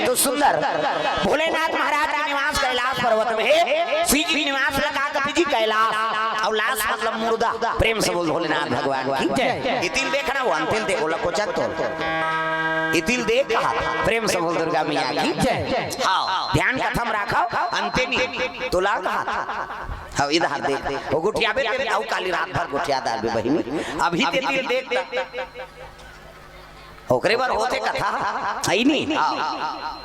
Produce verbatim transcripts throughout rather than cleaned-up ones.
तो सुंदर भोलेनाथ महाराज के निवास कैलाश पर्वत में हे। शिव जी के निवास ला का कथे जी? कैलाश। अउ लाश मतलब मुर्दा। प्रेम से बोल भोलेनाथ भगवान की जय। इतिल देखना, वो अंतिल दे, ओला कोचक तो इतिल देख कहा था। प्रेम से बोल दुर्गा मैया की जय। हाँ, ध्यान कथा म राखव, अंते नहीं तोला कहा था। हाँ, इधर देख, वो गोठियाबे ते अउ काली रात भर गोठिया डारबे बहिनी। अभी ते इतिल देख, ओकरे बर होथे कथा, है नी? हाँ।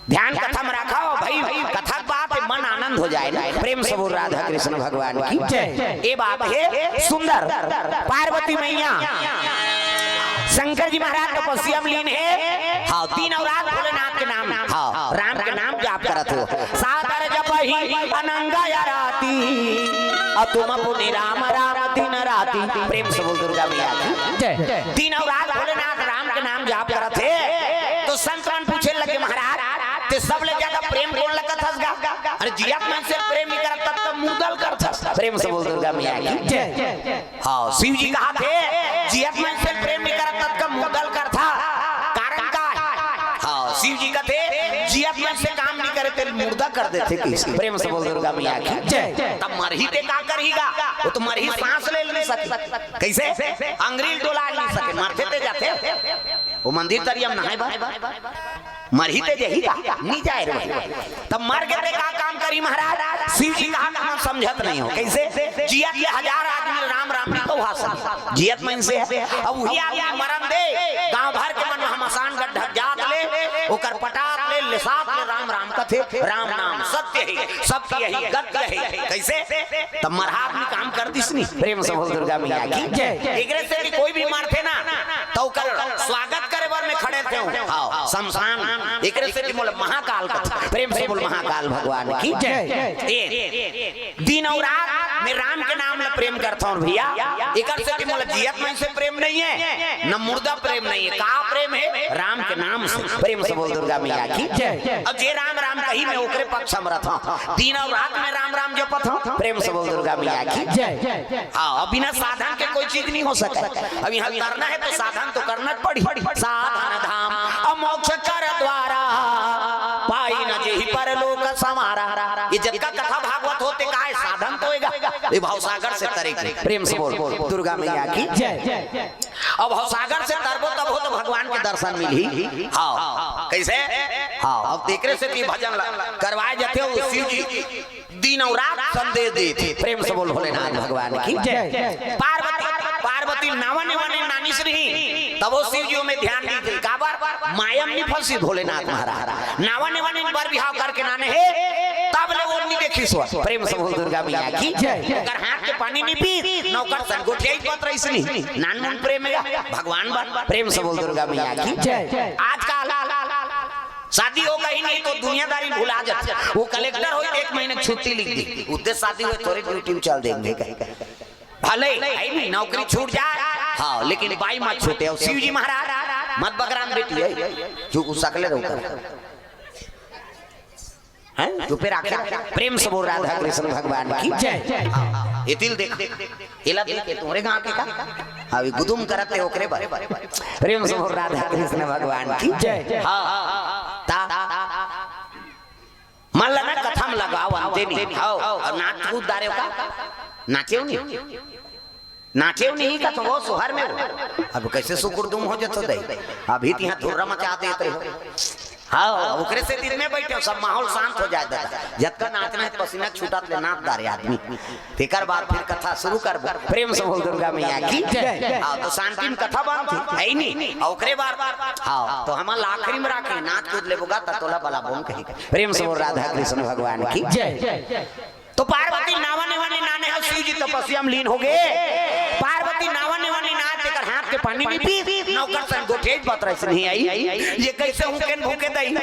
ध्यान कथा म राखव भाई, कथा के बात हे, मन आनंद हो जाए ना। प्रेम से बोल राधा कृष्ण भगवान की जय। ए बात हे सुंदर। पार्वती मैया शंकर जी महाराज तपस्या म लीन हे। हाँ, दिन अउ रात भोलेनाथ के नाम, हाँ, राम के नाम जाप करत हो। सादर जपहि अनंग आराती, अतुम पुनि राम राम दिन राती। प्रेम से बोल दुर्गा मैया की जय। दिन अउ रात भोलेनाथ राम के नाम जाप करत हे। तो संत मन पूछे लगे, महाराज, ते सबले ज्यादा प्रेम कोन ल करथस गा? अरे जियत मन से प्रेम नइ करत, तब तो मुर्दा ल करथस। प्रेम से बोल दुर्गा मैया की जय। हाँ, शिव जी कहा थे, जियत मन से प्रेम नइ करत, तब का मुर्दा ल करथा। कारण का हे? हाँ, शिव जी कथे, जियत मन से काम नइ करे, ते ल मुर्दा कर देथे किसी। प्रेम से बोल दुर्गा मैया की जय। तब मरही ते का करही गा? वो तो मरही, सांस ले नइ सके। कैसे? अंगरी ल डोला नइ सके, मरथे ते जाथे। वो मंदिर तरिया म नहाय बर मरही ते जही का? नइ जाय रे भाई। तब मर गे ते का काम करही महाराज? शिव जी कहा, हम समझत नइ हो। कैसे? जियत ले हजार आदमी राम राम नइ कहा सकय। जियत मन से हे। अब उही आदमी मरन दे, गांव भर के मन म मसान गड्ढा जात ले, ओकर पटात ले, लेसात ले राम राम कथे, राम नाम सत्य हे, सबकी यही गत्य हे। कैसे? तब मरहा आदमी काम कर दिस नी। प्रेम से बोल दुर्गा मैया की जय। एकरे से भी कोई भी मरथे ना, तो ओकर स्वागत करे बर में खड़े थे। हाँ, शमशान। एकरे से भी बोले महाकाल का। प्रेम से बोल महाकाल भगवान की जय। ए, दिन अउ रात में राम के नाम ल प्रेम करथौं भैया। एकर से भी बोले जियत मन से प्रेम नइ हे, न मुर्दा प्रेम नइ हे। का प्रेम हे? राम के नाम से। प्रेम से बोल दुर्गा मैया की जय। अब जे राम राम कही, मैं ओकरे पक्ष म रथौं। दिन अउ रात में राम राम जपत हौं। प्रेम से बोल दुर्गा मैया की जय। हाँ, अब बिना साधन के कोई चीज नइ हो सकय। अब इहाँ तरना हे तो साधन तो करना पड़ही। साधन धाम अमोक्ष कर द्वारा, पाई न जेहि परलोक संवारा। ये जतका कथा भागवत होथे का हे, साधन तो हे गा। ये भवसागर से तरे के। प्रेम से बोल दुर्गा मैया की जय। अब भवसागर से तरबो तब हो तो भगवान के दर्शन मिलही। हाँ, कैसे? हाँ, अब एकरे से भी भजन ल-, करवाए जाथे हो शिव जी। दिन अउ रात संदेश देथे। प्रेम से बोल भोलेनाथ भगवान की जय। पार्वती, पार्वती नावा नेवा नइ नानिस रही, तब वो शिव जी में ध्यान दीथे। काबर? माया म नइ फंसी भोलेनाथ महाराज। नावा नेवा नइ बर बिहाव करके नाने हे, तब ले वो नइ देखिस। प्रेम से बोल दुर्गा मैया की जय। ओकर हाथ के पानी नइ पीस, न ओकर संग गोठियाई पत रहिस नी। नानमुन प्रेम हे भगवान बर। प्रेम से बोल दुर्गा मैया की जय। आजकल शादी हो गे नहीं तो दुनियादारी भुला जाथे। वो कलेक्टर होही, एक महीना छुट्टी लिख दी, उद्दे शादी होय तोरे ड्यूटी म चल देंगे कहे। भले हे नी, नौकरी छूट जाय, हाँ, लेकिन बाई मत छूटे। अउ शिव जी महाराज मत बकरान बेटी हे, जो उ सकले रहो कर। हैं? चुपे राखे। प्रेम से बोल राधा कृष्ण भगवान की जय। ये तिल देख, एला देख, ये तोरे गांव के का? अभी गुदुम करत हे ओकरे बर। प्रेम से बोल राधा कृष्ण भगवान की जय। हाँ, ता मन ल ना कथा म लगाव, अंते नहीं। हाँ, अउ नाच कूद डारे हो का? नाचे हो नहीं? नाचे नहीं का तो वो सोहर में हो। अब कैसे सुकुर दुम हो जतो दई? अभी तिहा धुर्रा मचा देत रहे हो। हाँ, ओकरे से दिन में बैठे हो, सब माहौल शांत हो जाय दादा। जतका नाचना हे, पसीना छूटत ले नाच डारे आदमी। तेकर बाद फिर कथा शुरू करबो। प्रेम से बोल दुर्गा मैया की जय। हाँ, तो शांति म कथा बनथे, हे नी? अउ ओकरे बाद, हाँ, तो हमन ला आखिरी म राखे, नाच कूद लेबो गा, त तोला बलाबो कही। प्रेम से बोल राधा कृष्ण भगवान की जय। तो पार्वती नावा नेवा नइ नाने हे, शिव जी तपस्या म लीन हो गे। पार्वती नावा नेवा नइ नाने, तेकर हाथ के पानी नइ पीस, न ओकर संग गोठियाई पत रहिस नहीं हे। ये कैसे हूँ केन भूखे दई?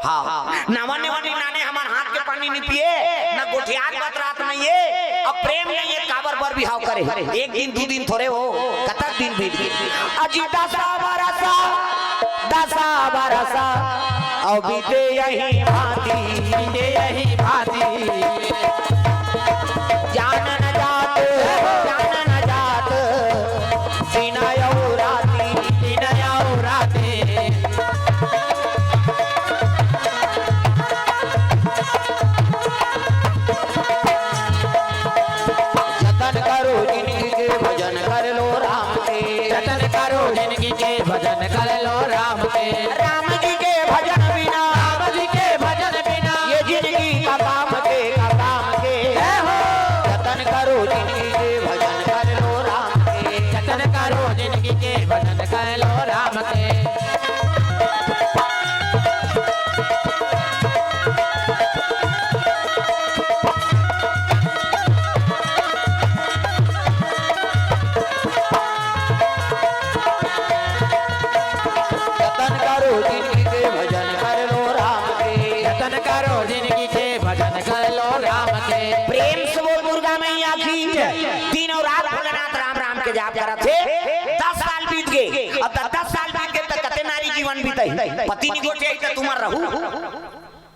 हाँ, नावा नेवा नइ नाने, हमर हाथ के पानी नइ पिए, न गोठियात बतरात नइ हे, अब प्रेम नइ हे, काबर बर बिहाव करे? एक दिन, दू दिन थोरे हो, कतक दिन बीत गे। अजी दसा बरसा, दसा बरसा, अउ बीते यही भांति, बीते यही भांति। जान न जात, जान न जात, दिन अउ राती, दिन अउ राती। पति नी गोठियाही त तुमन रहू,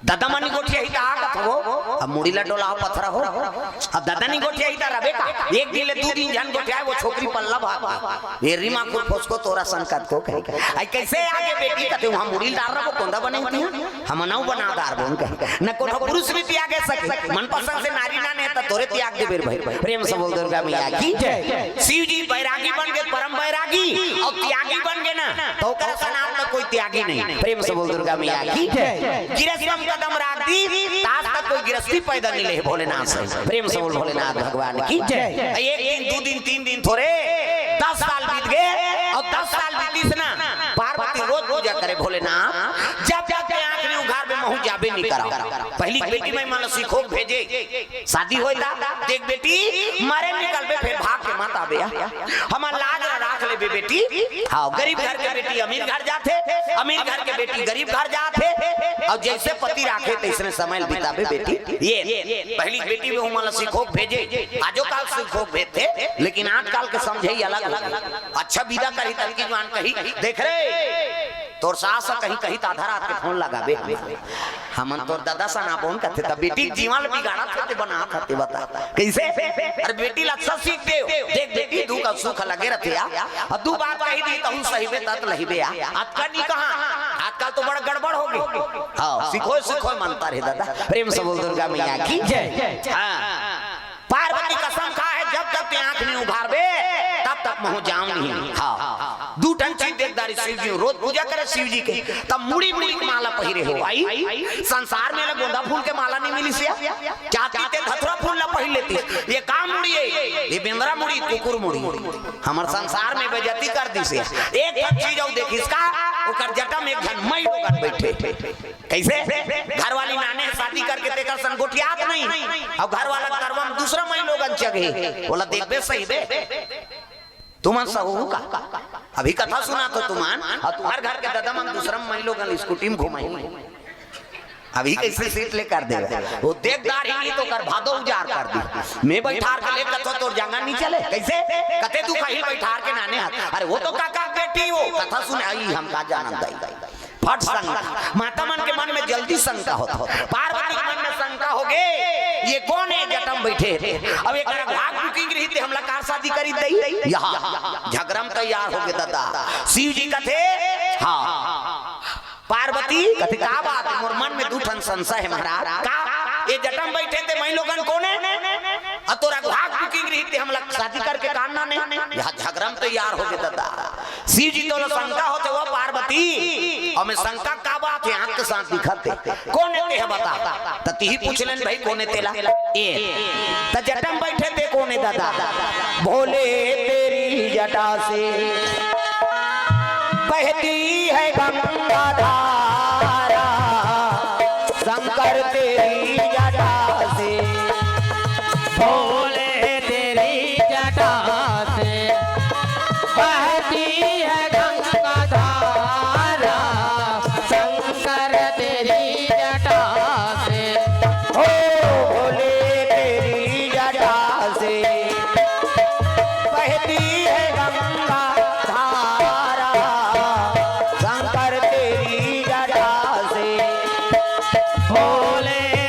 ददा मन नी गोठियाही त आ कथो। अब मुड़ी ला डोलाव पथरा हो। अब ददा नी गोठियाही त रबे का, एक दिन ले दू दिन झन गोठियाय, वो छोकरी पल्ला भाग गे। ये रीमा कुल फोसको तोरा संकत को कहे। आई कैसे आगे बेटी कथे, वहाँ मुड़ी डार रहा वो कोंदा बने होती है, हम नौ बना दार बोन कहे। न कोनो पुरुष भी त्यागे सके, मनपसंद से नारी ना ने त तोरे त्याग देबे भाई। प्रेम से बोल दुर्गा मैया की जय। शिव जी बैरागी बन गे, परम बैरागी, अउ त्यागी बन गे ना, त ओकर सनात में कोई त्यागी नहीं। प्रेम से बोल दुर्गा मैया की जय। गिरस्तम कदम राख दी, त आज तक कोई गिरस्ती पैदा नहीं ले भोलेनाथ से। प्रेम से बोल भोलेनाथ भगवान की जय। एक दिन, दू दिन, तीन दिन थोरे, दस साल बीत गे, अउ दस साल बीतिस ना, पार्वती रोज पूजा करे भोलेनाथ, जब जब के आँख नी उघारबे महूँ जाबे नी करा। पहली बेटी में मन सीखो भेजे, शादी होय ता, देख बेटी, मरे निकलबे, फेर भाग के मत आबे, आ। हमर लाज ल राख लेबे बेटी। हाँ, गरीब घर के बेटी अमीर घर जाथे, अमीर घर के बेटी गरीब घर जाथे, अउ जैसे पति राखे, तैसने समय ल बिताबे बेटी। ये पहली बेटी में हमन ल सीखो भेजे, आजो काल सीखो भेजथे, लेकिन आज काल के समझे अलग हो गे। अच्छा विदा करही, तब की जवान कही, देख रे, तोर सास ह कहीं कही त आधा रात के फोन लगाबे। हमन तोर ददा सन आबोन कथे, त बेटी के जीवन ल बिगाड़त हते, बनात हते, बता। कैसे? अरे बेटी ल अच्छा सीख दे। देख बेटी, दुख अउ सुख लगे रथे आ। अउ दू बात कही दी, तहूँ सहिबे, तत लहिबे आ। अतका नी कहा, आजकल तो बड़ गड़बड़ हो गे। हाँ, सीखो, सीखो मनता रे ददा। प्रेम से बोल दुर्गा मैया की जय। हाँ। पार्वती कसम खा हे, जब तक ते आँख नी उघारबे, तब तक महूँ जाँव नहीं। हाँ, दू ठन चीज देख दारी शिव जी, रोज पूजा करे शिव जी के, तब मुड़ी मुड़ी के माला पहिरे हो। आई, संसार में ले गोंदा फूल के माला नी मिलिस हे, चाहती ते धतुरा फूल ला पहिर लेतिस। ये का मुड़ी हे? ये बेंदरा मुड़ी, कुकुर मुड़ी। हमर संसार में बेइज्जती कर दिस हे। एक ठन चीज अउ देखिस का, ओकर जटा में एक झन मई लोगन बैठे। कैसे? घरवाली नाने शादी करके तेकर संग गोठियात नहीं, अउ घरवाला करवा में दूसरा मई लोगन चघे, ओला देखबे सहिबे? तुमन सहू का? अभी कथा सुनात हो तुमन, अउ तुम्हर घर के ददा मन दूसरा मई लोगन स्कूटी में घुमाही। अभी कैसे सीट ले कर दे? वो देख दारी नहीं तो कर भादो उजार कर दी। मैं बैठार के ले कथो तोर जंगा नी चले। कैसे? कथे तू कहीं बैठार के नाने हाथ। अरे वो तो काका के बेटी हो। कथा सुने आई हम का जानत दाई। फट शंका। माता मन के मन में जल्दी शंका होत हे। पार्वती के मन में शंका हो गे, ये कोन हे जटा म बैठे हे? अब एकरा भाग बुकिंग रहिते हमला कार शादी करी दई? यहाँ झगरा म तैयार हो गे ददा। शिव जी कथे, हाँ। पार्वती कथे, का बात हे? मोर मन में दू ठन संशय हे महाराज। का? ये जटा म बैठे ते मई लोगन कोन हे? अउ तोरा भाग बुकिंग रहिते हमला शादी करके कार नाने? यहाँ झगरा म तैयार हो गे ददा। शिव जी तोला शंका होथे वो पार्वती, अउ मैं शंका का बात हे, आँख के साथ दिखत हे। कोन हे ते ह बता। त तिही पूछ लेन भाई, कोन हे तेला? ए, त जटा म बैठे ते कोन हे ददा? भोले तेरी जटा से बहती है गंगा धारा, शंकर तेरी जटा से। भोले तेरी जटा से बहती है गंगा धारा, शंकर तेरी जटा से। ओ भोले तेरी जटा से बहती है गंगा धारा, शंकर तेरी जटा से। भोले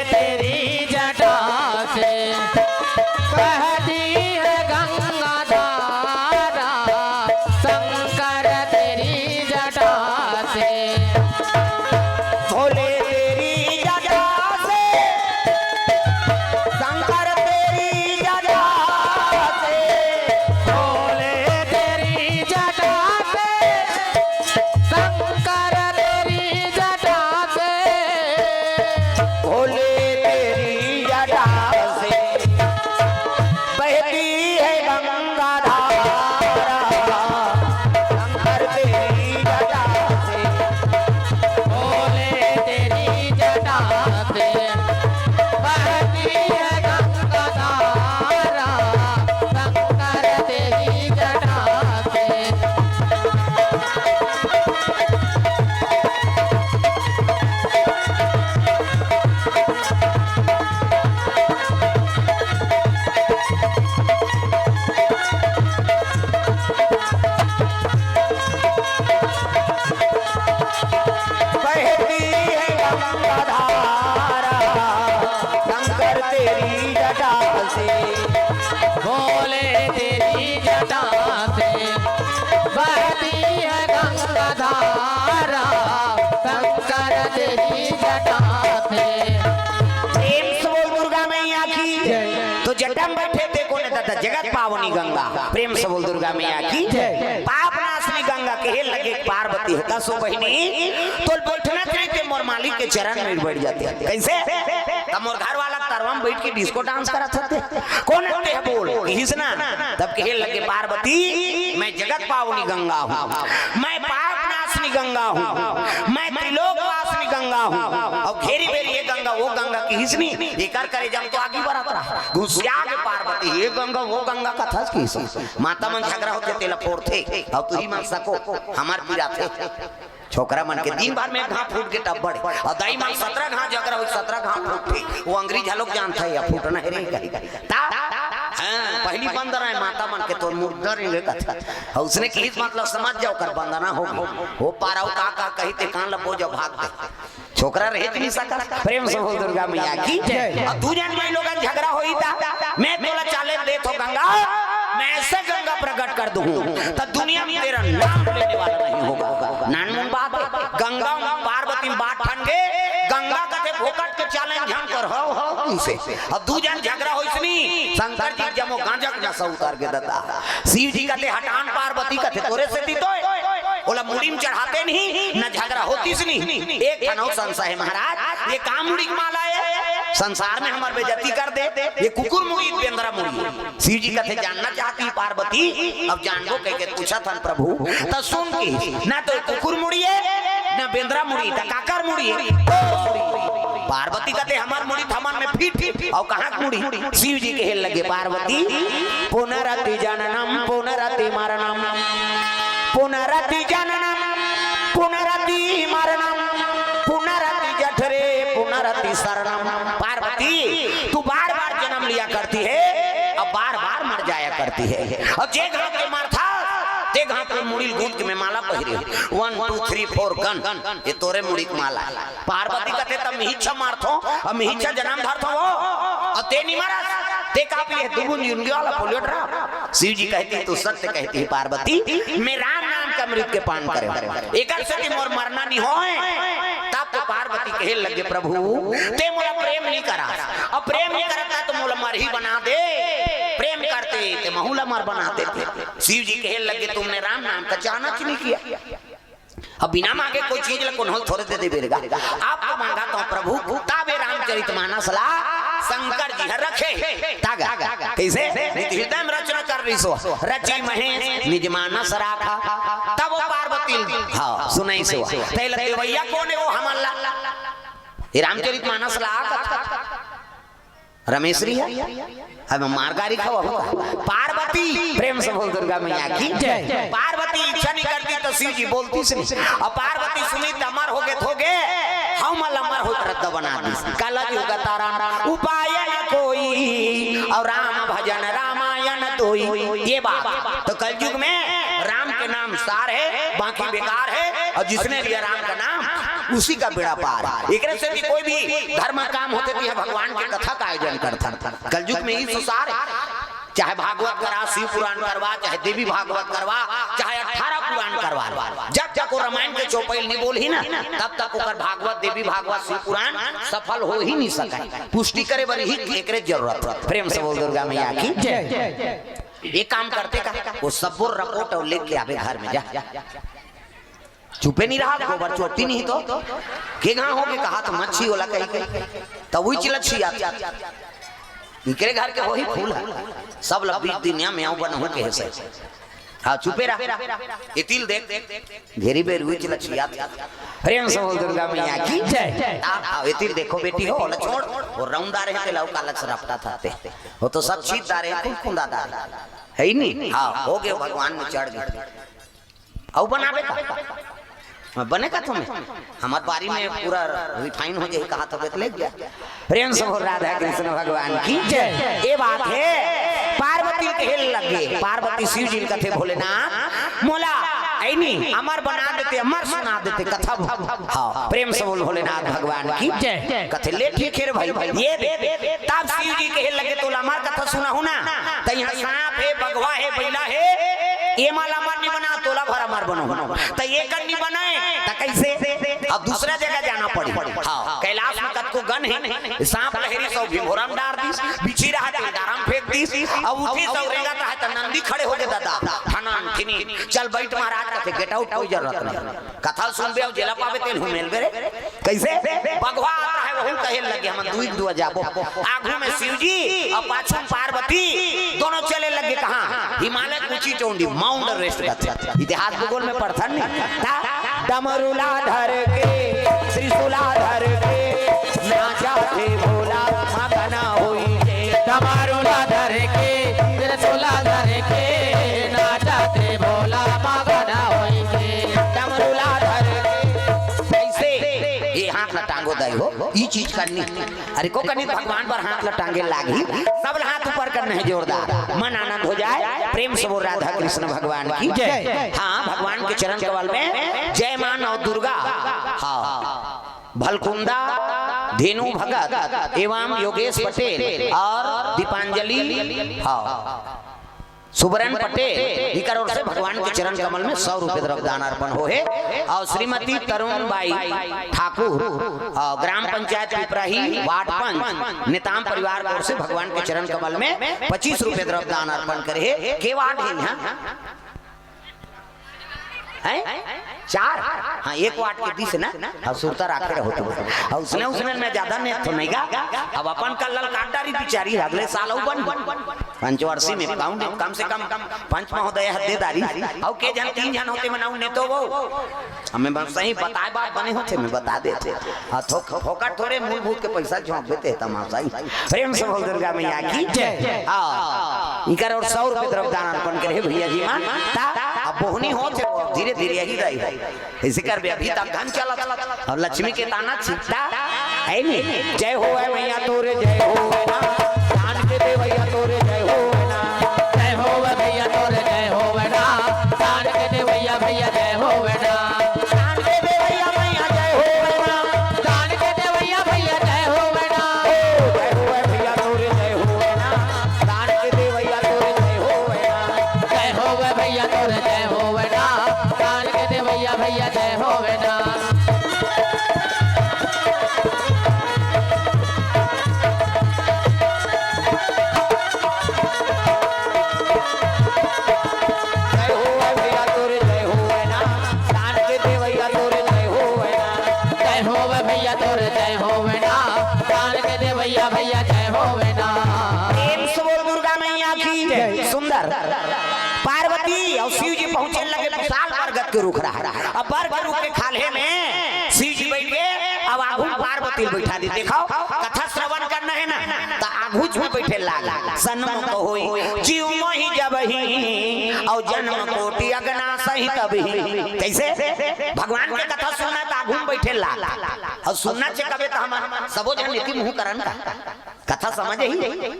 धारा शंकर तेरी जटा से, बोले तेरी जटा से बहती है गंगा धारा, शंकर तेरी जटा से। प्रेम से बोल दुर्गा मैया की। तो जटा में बैठे थे कोन दादा, जगत पावनी गंगा। प्रेम से बोल दुर्गा मैया की। पाप नाशनी गंगा। कहे लगे पार्वती ह, "का सो बहिनी, तोल बैठना चाहिए ते मोर मालिक के चरण में बैठ जाते।" कैसे? तब मोर घर वाला तरवा में बैठ के डिस्को डांस करत हते। कोन हते ह बोल? किहिस ना। तब कहे लगे पार्वती, "मैं जगत पावनी गंगा हूँ, मैं पाप नाशनी गंगा हूँ, मैं त्रिलोक वासनी गंगा हूँ।" अब घेरी बेरी ये गंगा, वो गंगा किहिस नी, एकर करे जब तो आगी बरत रहा। घुसिया के पार्वती, "ये गंगा, वो गंगा कथस किहिस।" माता मन झगड़ा होथे तेला फोड़थे, अउ तुही मन सको, हमर पीरा थे। छोकरा मन के दिन भर में घां फूट के टब्बड़, अउ दाई मन सतरा घां झगड़ा होई, सतरा घां फूटथे। वो अंग्रेज ह लोग जानथे, या फूटना हे रे कही। ता, हाँ, पहली बंद रहे माता मन के तो मुर्दा रे कथा। अउ उसने किहिस मतलब समझ जाओ, कर बंदना होगी। वो पारा का का कही ते कान ल बोजो भाग दे। छोकरा रहे तो नहीं सकत। प्रेम से बोल दुर्गा मैया की। जय। अउ दू जन माई लोगन झगड़ा होई ता, मैं तोला challenge देत हो गंगा, मैं ऐसे गंगा प्रकट कर दूं, तो दुनिया में तेरा नाम लेने वाला नहीं होगा। नानमुन बात है, गंगा पार्वती में बात ठन गे, गंगा कथे फोकट के challenge हम कर हो, हो, इसे। अउ दू जन झगड़ा होइस नी, शंकर जी जमो गांजा के नशा उतार के दता। शिव जी कथे हटान, पार्वती कथे तोरे से ती तो ओला मुड़ी में चढ़ाते नहीं, न झगड़ा होतिस नहीं। एक ठन अउ संशय है महाराज, ये का मुड़ी के माला है? संसार में हमर बेइज्जती कर दे। ये कुकुर मुड़ी, बेंदरा मुड़ी। शिव जी कथे जानना चाहती पार्वती, अब जानबो कह के पूछत हन प्रभु। त सुन के, ना तो कुकुर मुड़ी है, ना बेंदरा मुड़ी, त काकर मुड़ी है? पार्वती कथे हमर मुड़ी थमन में फिट, अउ कहाँ के मुड़ी? शिव जी कहे लगे पार्वती, पुनरति जननम पुनरति मरणम, पुनरति जननम पुनरति मरणम, पुनरति जठरे पुनरति शरणम। पार्वती, तू बार बार जन्म लिया करती है, अब बार बार मर जाया करती है। अउ जे घांव के मरथा, ते घांव के मुड़ी ल गूंथ के मैं माला पहिरे। One, two, three, four, gun। ये तोरे मुड़ी के माला। पार्वती कथे, "तब मिहिच्छा मारथो, अब मिहिच्छा जनम धरथो वो, अउ ते नहीं मरस, ते का पिए, दुगुन जिंदगी वाला पोलियो ड्रॉप।" शिव जी कहती, "तू सत्य कहती है पार्वती, मैं राम नाम के अमृत के पान करे, एकर से कि मोर मरना नहीं होए।" तब तो पार्वती कहे लगे, "प्रभु, ते मोला प्रेम नहीं करा, अब प्रेम नहीं करता तो मोला मरही बना दे, प्रेम करते ते महू ला मर बना देते।" शिव जी कहे लगे, "तुमने राम नाम का जांच नहीं किया।" अब बिना मांगे कोई चीज ला कोनो ल थोरे दे दे बेरगा। आप तो मांगा तो प्रभु, ताबे रामचरित मानस ला शंकर जी ह रखे। तागा, कैसे? नित हृदय में रचना कर रही सो, रची महेश निज मानस राखा। तब वो पार्वती, हाँ, सुनाई सो। तैला देवैया कोन है वो हमन ला? ये रामचरित मानस ला आ कथा। रमेश रिया, अब मार गारी खावा होगा। पार्वती, प्रेम से बोल दुर्गा मैया की जय। पार्वती इच्छा नहीं करती तो शिव जी बोलतिस नहीं। अब पार्वती सुनी त अमर हो गे, हो गे, हम अमर हो रद्द बना दिस। कलयुग तरन उपाय न कोई, अउ राम भजन रामायण दोई। ये बात तो कलयुग में राम के नाम सार है, बाकी बेकार है, अउ जिसने लिया राम का नाम उसी का बेड़ा पार। एकरे से भी कोई भी धर्म काम होथे त भगवान के कथा का आयोजन करथन। कलयुग में ई सुसार है। चाहे भागवत करा, शिव पुराण करवा, चाहे देवी भागवत करवा, चाहे अठारह पुराण करवा। जब तक वो रामायण के चौपाई नहीं बोलही ना, तब तक ओकर भागवत, देवी भागवत, शिव पुराण सफल हो ही नहीं सके। पुष्टि करे बर ही एकरे जरूरत। प्रेम से बोल दुर्गा मैया की जय। ये काम करते का, वो सब्बो रिपोर्ट अउ लेके आबे घर में जा। चुपे नहीं रहा, गोबर चोटी नहीं तो। के घांव हो गे कहा तो मच्छी वाला कही के। तब वही चिलत छिया। इकरे घर के वही फूल है। सब ला बीच दुनिया में आऊ बनहू के से। हाँ, चुपे रहा। इतिल देख, घेरी बेर वही चिलत छिया। प्रेम से बोल दुर्गा मैया की जय। हाँ, इतिल देखो बेटी हो, ओला छोड़। वो रौंदा रहे ते लौका लक्ष रपटा था ते। वो तो सब छीत डारे, कुल कुंदा डारे। है ही नहीं। हाँ, हो गए भगवान में चढ़ गए। अउ बनाबे का? हाँ, बने का तुम्हें? हमर बारी में पूरा रिफाइन हो जाए, कहा तो बेत ले गया। प्रेम से बोल राधा कृष्ण भगवान की जय। ये बात है, पार्वती के हेल लग गए। पार्वती शिव जी कथे, "भोलेनाथ, मोला है नी, अमर बना देते, अमर सुना देते कथा। हाँ, प्रेम से बोल भोलेनाथ भगवान की जय। कथे ले ठीक हे रे भाई, ये दे। तब शिव जी कहे लगे, "तोला अमर कथा सुनाहूं ना, त इहाँ सांप हे, बघवा हे, बइला हे, एमा ला अमर नी बना, तोला भर अमर बनाहूं।" त एकर नी बनाए, त कइसे? अब दूसरा जगह जाना पड़ी। हाँ, कैलाश में कतको गन हे, सांप लहेरिस अउ भिंभोरा म डार दिस, बिछी रहा त डारा म फेंक दिस, अउ उठिस अउ रेंगत रहा त नंदी खड़े होगे, दादा, ठनन ठिनी, चल बइठ महाराज, कथे get out, कोई जरूरत नहीं। कथा सुनबे अउ जेला पाबे तेल हुमेलबे रे। कइसे? बघवा आत रहा हे, वहू कहे लगे, "हमन दुई दुआ जाबो।" आगू में शिव जी अउ पाछू में पार्वती, दोनों चले लगे कहाँ? हिमालय के ऊंची चोंडी, माउंट एवरेस्ट का। इतिहास भूगोल में पढ़थन नहीं। ता डमरूला धर के, त्रिशूला धर के, नाचा थे भोला, मगन होई के। डमरूला धर के, त्रिशूला धर के, नाचा थे भोला, मगन होई के। डमरूला धर के। कइसे? ये हाथ ला टांगो दाई हो, ये चीज करनी। अरे को कनी भगवान पर हाथ ला टांगे लागही, सब ला हाथ ऊपर करना हे जोरदार, मन आनंद हो जाए। प्रेम से बोल राधा कृष्ण भगवान की जय। हाँ, भगवान के चरण कमल में जय माँ नौ दुर्गा। हाँ, भलकुंदा, धेनु भगत एवं योगेश पटेल और दीपांजलि, हाँ, सुबरन पटेल, इकर ओर से भगवान के चरण कमल में सौ रुपये द्रव्य दान अर्पण होहे। और श्रीमती तरुण बाई ठाकुर, और ग्राम पंचायत पिपराही, वार्ड पंच, नेताम परिवार की ओर से भगवान के चरण कमल में पच्चीस रुपये द्रव्य दान अर्पण करे हे। के वार्ड हे इहाँ? हैं? चार? हाँ, एक वाट के दिस ना, अउ सुरता राखे रहो तुम। अउ उसने, उसने में ज्यादा नेत तो नहीं गा। अब अपन कल्लल काट डारी बिचारी, अगले साल अउ बन। पंचवर्षी में पाउंड कम से कम पंच महोदय हद दे डारी। अउ के झन, तीन झन होते मनाऊ नेतो वो। हमें बस सही बताए बात बने होते, मैं बता देते। हाँ, थो-, फोकट थोड़े मूलभूत के पैसा झोंक देते तमाशा ही। प्रेम से बोल दुर्गा मैया की जय। हाँ, इकर ओर सौ रुपये द्रव्य दान अर्पण करे भैया जी मन। ता अब बोहनी होत हे, वो धीरे धीरे यही रही। इसी कर भी अभी तक धन चलत हे। और लक्ष्मी के ताना छिपता है नहीं। जय होवे मैया तोरे, जय होवे ना। दान के देवैया तोरे, जय होवे ना। जय होवे भैया तोरे, जय होवे ना। दान के देवैया भैया, जय होवे ना। दान के देवैया मैया, जय होवे ना। दान के देवैया भैया, जय होवे ना। ओ, जय होवे भैया तोरे, जय होवे ना। दान के देवैया तोरे, जय होवे ना। जय होवे भैया तोरे, जय होवे ना। दान के देवैया भैया, जय होवे ना। जय होवे भैया तोरे, जय होवे ना। दान के देवैया तोरे, जय होवे ना। जय होवे भैया तोरे, जय होवे ना। दान के देवैया भैया, जय होवे ना। प्रेम से बोल दुर्गा मैया की जय। सुंदर। पार्वती अउ शिव जी पहुंचे लगे, विशाल बरगद के रुख रहा। अब बरगद के रुख के खाल्हे में शिव जी बइठ गे, अब आगू पार्वती ल बइठा दे। देखो, कथा श्रवण करना हे ना, त आगूच में बइठे लाग। सन्मुख होई जीव मोहि जबहि, अउ जन्म कोटि अगना सहित अबहि। कइसे? भगवान के कथा सुनना हे त आगू में बइठे लाग। अउ सुनना चे कबे त हमन सबो झन एती मुहूं करन का। कथा समझ ही,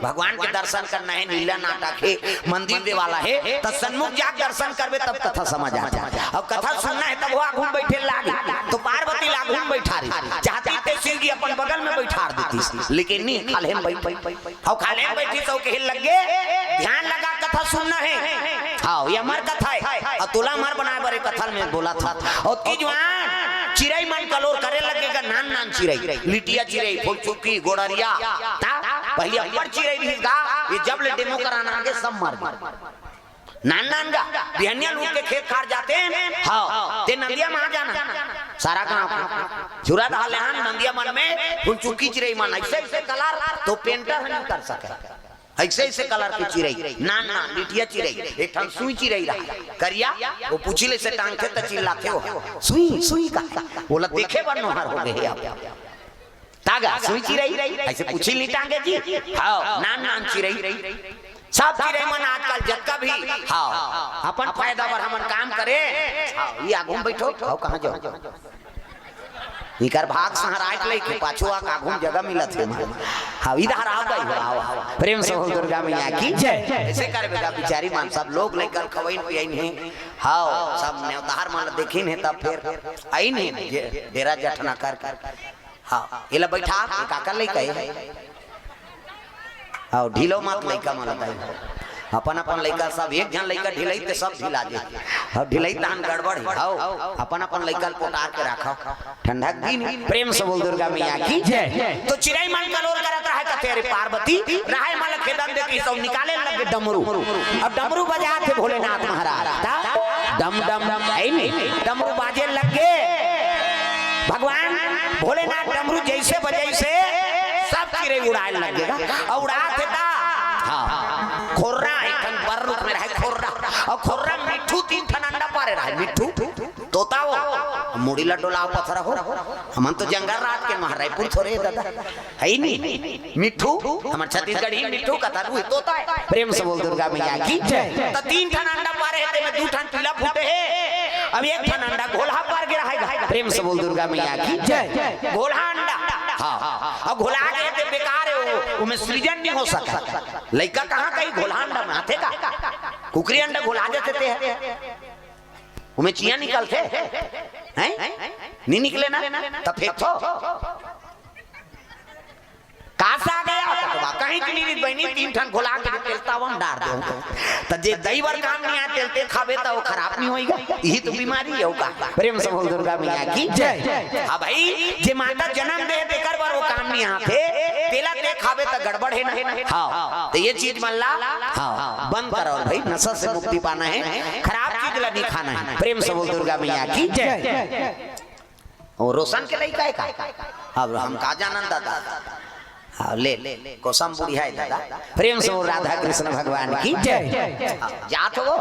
भगवान के दर्शन करना हे, लीला नाटक हे, मंदिर देवाला हे, त सन्मुख जाके दर्शन करबे तब कथा समझ आ जाए। अब कथा सुनना हे तब वो आगू में बइठे लाग, त पार्वती ल आगू में बइठा रही, चाहती त शिव जी अपन बगल में बइठा देती, लेकिन नहीं, खाल्हे में बइठ, अउ खाल्हे में बइठी त कहे लगे, ध्यान लगा कथा सुनना हे। हाँ, ये अमर कथा हे, अउ तोला अमर बनाए बर ये कथा ल मैं बोलत हंव। अउ ओतकी जुवार चिरई मन कलोर करे लगे गा, नान नान चिरई, लिटिया चिरई, फुलचुकी, गोड़रिया, ता पहली अब्बड़ चिरई रहिस गा, ये जब ले डेमो कराना आगे सब मर गे। नान नान गा, बिहनिया ल उठ के खेत खार जाते, हाँ, ते नंदिया म आ जाना, सारा गांव के। झुरा दहा ले आन, नंदिया मन में फुलचुकी चिरई मन, अइसे अइसे कलर त पेंटर ह नइ कर सके। अइसे अइसे कलर के चिरई, नान नान लिटिया चिरई, एक ठन सुई चिरई रहा, करिया, वो पूछी ले से टांगथे त चिल्लाथे वो, "सुई, सुई का?" बोला, "देखे बर नोहर हो गे हे अब।" तागा, सुई चिरई, अइसे पूछी ले टांगे जी, हाँ, नान नान चिरई, सब चिरई मन आजकल जतका भी, हाँ, अपन फायदा बर हमन काम करे, हाँ, ये आगू में बइठो, हाँ, कहाँ जाओ? इकर भाग सहराय के लइके पाछू आ काघू म जगह मिलत हे। हाँ, इधर आओ गई हो, आओ, आओ। प्रेम से बोल दुर्गा मैया की जय। ऐसे कर बेटा, बिचारी मन सब लोग लइका ल खवइन पियइन हे। हाँ, सब नेवतार मन ल देखिन हे, तब फिर आइन हे जे डेरा जठना करके। हाँ, एला बैठा, ये काकर लइका हे? अउ ढिलो मत लइका मन ल दाई। अपन अपन लइका सब, एक झन लइका ढिलई ते सब ढिला जे। अउ ढिलई तहन गड़बड़ हे। अउ अपन अपन लइका ल पोटार के राखव। ठंडक दिन हे। प्रेम से बोल दुर्गा मैया की जय। तो चिरई मन कलोर करत रहय, कथे, "अरे पार्वती, रहय मन ल खेदन दे," कहिस अउ निकाले लगे डमरू। अब डमरू बजात हे भोलेनाथ महाराज। ता डम डम, ऐ नी, डमरू बाजे लगे। भगवान भोलेनाथ डमरू जइसे बजइस, सब चिरई उड़ाय लगे। अउ उड़ात हे ता, हाँ, खोर्रा, एक ठन बर रूप में रहय खोर्रा। अउ खोर्रा मिट्ठू तीन ठन अंडा पारे रहय, मिट्ठू। तोता हो, मुड़ी ल डोलाव पथरा हो, हमन तो जंगल राज के महारायपुर थोरे हे दादा, हे नी? मिट्ठू, हमर छत्तीसगढ़ी मिट्ठू कथा रूही तोता हे। प्रेम से बोल दुर्गा मैया की जय। त तीन ठन अंडा पारे हे, तेमे दू ठन पीला फूटे हे, अब एक ठन अंडा घोलहा पार गे रहय। प्रेम से बोल दुर्गा मैया की जय। घोलहा अंडा, हाँ, अब घोला गे हे ते बेकार हे, ओ, ओमे सृजन नइ हो सकय। लइका कहाँ कहीं घोलहा अंडा म आथे का? कुकरी अंडा घोला देथे ते हे। ओमे चियाँ निकलथे? हैं? नइ निकले ना? त फेंकथो। कासा गया कतवा, कहीं के नइ बनी, तीन ठन घोला के तेलतावन डार दे। त जे दई बर काम नइ आय, तेल ते खाबे त वो खराब नइ होइगा। यही तो बीमारी हे, वो का? प्रेम से बोल दुर्गा मैया की जय। हाँ भाई, जे माता जन्म दे, तेकर बर वो काम नइ आथे, तेला ते खाबे त गड़बड़ हे ना। हाँ, त ये चीज मन ला, हाँ, बंद करो भाई, नशा से मुक्ति पाना हे, खराब चीज ला नइ खाना हे। प्रेम से बोल दुर्गा मैया की जय। ओ रोशन के लइका हे का? अब हम का जानन दादा। हाँ, ले, ले, कोसम बुढ़िया हे दादा। प्रेम से बोल राधा कृष्ण भगवान की जय। हाँ, जात हो।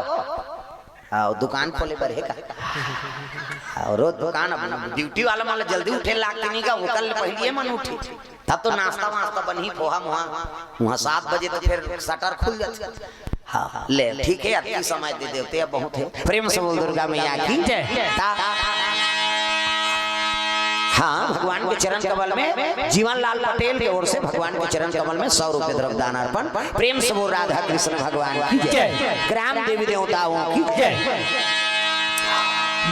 हाँ, दुकान खोले बर हे का? हाँ, रोज दुकान, अब ड्यूटी वाला मन ल जल्दी उठे लागथे नइ का, ओकर ले पहिली मन उठही। तब तो नाश्ता वास्ता बनही, पोहा मोहा, उहाँ सात बजे तो फिर शटर खुल जाथे। हाँ, ले, ठीक हे, अतकी समय दे देते, अब बहुत हे। प्रेम से बोल दुर्गा मैया की जय। ता-, हाँ, भगवान के चरण कमल में, जीवन लाल पटेल के ओर से भगवान के चरण कमल में सौ रुपये द्रव्य दान अर्पण। प्रेम से बोल राधा कृष्ण भगवान की जय। जय। ग्राम देवी देवताओं की जय।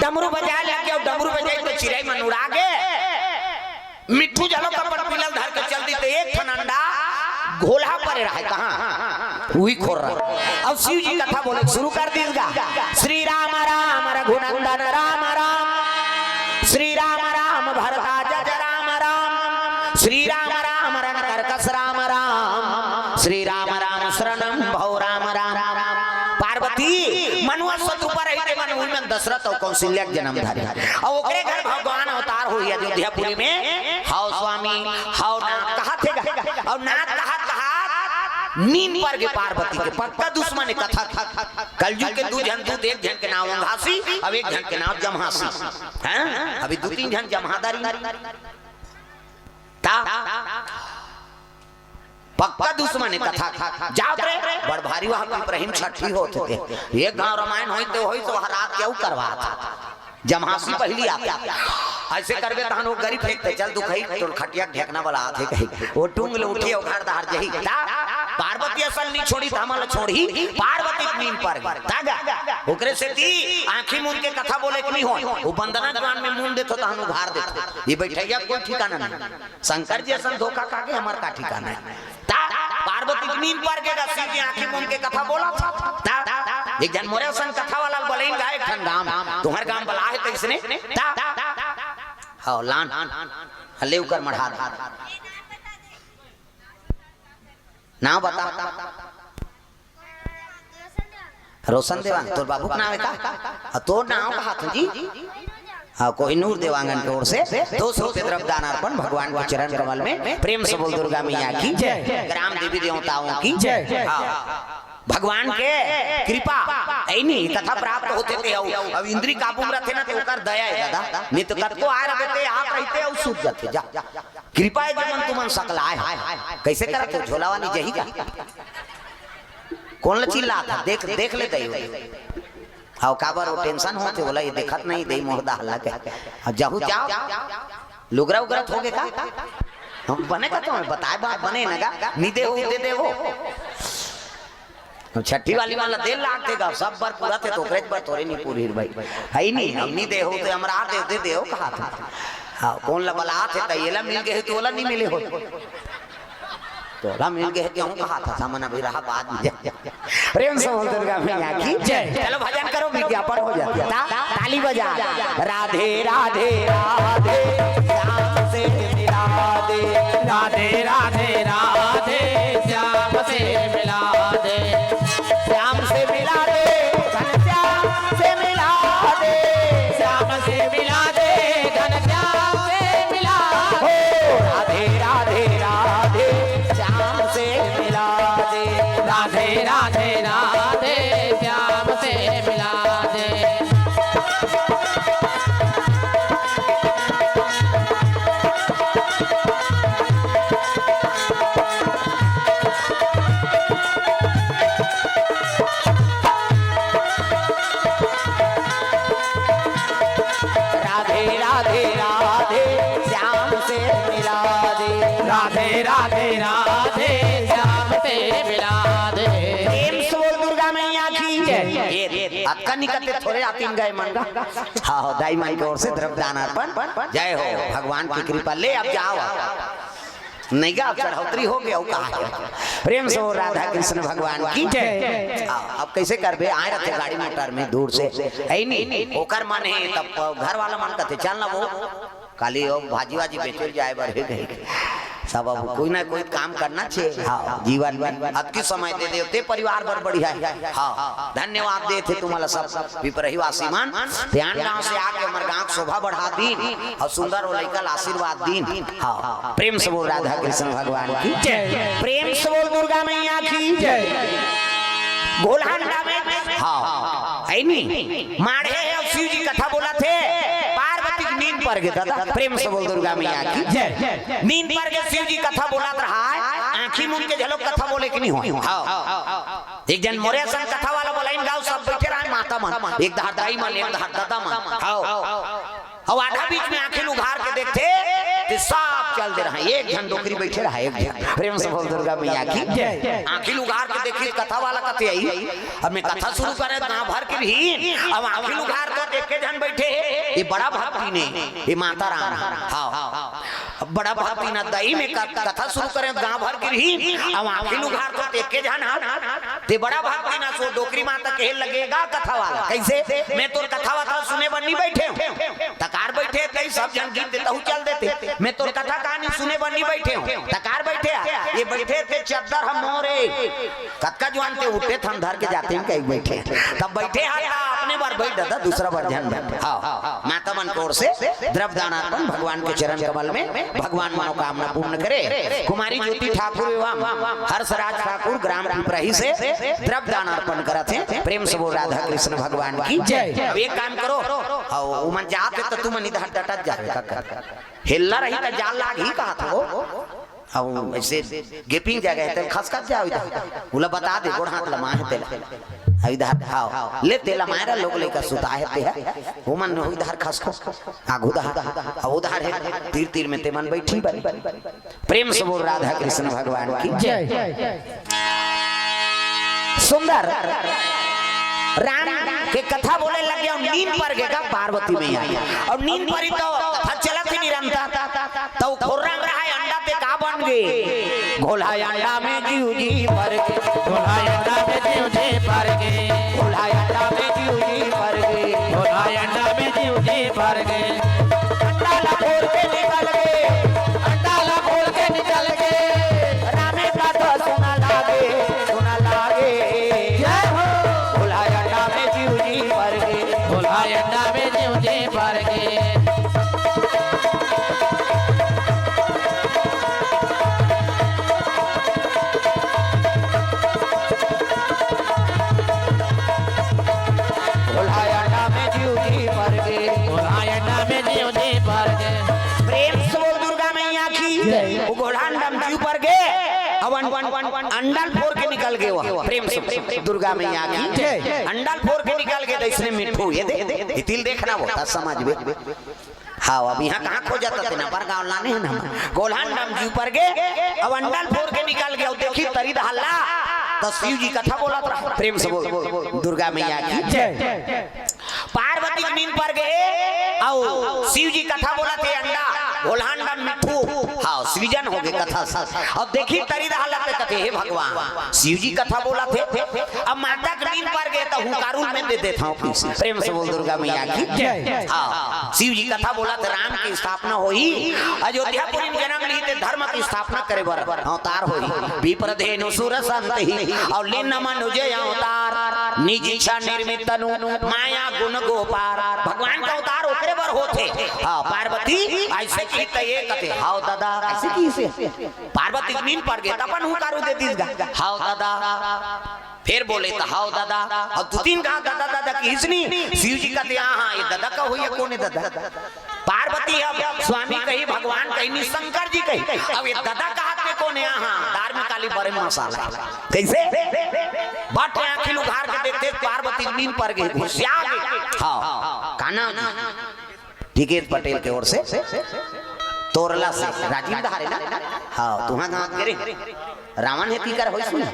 डमरू बजाय लग गे, डमरू बजाय तो चिरई मन उड़ा गे। मिट्ठू जलो कपट पिलल धर के चल दी, तो एक ठन अंडा घोलहा परे रहय, कहाँ? उही खोर्रा। अब शिव जी कथा बोले शुरू कर दीस गा। श्री राम राम रघुनंदन राम राम, श्री राम राम भरद्वाज राम राम, श्री राम राम रण कर्कश राम राम, श्री राम राम शरणम भव राम राम। पार्वती मनुआ सतुपा रहिथे, मन उही मन दशरथ अउ कौशल्या के जन्म धरे। अउ ओकरे घर भगवान अवतार होही अयोध्यापुरी में। हव स्वामी, हव नाथ कहत हे गा। अउ नाथ कहत कहत नींद पर गे पार्वती के, पक्का दुश्मन हे कथा के। कलजुग के दू झन दूत, एक झन के नाव अंघासी, अब एक झन के नाव जम्हासी। हैं? अभी दू तीन झन जम्हादारी। ता पक्का दुश्मन हे कथा के। जात रे, बड़ भारी वहाँ पिपरहिम छट्ठी होत हे। एक गाँव रामायण होई तो होई, तो वहाँ रात के अउ करवात। जम्हासी पहिली आथे। अइसे करबे तहन वो गरी फेंकथे, चल दुखई, तोर खटिया के ढेकना वाला आथे कही। वो टूंग ले उठही, वो घर डहर जही। ता पार्वती असन नइ छोड़ही, त हमन ल छोड़ही। पार्वती के नींद पर गे। ता गा। ओकरे सेती आँखी मूंद के कथा बोले के नइ होय। वो बंदना ज्ञान में मूंद देथो, तहन उघार देथो। ये बइठइया कोई ठिकाना नइ। शंकर जी असन धोखा खा के हमर का ठिकाना हे। ता पार्वती के नींद पर गे गा, शिव जी आँखी मूंद के कथा बोलत। ता एक झन मोरे असन कथा वाला ल बलाइन गा एक ठन गाँव, तुम्हर गाँव बला हे कइसने। ता हव लान, हले उकर मढ़ा दे। नाव बता। रोशन देवांगन, तोर बाबू के नाव हे का? अउ तोर नाव का हे जी? हाँ, कोहिनूर देवांगन के ओर से दो सौ रुपये द्रव्य दान अर्पण भगवान के चरण कमल में। प्रेम से बोल दुर्गा मैया की जय, ग्राम देवी देवताओं की जय। हाँ, भगवान के कृपा, ऐनी कथा प्राप्त होथे ते अउ, अब इंद्री काबू में रथे ना, तो ओकर दया हे दादा, नहीं तो कतको आय रहे ते, आप रहते अउ सूत जाते। जा, कृपा हे, जेमन तुमन सकलाय हो। कइसे करत हो, झोला वाली जही का? कोन ल चिल्लात हे? देख, देख ले दई। अउ काबर वो tension होथे, बोला ये देखत नहीं, दई मोहदा हल्ला के। अब जाहू जाओ। लुगरा उगरा थोगे का? हम बने का तो बताए बात बने ना गा, नी दे हो, दे दे हो। छठी वाली वाला दे लाग देगा, सब बर पूरा थे तो ओकरे बर तोरे नी पूरी भाई। है ही नहीं, हम नी दे हो तो हमरा दे, दे दे हो कहा था। हाँ, कौन ला बला थे तो ये ला मिल गए तो ओला नी मिले हो। तोला मिल गए क्यों कहा था, सामने अभी रहा बाद में। प्रेम से बोल दुर्गा मैया की जय। चलो भजन करो, विज्ञापन हो जाता है। ता-, ताली बजा। राधे राधे राधे, श्याम से मिला दे। राधे राधे राधे, श्याम से मिला दे। श्याम से मिला दे, घनश्याम से मिला दे। श्याम से मिला दे, घनश्याम से मिला दे। राधे राधे राधे, श्याम से मिला दे। राधे राधे राधे, श्याम से मिला दे। राधे राधे राधे, श्याम से मिला दे। राधे राधे राधे, श्याम से मिला दे। प्रेम से बोल दुर्गा मैया की जय। ये अतका निकलते थोड़े आतीन गए मन का। हाँ, हो, दाई माई की ओर से द्रव्य दान अर्पण। जय हो, भगवान की कृपा। ले, अब जाओ। नहीं गा, अब चढ़ौतरी हो गया, वो कहा है। प्रेम से बोल राधा कृष्ण भगवान की जय। हाँ, अब कैसे करबे? आए रहते गाड़ी मोटर में दूर से, है नहीं, ओकर मन है, तब घर वाला मन कहते, "चल ना वो, काली वो भाजी वाजी बेचल जाए बर हे गए।" सब अब कोई ना कोई काम करना चाहिए। हाँ, जीवन में अतकी समय दे देते परिवार बर बढ़िया है। हाँ, धन्यवाद देते तुम्हारा सब। पिपरही वासी मन, ध्यान गांव से आके हमर गांव के शोभा बढ़ा दीन अउ सुंदर ओ लइका ला आशीर्वाद दीन। हाँ, प्रेम से बोल राधा कृष्ण भगवान की जय। प्रेम से बोल दुर्गा मैया की जय। गोलहंडा में, हाँ, है नी, माढ़े हे अउ शिव जी कथा बोलथे, पार्वती के नींद पर गे दादा। प्रेम से बोल दुर्गा मैया की जय। नींद पर गे शिव जी कथा बोलत रहा है, आँखी मूंद के झलक कथा बोले के नहीं होय। हाँ। एक झन मोरे असन कथा वाला बोलाइन गाँव, सब बइठे रहय माता मन, एक धार दाई मन, एक धार ददा मन। हव। अउ आधा बीच में आँखी ल उघार के देखथे, ते सब चल दे रहय, एक झन डोकरी बइठे रहय, एक झन। प्रेम से बोल दुर्गा मैया की जय। आँखी ल उघार के देखिस कथा वाला कथे अई, अब मैं कथा शुरू करेंव, गाँव भर के रहिन, अब आँखी ल उघार के देखे झन बइठे हे, ये बड़ा भक्ति ने, ये माता राम। हव। अब बड़ा भक्ति न दई में क-, कथा शुरू करेंव, गाँव भर के रहिन, अब आँखी ल उघार के देखे झन हा, ते बड़ा भक्ति न सो डोकरी माता कहे लगे गा कथा वाला। कइसे? मैं तोर कथा वथा सुने बर नी बइठे हंव। तकार बइठे, तई सब झन गीत देतहू चल देते। मैं तोर कथा कहानी सुने बर नी बइठे हंव। तकार बइठे हा। ये बइठे ते चद्दर ह मोरे। कतका जुवान ते उठे थन धर के जाते हैं कहीं बइठे। तब बइठे हा ता अपने बर बइठ दादा, दूसरा बर झन बइठ। हाँ, माता मन के ओर से द्रव्य दान अर्पण भगवान के चरण कमल में, भगवान मनोकामना पूर्ण करे। कुमारी ज्योति ठाकुर एवं हर्षराज ठाकुर ग्राम पिपरही से द्रव्य दान अर्पण करत हे। प्रेम से बोल राधा कृष्ण भगवान की जय। अब एक काम करो, अउ उमन जात हे त तुमन इधर डटत जावे, काका। हेल्ला रही त जाल लाग ही कहा था वो। अउ ऐसे gaping जगह हे, तेला खसकत जाओ इधर। उला बता दे, गोड़ हाथ लमाए हे तेला। अउ इधर, हाँ, ले तेला मायरा लोग लेकर सुता हे ते हे। उमन हो इधर खसको, आगू दहा, अउ उधर हे, तीर तीर में तेमन बइठी बन। प्रेम से बोल राधा कृष्ण भगवान की जय। सुंदर राम के कथा बोले लगे अउ नींद पर गे गा पार्वती मैया। अउ नींद परी त कथा चलत हे निरंतर। त ओ खोर्रा म रहय अंडा ते का बन गे? घोला अंडा में जीव जी पर गे। घोला अंडा में जीव जी पर गे। घोला अंडा में जीव जी पर गे। घोला अंडा में जीव जी पर गे। अंडा ला खोल के निकल गे। अंडा ला खोल के निकल गे। रामे कथा सुना लागे, सुना लागे। जय हो। घोला अंडा में जीव जी पर गे। घोला अंडा में जीव जी पर गे। घोला अंडा में जीव जी पर गे। घोला अंडा में जीव जी पर गे। प्रेम से बोल दुर्गा मैया की जय। वो घोला अंडा में जीव पर गे। अब अं-, अं-, अं-, अंडा ल फोर के निकल गे वो। प्रेम से दुर्गा मैया की जय। अंडा ल फोर के निकल गे, त इसने मिठू ये दे, ये तिल देखना वो, त समझ में। हाँ, अब इहाँ कहाँ खोजत हते ना, बड़गांव लाने हे ना हम। गोल्हन डम जी ऊपर गे, अब अंडा ल फोर के निकल गे, अउ देखिस तरी डहर ला, त शिव जी कथा बोलत रहा। प्रेम से बोल, दुर्गा मैया की जय। पार्वती के नींद पर गे, अउ शिव जी कथा बोलत हे, अंडा, गोल्हन डम मिट्ठू, हाँ, सृजन हो गे कथा से। अब देखिस तरी डहर ला त कथे, हे भगवान, शिव जी कथा बोलत हे। अब माता के नींद पर गे त हुंकारू ल मैं दे देथंव। प्रेम से बोल दुर्गा मैया की जय। हाँ, शिव जी कथा बोलत हे, राम के स्थापना होही, अयोध्यापुरी म जनम लिही ते धर्म के स्थापना करे बर अवतार होही। विप्र धेनु सुर संत ही, अउ लीन मनुज अवतार। निज इच्छा निर्मित तनु, माया गुण गो पार। भगवान के अवतार ओकरे बर होथे। हाँ, पार्वती अइसे किहिस त ये कथे, हव ददा, अइसे किहिस हे। पार्वती के नींद पर गे, त अपन हुंकारू दे दिस गा, हव ददा। फेर बोले त, हव ददा। अउ दू तीन घांव ददा ददा किहिस नी, शिव जी कथे, हाँ, हाँ, ये ददा का होही, कोन हे ददा? पार्वती अब स्वामी कही, भगवान कही नी, शंकर जी कही। अब ये ददा कहत हे कोन हे? हाँ, हाँ, दार में काली बरे मसाला। कइसे? बट आँखी ल उघार के देखथे, पार्वती के नींद पर गे, घुसिया गे। हाँ, का नाम? टिकेत पटेल के ओर से तोरला से राजिम डहारे ना। हाँ, तुहाँ गाँव करे रावण हे, तीकर होइस ना,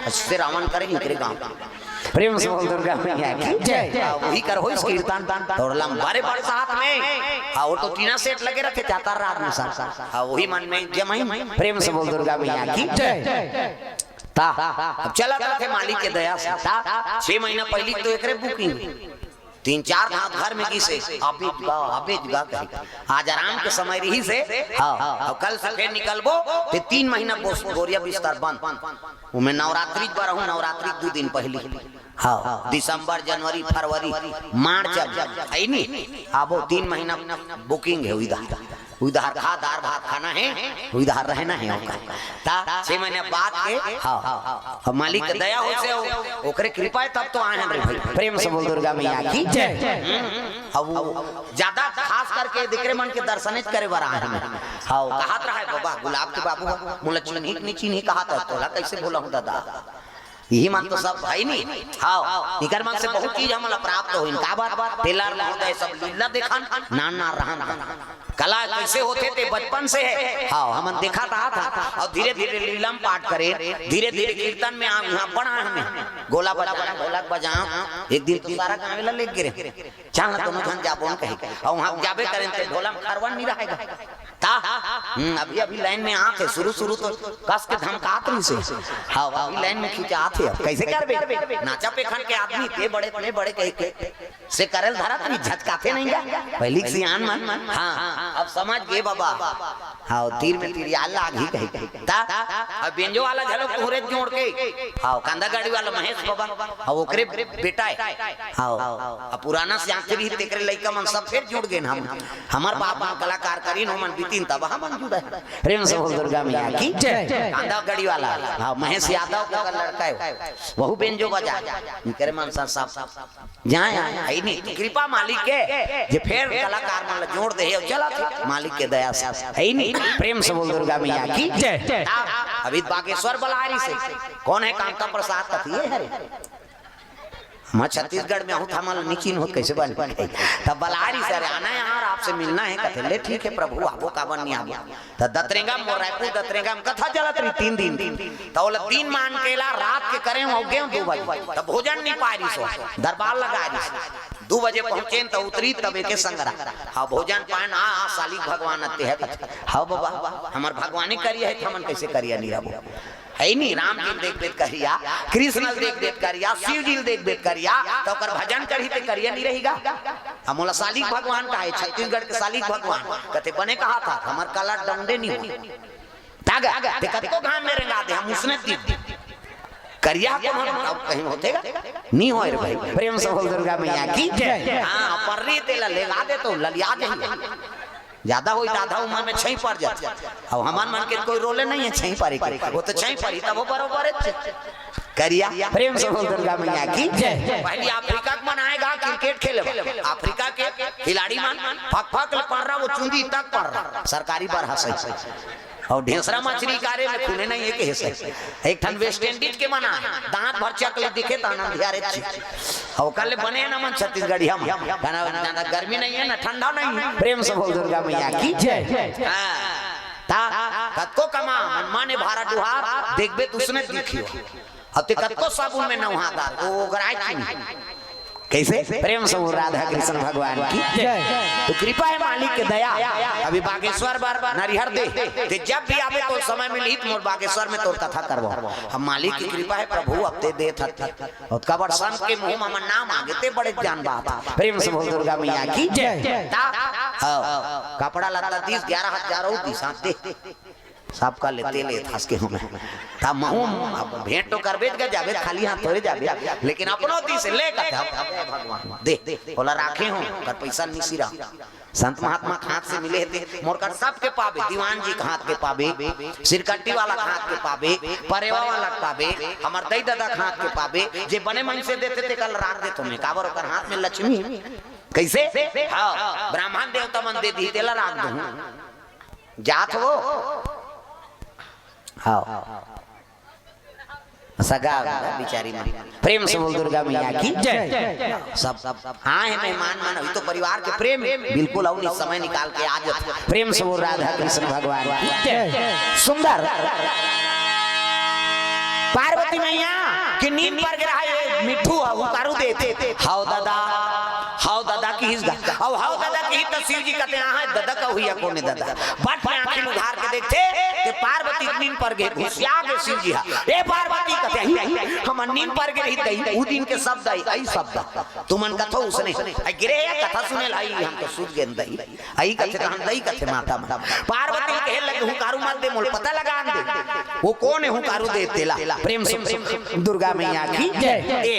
अइसे रावण करे निकरे गाँव। प्रेम से बोल दुर्गा मैया की जय। हाँ, वही कर होइस कीर्तन, तोरला म बरे बड़ साथ में। हाँ, वो तो टीना सेट लगे रथे, जाता रात में सा। हाँ, वही मन में जमाई। प्रेम से बोल दुर्गा मैया की जय। ता, अब चलत रथे मालिक के दया से। ता, छह महीना पहिली तो एकरे बुकिंग। तीन चार घांव घर में गिसे, अबे गा, अबे गा कही। आज आराम के समय रहिस हे। हाँ, अब कल से फेर निकलबो, ते तीन महीना बोस-, बोरिया बिस्तर बंद। ओमे नवरात्रि बर रहूं, नवरात्रि के दू दिन पहिली। हाँ, दिसंबर, जनवरी, फरवरी, मार्च अब, हे नी? आबो तीन महीना बुकिंग हे, उही डहर। उही डहर खा, दार भात खाना हे, उही डहर रहना हे ओकर। ता छह महीना बाद के, हाँ, अब मालिक के दया होइस हे, ओकरे कृपा हे तब तो आए हन रे भाई। प्रेम से बोल दुर्गा मैया की जय। अब वो जादा खास करके दिकरे मन के दर्शनेच करे बर आए हन। हाँ, कहत रहा हे, बाबा, गुलाब के बाबू, मोला चिन्ही कि नी चिन्ही, कहत हे, तोला कइसे भुलाहूं ददा? इही मन तो सब हे नी। हाँ, इकर मन से बहुत चीज हमला प्राप्त होइन। काबर? टेलर महोदय सब लीला देखन, नान नान रहन। कला कइसे होथे ते बचपन से हे। हाँ, हमन देखत आत हन। अउ धीरे-धीरे लीला म पाठ करे, धीरे-धीरे कीर्तन में आ, इहाँ बड़ा हमें गोला बजाए, ढोलक बजाए। एक दिन तो सारा गाँव ला लेके गे रहे। चल ना, दोनों झन जाबो न कही। अउ उहाँ जाबे करेन ते ढोला म खरवन नी रहेगा। ता, हम्म, अभी, अभी लाइन में आथे, शुरू, शुरू तो कस के धमकात रहिस हे। हाँ, अभी लाइन में खींचा आथे, अब कइसे करबे? नाचा पेखन के आदमी, ते बड़े, ते बड़े कहि के, से करल धरत रहिस, झचकाथे नहीं गा। पहिली के सियान मन, हाँ, अब समझ गे बाबा। हाँ, तीर में तिरिया लागही कहि के। ता, अब बेंजो वाला घलो कोहरे जोड़ के, हाँ, कांदा गाड़ी वाला महेश बाबा, हाँ, ओकरे बेटा हे। हाँ, अब पुराना सियान रहिस, तेकरे लइका मन सब फेर जुड़ गेन हम। हमर बाप मन कलाकार करिन, ओमन बितिन तब हमन जुड़े। प्रेम से बोल दुर्गा मैया की जय। कांदा गढ़ी वाला, हाँ, महेश यादव के लड़का हे, वहू बेंजो बजा। इकरे मन सा सब जाए, हे नी, कृपा मालिक के, जे फेर कलाकार मन ला जोड़ दे हे, चलत हे मालिक के दया से, हे नी। प्रेम से बोल दुर्गा मैया की जय। अभी बागेश्वर बलारी से, कोन हे कामता प्रसाद कथिये हरे? मैं छत्तीसगढ़ में हूँ, था मन नी चिन्हों, कइसे बन गई? तब बलारी से, "अरे, आना यार, आपसे मिलना है।" कथे, "ले, ठीक है प्रभु, आबो, काबर नी आबो।" त दतरेंगा म, मोर रायपुर दतरेंगा म कथा चलत रहिस तीन दिन। त ओला दिन मान के ला रात के करेंव, अउ गेंव दू बजे। त भोजन नी पाय रहिस, दरबार लगा रहिस। दू बजे पहुँचेन त उतरिस तब एके संघरा। हाँ, भोजन पाएन, हाँ, हाँ, सालिक भगवान अते हे। हाँ बाबा, हमर भगवानी करिया हे, त हमन कइसे करिया नी रहबो? हे नी, राम जी ल देख देख करिया, कृष्ण ल देख देख करिया, शिव जी ल देख देख करिया, त ओकर भजन करही ते करिया नी रहिगा। अब मोला सालिक भगवान कहे, छत्तीसगढ़ के सालिक भगवान, कथे बने कहा था, हमर कला डंडे नी हो। तागा, ते कतको घाम में रेंगा दे, हम उसने दी। करिया को हम अब कहीं होतेगा? नी होय रे भाई। प्रेम से बोल दुर्गा मैया की जय। हाँ, पर्री तेला लेगा दे तो ललिया जाही। ज्यादा होई त आधा उमर में छई पड़ जाथे। अब हमर मन के कोई रोले नहीं है छई पड़े के, वो तो छई पड़ी तब वो बरोबर हे। करिया। प्रेम से बोल दुर्गा मैया की जय। पहली अफ्रीका के मन आए गा क्रिकेट खेले बर। अफ्रीका के खिलाड़ी मन फक फक ले पर रहा, वो चुंदी तक पर रहा, सरकारी बर हंसई। अउ ढेंसरा मछरी कारे में खूने नहीं है के हंसई। एक ठन वेस्ट इंडीज के मन आए, दांत भर चक ले दिखे त आनंद यारे छी। अउ कल बने न मन छत्तीसगढ़िया में। कहना ज्यादा गर्मी नहीं है ना ठंडा नहीं है। प्रेम से बोल दुर्गा मैया की जय। हाँ। ता कतको कमा मन माने भारा डुहार, देखबे त उसने दिखियो। अब ते कतको साबुन में नहा डाल, वो ओगराए की नहीं। कैसे? प्रेम से बोल राधा कृष्ण भगवान की जय। तो कृपा है मालिक के दया। अभी बागेश्वर बर नरिहर दे, ते जब भी आबे तो समय मिलही त मोर बागेश्वर में तोर कथा करबो। हम मालिक की कृपा है प्रभु, अब ते देत हते। अउ काबर संत के मुंह में हमर नाम आगे ते बड़े जान बात। प्रेम से बोल दुर्गा मैया की जय। ता, हाँ, कपड़ा लत्ता दीस, ग्यारह हजार अउ दीस, हाँ, दे। सबका लेते ले थास के हूँ मैं। ता महूँ अब भेंट तो करबे त जाबे, खाली हाथ थोड़े जाबे, लेकिन अपनो दीस ले कहते, "अब भगवान दे, ओला राखे हूँ, कर पैसा निसी रहा।" संत महात्मा के हाथ से मिले हे ते, मोर कर सबके पाबे, दीवान जी के हाथ के पाबे, सिरकट्टी वाला के हाथ के पाबे, परेवा वाला के पाबे, हमर दई ददा के हाथ के पाबे, जे बने मन से देते ते कल राख देथों मैं, काबर ओकर हाथ में लक्ष्मी। कैसे? हाँ, ब्राह्मण देवता मन दे दी, तेला राख दूँ। जात हो? हाँ। सगा बिचारी मन। प्रेम से बोल दुर्गा मैया की जय। सब, सब, हाँ है मेहमान मन, अभी तो परिवार के प्रेम बिल्कुल अउ नहीं समय निकाल के आ जाते। प्रेम से बोल राधा कृष्ण भगवान की जय। सुंदर। पार्वती मैया के नींद पर गिरा है, मिट्ठू हुंकारू देते, "हाव दादा, हाव दादा" किहिस गा। अब "हाव दादा" किहिस त शिव जी कहते, "हाँ, दादा का हुआ कोने दादा?" बट में आँखी उघार के देखते, ते पार्वती नींद पर गे, घुसिया गे शिव जी हा। "ए पार्वती" कहते, "ही, ही, हमर नींद पर गे रही दई, उ दिन के शब्द आई, आई शब्द। तुमन कथो उसने, आई गिरे या कथा सुने लाई, हम तो सुत गेन दई।" आई कथे, तहन दई कथे माता मन। पार्वती कहे लगे, "हुंकारू मत दे, मोल पता लगा दे। वो कोन है हुंकारू दे तेला?" प्रेम से दुर्गा मैया की जय। ए,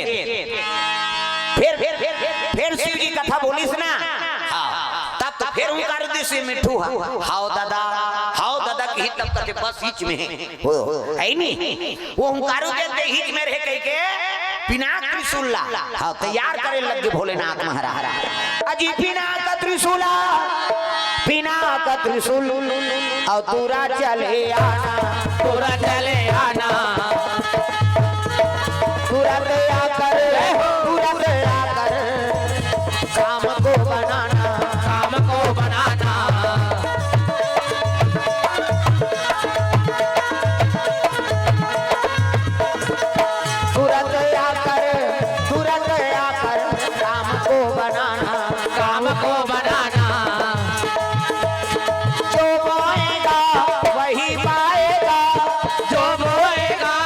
फिर, फिर, फिर शिव जी कथा बोलिस ना। हाँ, तब तो फिर हुंकारू दिस मिट्ठू हा। "हाव दादा, हाव दादा" किहिस तब कथे, "बस इच में है।" हो, हो, है नहीं? वो हुंकारू देते ही में रहे कह के पिनाक त्रिशूल ला, हाँ, तैयार करे लग गे भोलेनाथ महाराज। अजी पिनाक त्रिशूला, पिनाक त्रिशूल, अउ तुरा चले आना, तुरा चले आना, तुरंत आकर, तुरंत आकर काम को बनाना, काम को बनाना। तुरंत आकर, तुरंत आकर काम को बनाना, काम को बनाना। जो बोएगा वही पाएगा, जो बोएगा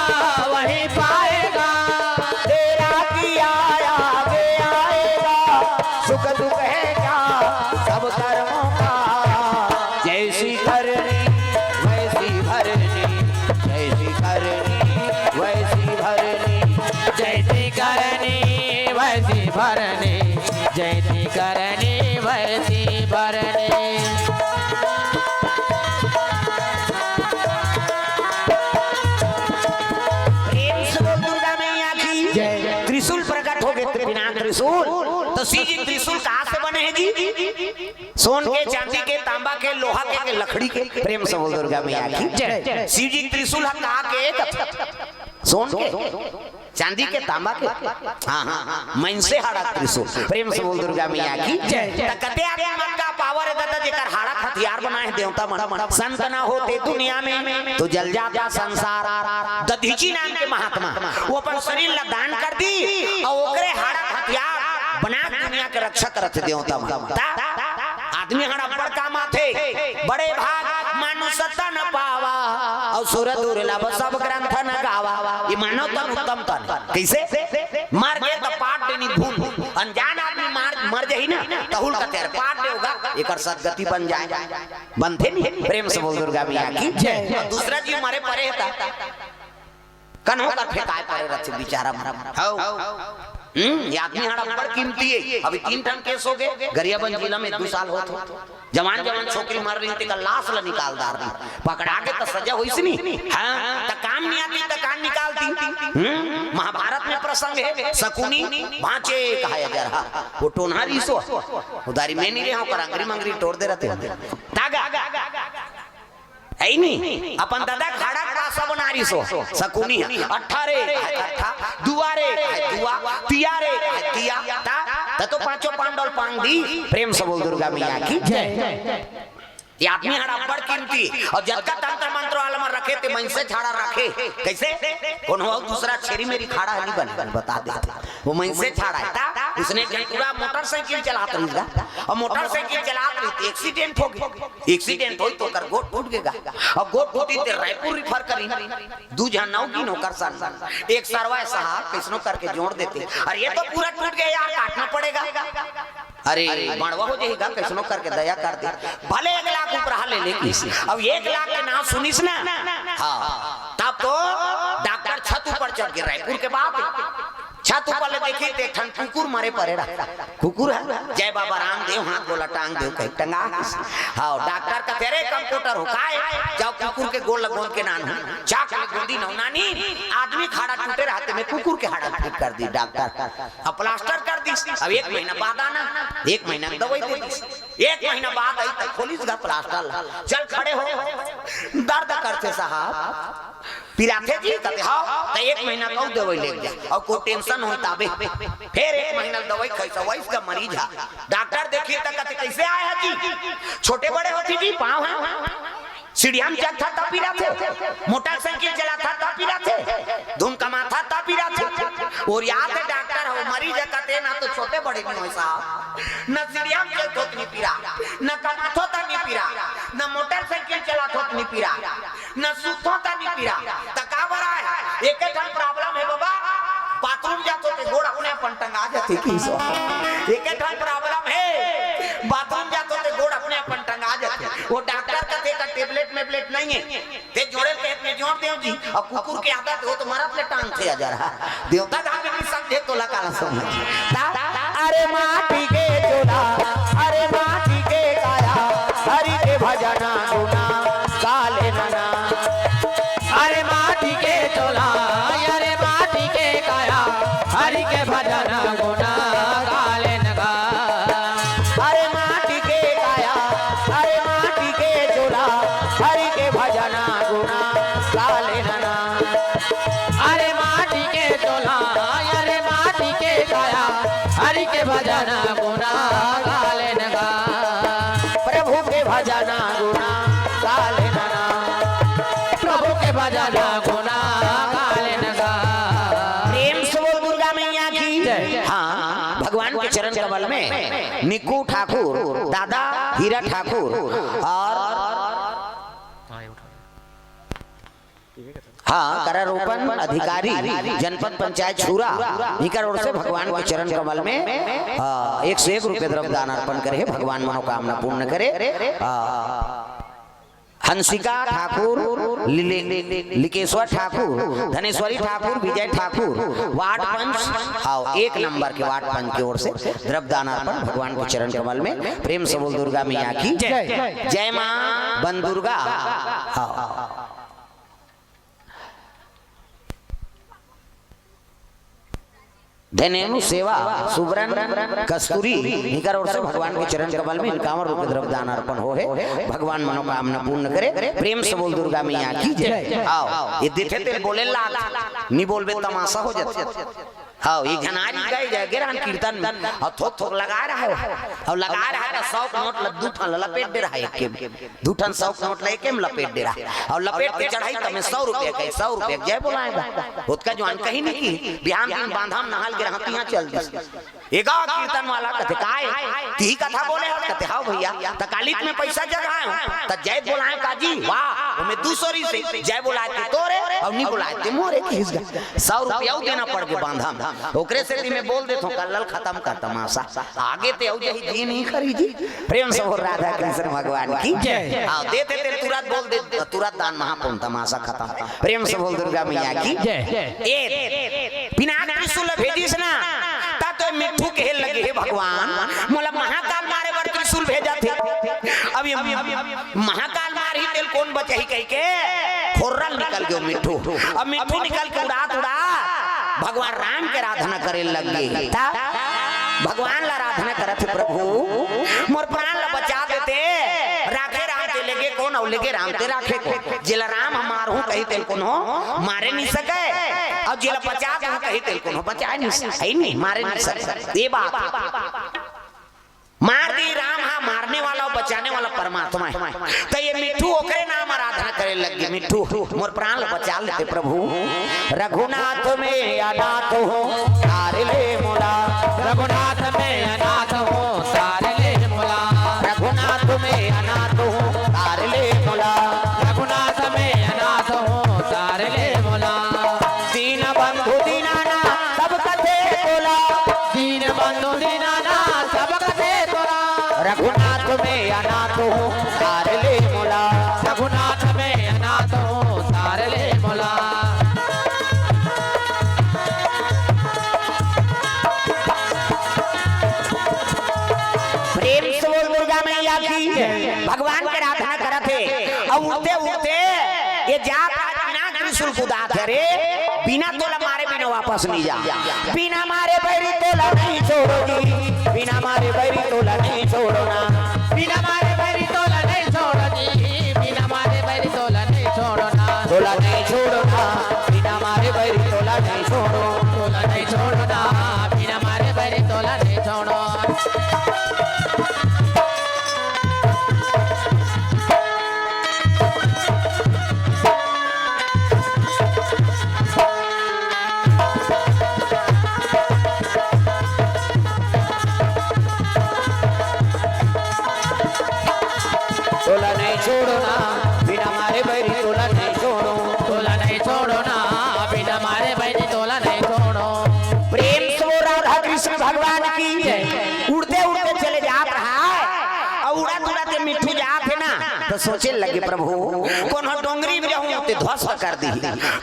वही पाएगा। तेरा किया आगे आएगा, सुख दुख है क्या सब कर्मों का। जैसी करनी वैसी भरनी, जैसी करनी वैसी भरनी, जैसी करनी वैसी भरनी, जैसी करनी वैसी भरनी। प्रेम से बोल दुर्गा मैया की जय। त्रिशूल प्रकट हो गे, त्रिपिनाक त्रिशूल। तो शिव जी त्रिशूल कहाँ से बने हैं जी? सोन के, चांदी के, तांबा के, लोहा के, के लकड़ी के? प्रेम से बोल दुर्गा मैया की जय। शिव जी त्रिशूल ह कहाँ के? सोन के, चांदी के, तांबा के? हाँ, हाँ, हाँ, मनसे हाड़ा त्रिशूल। प्रेम से बोल दुर्गा मैया की जय। त कते आदमी मन का पावर है दादा, जेकर हाड़ा हथियार बनाए हैं देवता मन? संत ना होते दुनिया में तो जल जाता संसार। दधीची नाम के महात्मा, वो अपन शरीर ला दान कर दी अउ ओकरे हाड़ा हथियार बना के दुनिया के रक्षा करत हे देवता मन। त आदमी हाड़ा बड़ काम आथे। बड़े भाग मानुष तन पावा, अउ सुर दुर्लभ सब ग्रंथ न गावा। ये मानव तन उत्तम तन। कैसे? मर गे त पाट देनी धुन। अनजान आदमी मार, मर जाही ना, तहू ल कथे पाट दे होगा, एकर सदगति बन जाए। बनथे नहीं? प्रेम से बोल दुर्गा मैया की जय। अउ दूसरा जीव मरे परे हे त कन्हो कर फेंकाए परे रथे बेचारा मन। हौ। हम्म, ये आदमी हाड़ा बड़ कीमती हे। अभी तीन ठन केस हो गे, गरियाबंद जिला में दू साल होत हे। जवान जवान छोकरी मर रही, तेकर लाश ला निकाल डार दी। पकड़ा गे त सजा होइस नहीं। हाँ, त काम नहीं आती त कान निकाल दी। हम्म, महाभारत में प्रसंग हे, शकुनी बाँचे कहाय अजरहा। वो टोनहा रिहिस, वो दारी में नइ रहे, ओकर अंगरी मंगरी टोर दे रहिथे। तागा, हे नी, अपन ददा खाड़ा के पासा बना रिहिस, शकुनी ह। अट्ठा रे, अट्ठा, दुआ रे, दुआ, तिया रे, तिया, ता, ता तो पाँचों पांडव ल पांग दिस। प्रेम से बोल दुर्गा मैया की जय। ये आदमी हर अब्बड़ कीमती, अउ जतका तंत्र मंत्र वाला मन रखे ते मनसे झाड़ा रखे। कइसे? कोनो अउ दूसरा छेरी मेरी खाड़ा नइ बने, बता दे। वो मनसे झाड़ा हे, ता उसने एक ठन टूरा मोटरसाइकिल चलात रहिस गा, अउ मोटरसाइकिल चलात रहिस ते accident होगे। Accident होइस त ओकर गोड़ टूट गे गा, अउ गोड़ टूटिस ते रायपुर refer करिन। दू झन नौगिन ओकर संग, एक सरवा हे साहब, कइसनो करके जोड़ देते। अरे ये तो पूरा टूट गया यार, काटना पड़ेगा। अरे, मड़वा हो जाही गा, कइसनो करके दया कर दे। भले एक लाख उपराहा ले ले किसी। अब एक लाख के नाम सुनिस ना, हाँ, तब तो डॉक्टर छत ऊपर चढ़ के, रायपुर के बात हे, छत ऊपर ले देखिस ते एक ठन कुकुर मरे परे रहा। कुकुर हे, जय बाबा रामदेव, हाथ गोला टांग देव, कहीं टंगा किसी। हाँ, डॉक्टर कथे, "अरे कंपाउंडर हो, काय? जाव कुकुर के गोड़ ल गोंद के लानव।" जाके ले गोंदिस नव नानी, आदमी के हाड़ा टूटे रहिस ते में कुकुर के हाड़ा ठीक कर दिस डॉक्टर। अब प्लास्टर कर दिस। अब एक महीना बाद आना, एक महीना के दवाई दे दिस। एक महीना बाद आइस त खोलिस गा प्लास्टर ला। चल खड़े हो, दर्द करथे साहब, पिराथे जी, कथे हव, त एक महीना के अउ दवाई लेके जा, अउ कोई tension होही ताबे। फेर एक महीना ले दवाई खाइस, वइस गा मरीज ह। डॉक्टर देखिस त कथे, "कइसे आय ह जी?" "छोटे बड़े होथे जी, पाँव ह, सीढ़िया म चघथंव त पिराथे, मोटरसाइकिल चलाथंव त पिराथे, धुन कमाथंव त पिराथे।" अउ याद हे डॉक्टर ह, मरीज ह कथे ना तो छोटे बड़े नइ होय साहब, न सीढ़िया म चघथंव त नइ पिरा, न कमाथंव त नइ पिरा, न मोटरसाइकिल चलाथंव त नइ पिरा, न सुतथंव त नइ पिरा, त काबर आय? एके ठन problem हे बाबा, बाथरूम जाथंव ते गोड़ अपने अपन टंगा जाथे किसी। एके ठन problem हे, बाथरूम जाथंव ते गोड़ अपने अपन टंगा जाथे। वो डॉक्टर कथे का tablet मेबलेट नइ हे, ते जोड़े के में जोड़ देव जी, अउ कुकुर के आदत हे, वो तो मरत ले टांगथे अजरहा। देवता धाम में समझे तो लगा समझ। ता-, अरे माटी के चोला, अरे माटी के काया, हरि के भजन गुना गाले नना। अरे माटी के चोला, अरे माटी के काया, हरि के भजन गुना गाले नना। अरे माटी के काया, अरे माटी के चोला, हरि के भजन गुना गाले नना। अरे माटी के चोला, अरे माटी के काया, हरि के भजन गुना गाले नना। प्रभु के भजन गुना गाले नना। प्रभु के भजन गुना गाले नना। प्रेम से बोल दुर्गा मैया की जय। हाँ, भगवान के चरण कमल में निक्कू ठाकुर, दादा हीरा ठाकुर अउ हाँ, करारोपण अधिकारी, जनपद पंचायत छुरा, इकर ओर से भगवान के चरण कमल में, आ, एक सौ एक रुपये द्रव्य दान अर्पण करे हे, भगवान मनोकामना पूर्ण करे। आ, हंसिका ठाकुर, लिले-, लिकेश्वर ठाकुर, धनेश्वरी ठाकुर, विजय ठाकुर, वार्ड पंच, हाँ, एक नंबर के वार्ड पंच के ओर से द्रव्य दान अर्पण भगवान के चरण कमल में। प्रेम से बोल दुर्गा मैया की जय। जय माँ बन दुर्गा। हाँ। धनेनु सेवा, सुबरन, कस्तूरी, इकर ओर से भगवान के चरण कमल में इनकावन रुपये द्रव्य दान अर्पण होहे। भगवान मनोकामना पूर्ण करे। प्रेम से बोल दुर्गा मैया की जय। आओ, ये देथे तेल बोले लाग, नइ बोलबे तमाशा हो जाथे। हाँ, ये झनारी गए जाए गे रहन कीर्तन में, अउ थोक थोक लगा रहा हे, अउ लगा रहा हे त सौ के नोट ल दू ठन ल लपेट दे रहा हे एक के। दू ठन सौ के नोट ल एके म लपेट दे रहा हे। अउ लपेट के चढ़ाइस त में सौ रुपया के, सौ रुपया के जय बोलाय गा। ओतका जुवार कहीं नइ किहिस, बिहान दिन बांधा म नहा ल गे रहंव त इहाँ चल दिस। एगा कीर्तन वाला कथे, "काय? तिही कथा बोले हस?" कथे, "हव भइया।" "त काली त में पइसा जगाय हंव, त जय बोलाय हंव का जी?" "वाह, ओमे दू सौ रिहिसे, जय बोलाय ते तोरे, अउ नइ बोलाय ते मोरे," किहिस गा। सौ रुपया अउ देना पड़ गे बांधा म। ओकरे सेती में बोल देथंव, कल्लल खतम कर तमाशा। आगे ते अउ जही जी नइ करी जी। प्रेम से बोल राधा कृष्ण भगवान की जय। हाँ, देथे ते तुरंत बोल दे, तुरंत दान महापुण्य, तमाशा खतम। प्रेम से बोल दुर्गा मैया की जय। ए, पिनाक त्रिशूल भेजिस ना, त तो मिट्ठू कहे लगे, "हे भगवान, मोला महाकाल मारे बर त्रिशूल भेजथे।" अब ये महाकाल मारही तेल कोन बचाही कहिके खोर्रल निकल गयो मिट्ठू। अब मिट्ठू निकल के उड़ात उड़ात भगवान राम के आराधना करे लग गे। त भगवान ला आराधना करत हे, प्रभु मोर प्राण ला बचा देते, राखे राम ते लेगे कोन, अउ लेगे राम ते राखे कोन। जेला राम ह मारहूं कही तेल कोनो मारे नहीं सके, अउ जेला बचा दूं कही तेल कोनो बचाए नहीं सके, है नहीं, मारे नहीं सके। ये बात मार दी, राम हा मारने वाला अउ बचाने वाला परमात्मा हे। त ये मिट्ठू ओकरे नाम आराधना करे लग गे, मिट्ठू मोर प्राण ल बचा लेते प्रभु। रघुनाथ में अनाथ हूँ, तार ले मोला। रघुनाथ में अनाथ हूँ, तार ले मोला। रघुनाथ में अनाथ हूँ, तार ले मोला। रघुनाथ में अनाथ हूँ, तार ले मोला। दीन बंधु दीनानाथ सब कथे तोला। दीन बंधु दीनानाथ सब कथे तोला। रघुनाथ में अनाथ हूँ, तार ले मोला। रघुनाथ में अनाथ हूँ, तार ले मोला। प्रेम से बोल दुर्गा मैया की। भगवान के आराधना करत हे। अउ उड़ते उड़ते ये जात आज बिना त्रिशूल कुदात हे रे, बिना तोला मारे बिना वापस नहीं जा। बिना मारे बैरी तोला नहीं छोड़ो जी, बिना मारे बैरी तोला नहीं छोड़ो ना। बिना मारे बैरी तोला नहीं छोड़ो जी, बिना मारे बैरी तोला नहीं छोड़ो ना। तोला नहीं छोड़ो ना, बिना मारे बैरी तोला नहीं छोड़ो। तोला नहीं छोड़ो ना, बिना मारे बैरी तोला नहीं छोड़ो। तोला नहीं छोड़ो ना, बिना मारे बैरी तोला नहीं छोड़ो। तोला नहीं छोड़ो ना, बिना मारे बैरी तोला नहीं छोड़ो। प्रेम से बोल राधा कृष्ण भगवान की जय। उड़ते उड़ते चले जात रहा हे, अउ उड़त उड़त ये मिट्ठू जात हे ना, त सोचे लगे, प्रभु, कोनो डोंगरी में जाहूं ते ध्वस्त कर दी,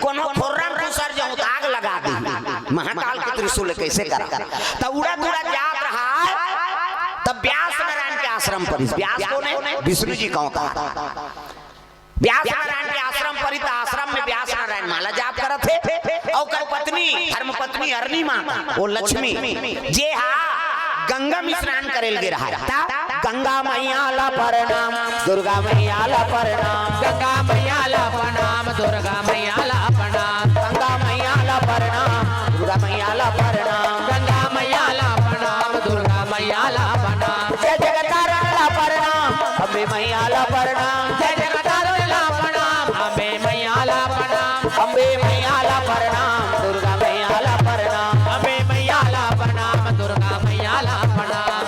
कोनो खोर्रा में घुसर जाहूं त आग लगा दी। महाकाल के त्रिशूल कैसे करा? त उड़त उड़त जात रहा हे, तब व्यास नारायण के आश्रम परिस। व्यास कोन हे? विष्णु जी का अवतार। व्यास नारायण के आश्रम परिस, त आश्रम में व्यास नारायण माला जाप करत हे। अउ ओकर पत्नी, धर्म पत्नी अरणी माता, वो लक्ष्मी, जे हा गंगा में स्नान करे ल गे रहा हे। त गंगा मैया ला प्रणाम, दुर्गा मैया ला प्रणाम। गंगा मैया ला प्रणाम, दुर्गा मैया ला प्रणाम। गंगा मैया ला प्रणाम, दुर्गा मैया ला प्रणाम। गंगा मैया ला प्रणाम, दुर्गा मैया ला प्रणाम। जय जगतारण ला प्रणाम, अम्बे मैया ला प्रणाम। जय जगतारण ला प्रणाम, अम्बे मैया ला प्रणाम। अम्बे मैया ला प्रणाम, दुर्गा मैया ला प्रणाम। अम्बे मैया ला प्रणाम, दुर्गा मैया ला प्रणाम।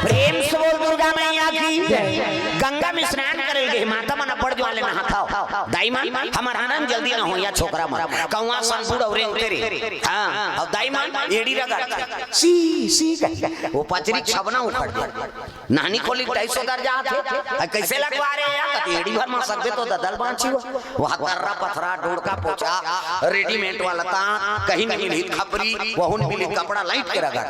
प्रेम से बोल दुर्गा मैया की जय। गंगा में स्नान करे ल गे, माता मन अब्बड़ जुआर ले नहात हव। दाई मन, हमर आनंद जल्दी न हो या छोकरा मन। कौआ सन बूढ़ अउ रेंगथे रे। हाँ, अउ दाई मन एड़ी रगड़। सी, सी कही। वो पचरी छबना उखड़ गे। नानी खोली ढाई सौ दर जात हे। अ, कैसे लगवा रे या? कति एड़ी भर मा सकबे तो ददल बाँची हुआ। वहाँ तर्रा पथरा, डोड़का पोछा, readymade वाला ताँत, कहीं नहीं मिली खपरी, वहुन मिली कपड़ा लाइट के रगड़।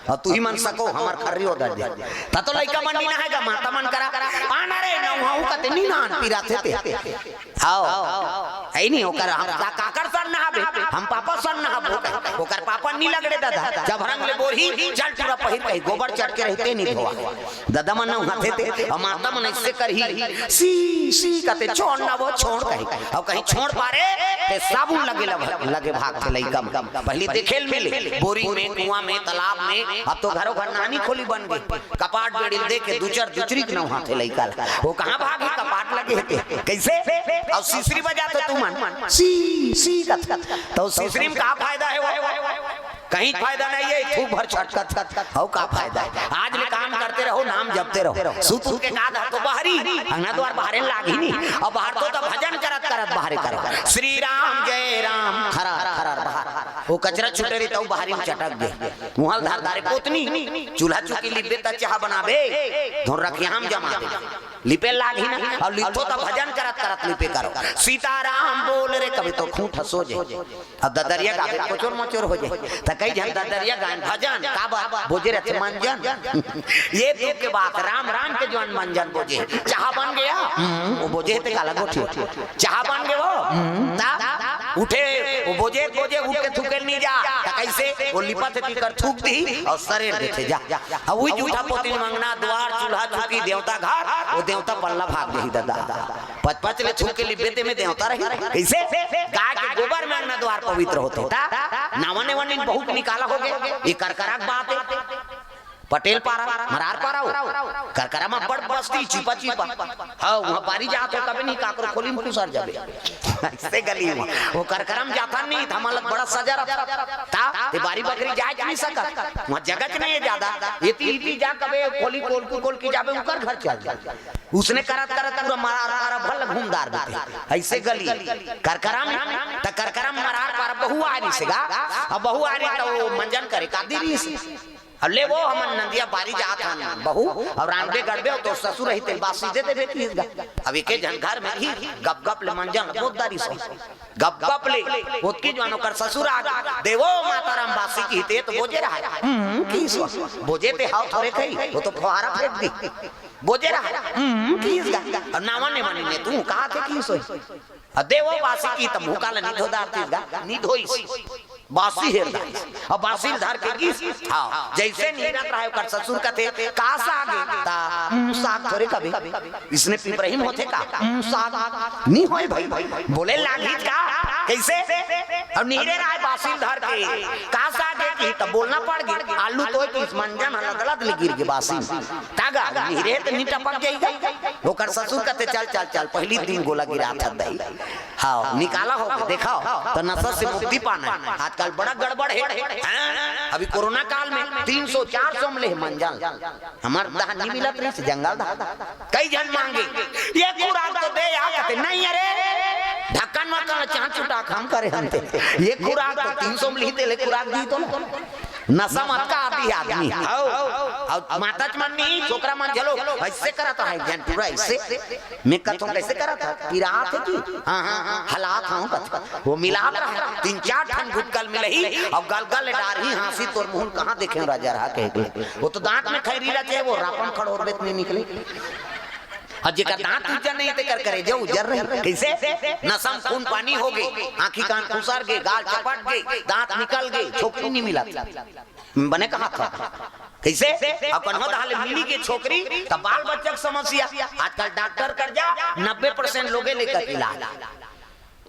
अउ तुही मन सको, हमर खर्री ओदर दे। त तो लइका मन नी नहाय गा, माता मन करा। पाना रे, नहाहूँ कते नी नहान, पिराथे ते। हव। हे नहीं, ओकर हम का-, काकर सन नहाबे? हम पापा सन नहाबो। ओकर पापा नी लगड़े दादा। जब रंग ले बोरही, जल टूरा पहिर कही, गोबर चट के रहिते नी धोआ। दादा मन नहाथे ते, अउ माता मन ऐसे करही, सी, सी कते, छोड़ ना वो, छोड़ कही। अउ कहीं छोड़ पारे, ते साबुन लगे लग-, लगे भागथे लइका मन। पहली देखे ल मिले, बोरी में, कुआं में, तालाब में, अब तो घरों घर नानी खोली बन गे। कपाट बेड़ी ल दे के दुचर दुचरी के नहाथे लइका ल। वो कहाँ भागही, कपाट लगे हे ते। कैसे? अउ सिसरी बजात हो तुमन। सी, सी कत। त सिसरी में का फायदा हे वो? कहीं फायदा नहीं हे, थूक भर छटकत। अउ का फायदा हे? आज ले काम करते रहो, नाम जपते रहो। सुत उठ के का धर तो बाहरी, अंगना द्वार बाहरे लागही नहीं। अउ बाहर तो, तो भजन करत करत बाहरे करो। श्री राम जय राम, खरा खरा बाहर। वो कचरा छूटे रही, तऊ बाहरी में चटक दे। मुहल धार धारे पोतनी, चूल्हा चुकी लिपबे त चाह बनाबे, धोर रखिया हम जमा दे। लिपे लाग ही ना, अउ लिपथो त भजन करत करत लिपे करो। सीताराम बोल रे, कभी तो खूंट हंसो जे। अब ददरिया गाबे कोचोर मोचोर हो जे। त कई झन ददरिया गायन भजन, का बात? बोजे रथे मंजन। ये दुख के बात, राम राम के जवान मंजन बोजे। चाह बन गया? हम्म, वो बोजे ते काला गोठी। चाह बन गए वो? हम्म, ता उठे, वो बोजे, बोजे उठ के थूके नहीं जा। त कैसे? वो लिपत है पीकर थूक दी अउ सरेर देथे जा। अब वही जूठा पोती मंगना, द्वार, चूल्हा, चुकी, देवता घर, वो देवता पल्ला भाग गई दादा। पच पच ले थूक के लिपे ते में देवता रही। कैसे? गाय के गोबर में अंगना द्वार पवित्र होथे। ता नावन एवन बहुत निकाला हो गए। ये करकरा के बात है। पटेल पारा, मरार पारा हो। करकरा म बड़ बस्ती, चिपा चिपा। हाँ, वहाँ बारी जात हो, कभी नहीं काकरो खोली में घुसर जाबे। ऐसे गली में। वो करकरा म जाता नहीं, त हमन ल बड़ा सजा रहता। ता, ते बारी बखरी जाए नहीं सकत। वहाँ जगह नहीं है ज्यादा। इती, इती जा कबे खोली कोलकी, कोलकी जाबे, उकर घर चल जाए। उसने करत, करत पूरा मरार पारा भल घूम दार देथे। ऐसे गली। करकरा में, त करकरा म मरार पारा बहू आ रही से गा। अब बहू आ रही त वो मंजन करे का दी रही से। अब ले वो हमन नंदिया बारी जात हन बहू, अउ रांधबे गढ़बे अउ तोर ससुर रही तेल बासी दे देबे किहिस गा। अब एके झन घर में ही गप गप ले मंजन ल बोत दारी सो। गप गप ले ओतकी जवान ओकर ससुर आ गे। देवो माता राम बासी किहिते त बोजे रहा। हम्म, किहिस वो। बोजे ते हाव थोरे कही, वो तो फुहारा फेंक दी। बोजे रहा। हम्म, किहिस गा। अब नावा ने मानी ने तू कहा थे किहिस वो। अ देवो बासी किहिस त मुँह काला नी धो दारतिस गा, नी धोइस। बासी हेर दारिस। अउ बासी ल धर के गिस। हाँ, जैसे निहिरत रहा ओकर ससुर कथे, "का साग ए?" ता, "उम, साग थोरे कबे।" इसने पिपरही म होथे का? "उम, साग।" नी होय भाई, बोले लागिस का? कैसे? अउ निहिरे रहा बासी ल धर के, "का साग ए?" किहिस त बोलना पड़ गे। आलू तो किहिस मंजन ह लदलद ले गिर गे बासी म। तागा, निहिरे त नी टपक जाई गा। ओकर ससुर कथे, "चल, चल, चल, पहिली दिन गोला गिराथस दई।" हाँ, निकाला हो, देखाव, त नशा से मुक्ति पाना हे। आजकल बड़ा गड़बड़ हे। हाँ? अभी कोरोना काल में तीन सौ, चार सौ म ले मंजन। हमर दहा नी मिलत रहिस, जंगल दहा। कई झन मांगे, "ये खुराक तो दे यार," कथे, "नहीं अरे, ढक्कन वक्कन ल चाँच चुटा के हम करे हन ते। ये खुराक तो तीन सौ म लिही ते ले खुराक दिही तो ना।" नशा म अतका आदी हे आदमी। अउ, अउ माताच मन नी, छोकरा मन घलो, ऐसे करत हे, एक झन टूरा ऐसे। मैं कथों, "कैसे करत हे? पिरात हे कि?" "हाँ, हाँ, हाँ, हलात हँव," कथे। वो मिलात रहा, तीन चार ठन गुटका ल मिलही, अउ गल गल डारही, हाँसी, "तोर मुँह ल कहाँ देखे हँव राजा रहा," कहे के। वो तो दाँत में खैरी रचे, वो रापन खड़ोरबे त नी निकले। अउ जेकर दाँत उज्जर नहीं, तेकर करेजा उज्जर रही। कैसे? नशा म खून पानी हो गे, आँखी कान खुसर गे, गाल चपट गे, दाँत निकल गे, छोकरी नी मिलत। बने कहा था। कैसे? अब कन्हो दहा ले मिली के छोकरी, त बाल बच्चा के समस्या। आजकल डॉक्टर कर जा, नब्बे परसेंट लोगे लइका के इलाज।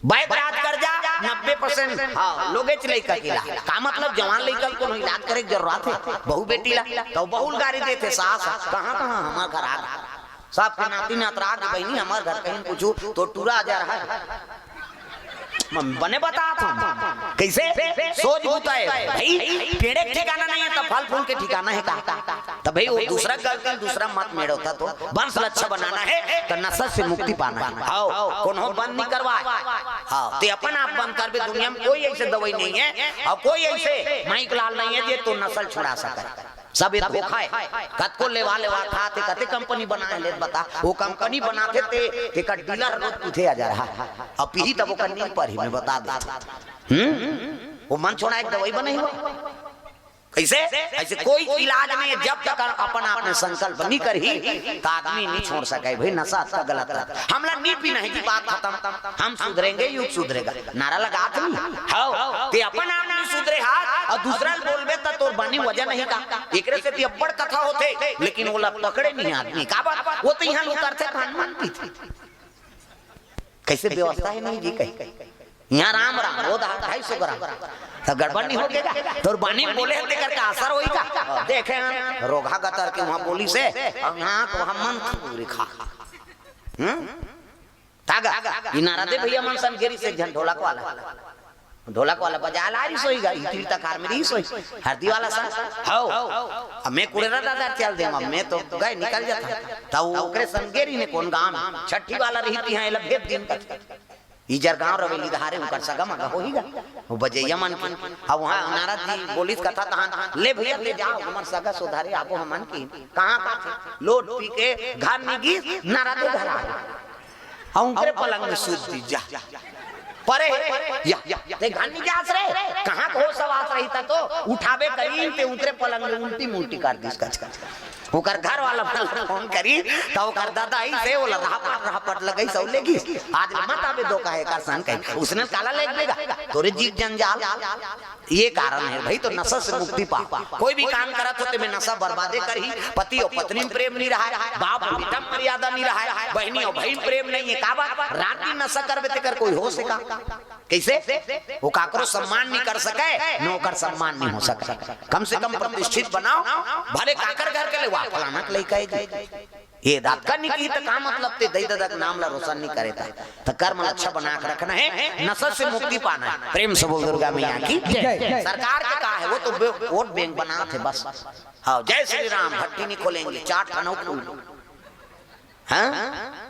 बैद राज कर जा, नब्बे परसेंट, हाँ, लोगे च लइका के इलाज। का मतलब, जवान लइका ल कोनो इलाज करे के जरूरत हे? बहू बेटी ला, त बहू ल गारी देथे, "सास, कहाँ, कहाँ हमर घर आ गे? सबके नाती नतरा गे बहिनी, हमर घर कहीं पूछू, तो टूरा आ जा रहा है।" म-, बने बतात हँव। कैसे? सोच बुता हे भाई, पेड़े के ठिकाना नहीं हे, त फल फूल के ठिकाना हे का? त भाई, वो दूसरा गलती, दूसरा मत मेड़ो था, तो वंश ल अच्छा बनाना हे, त नशा से मुक्ति पाना हे। हाँ, कोनो बंद नहीं करवाय। हाँ, ते अपन आप बंद करबे, दुनिया म कोई ऐसे दवाई नहीं हे, अउ कोई ऐसे माइक लाल नहीं हे, जे तोर नशा ल छुड़ा सके। सब ये धोखा हे। कतको लेवा लेवा खाथे, कते कंपनी बनाए ले बता। वो कंपनी बनाथे ते, तेकर डीलर रोज पूछे आ जा रहा। अब पीही तब ओकर नींद पड़ही, मैं बता दे। हम्म? वो मन छोड़ा एक दवाई बनाई हो। कैसे? ऐसे कोई इलाज नहीं हे, जब तक अपन आप में संकल्प नहीं करही, त आदमी नहीं छोड़ सके। भाई, नशा अतका गलत रहत। हमला नी पीना हे जी, बात खतम। हम सुधरेंगे, युग सुधरेगा। नारा लगात नहीं। हव, ते अपन आप नहीं सुधरे हा, अउ दूसरा ल बोलबे त तोर बानी वजन नहीं का। एकरे से भी अब्बड़ कथा होथे, लेकिन ओला पकड़े नहीं आदमी। का बात? वो तो यहाँ उतरथे, भान मान पीथे। कैसे व्यवस्था हे नहीं जी कहीं? यहाँ राम राम, वो दहा ढाई सौ ग्राम। त गड़बड़ नहीं होगे का? तोर बानी बोले हे, तेकर का असर होई का? देखे हन, रोगहा गतर के वहाँ बोलिस हे, अउ यहाँ तो हम मन पूरी खा। हम्म? तागा, इनारा दे भैया मन सन गेरी से एक झन ढोलक वाला। ढोलक वाला बजा ला रही सोई गा, इतनी तकार में रही सोई। हरदी वाला सन, हव। अब मैं कुड़ेरा दादा चल देंव, अब मैं तो गए निकल जाता। त वो ओकरे सन गेरी ने कोन गांव में, छठी वाला रही थी, हाँ, एला भेज दिन का। इजर गांव रवेली धारे, उनकर सगा मगा होही गा। वो बजैया मन की। अब वहाँ नारद जी बोलिस कथा तहान, "ले भैया, ले जाओ, हमर सगा सोधारे आबो हमन की।" कहाँ का थे? लोट पी के घर में गिस, नारद घर आ गए। अउ उनकरे पलंग में सूत दिस, जा। परे, या, या, ते घर में जास रे, कहाँ को सवास रही था तो उठावे करीन, ते उनकरे पलंग में उल्टी मुल्टी कर दिस, कच, कच, कच। ओकर घर वाला मन ला फोन करी, त ओकर ददा आई से ओला रहपट, रहपट लगई सौ लेगी। आज ले मत आबे दो कहे कर सन कही। उसने काला ले देगा, तोरे जीव जंजाल। ये कारण है भाई, तो नशा से मुक्ति पा। कोई भी काम करत हो, तेमे नशा बर्बादे करही। पति और पत्नी में प्रेम नहीं रहा है, बाप और बेटा में मर्यादा नहीं रहा है, बहनी और भाई में प्रेम नहीं है। का बात? रात दिन नशा करबे, तेकर कोई हो सका? कैसे? वो काकरो सम्मान नहीं कर सके, न ओकर सम्मान नहीं हो सके। कम से कम प्रतिष्ठित बनाओ, भले काकर घर के ले, "वाह, फलाना के लइका है जी।" ये दात का नहीं की, तो का मतलब ते दई ददा के नाम ला रोशन नहीं करे ता। तो कर्म ला अच्छा बना के रखना है, नशा से मुक्ति पाना है। प्रेम से बोल दुर्गा मैया की जय। सरकार के का है, वो तो बे-, वोट बैंक बना थे बस। हाँ, जय श्री राम, भट्टी नहीं खोलेंगे, चार ठन अउ खोल। हाँ?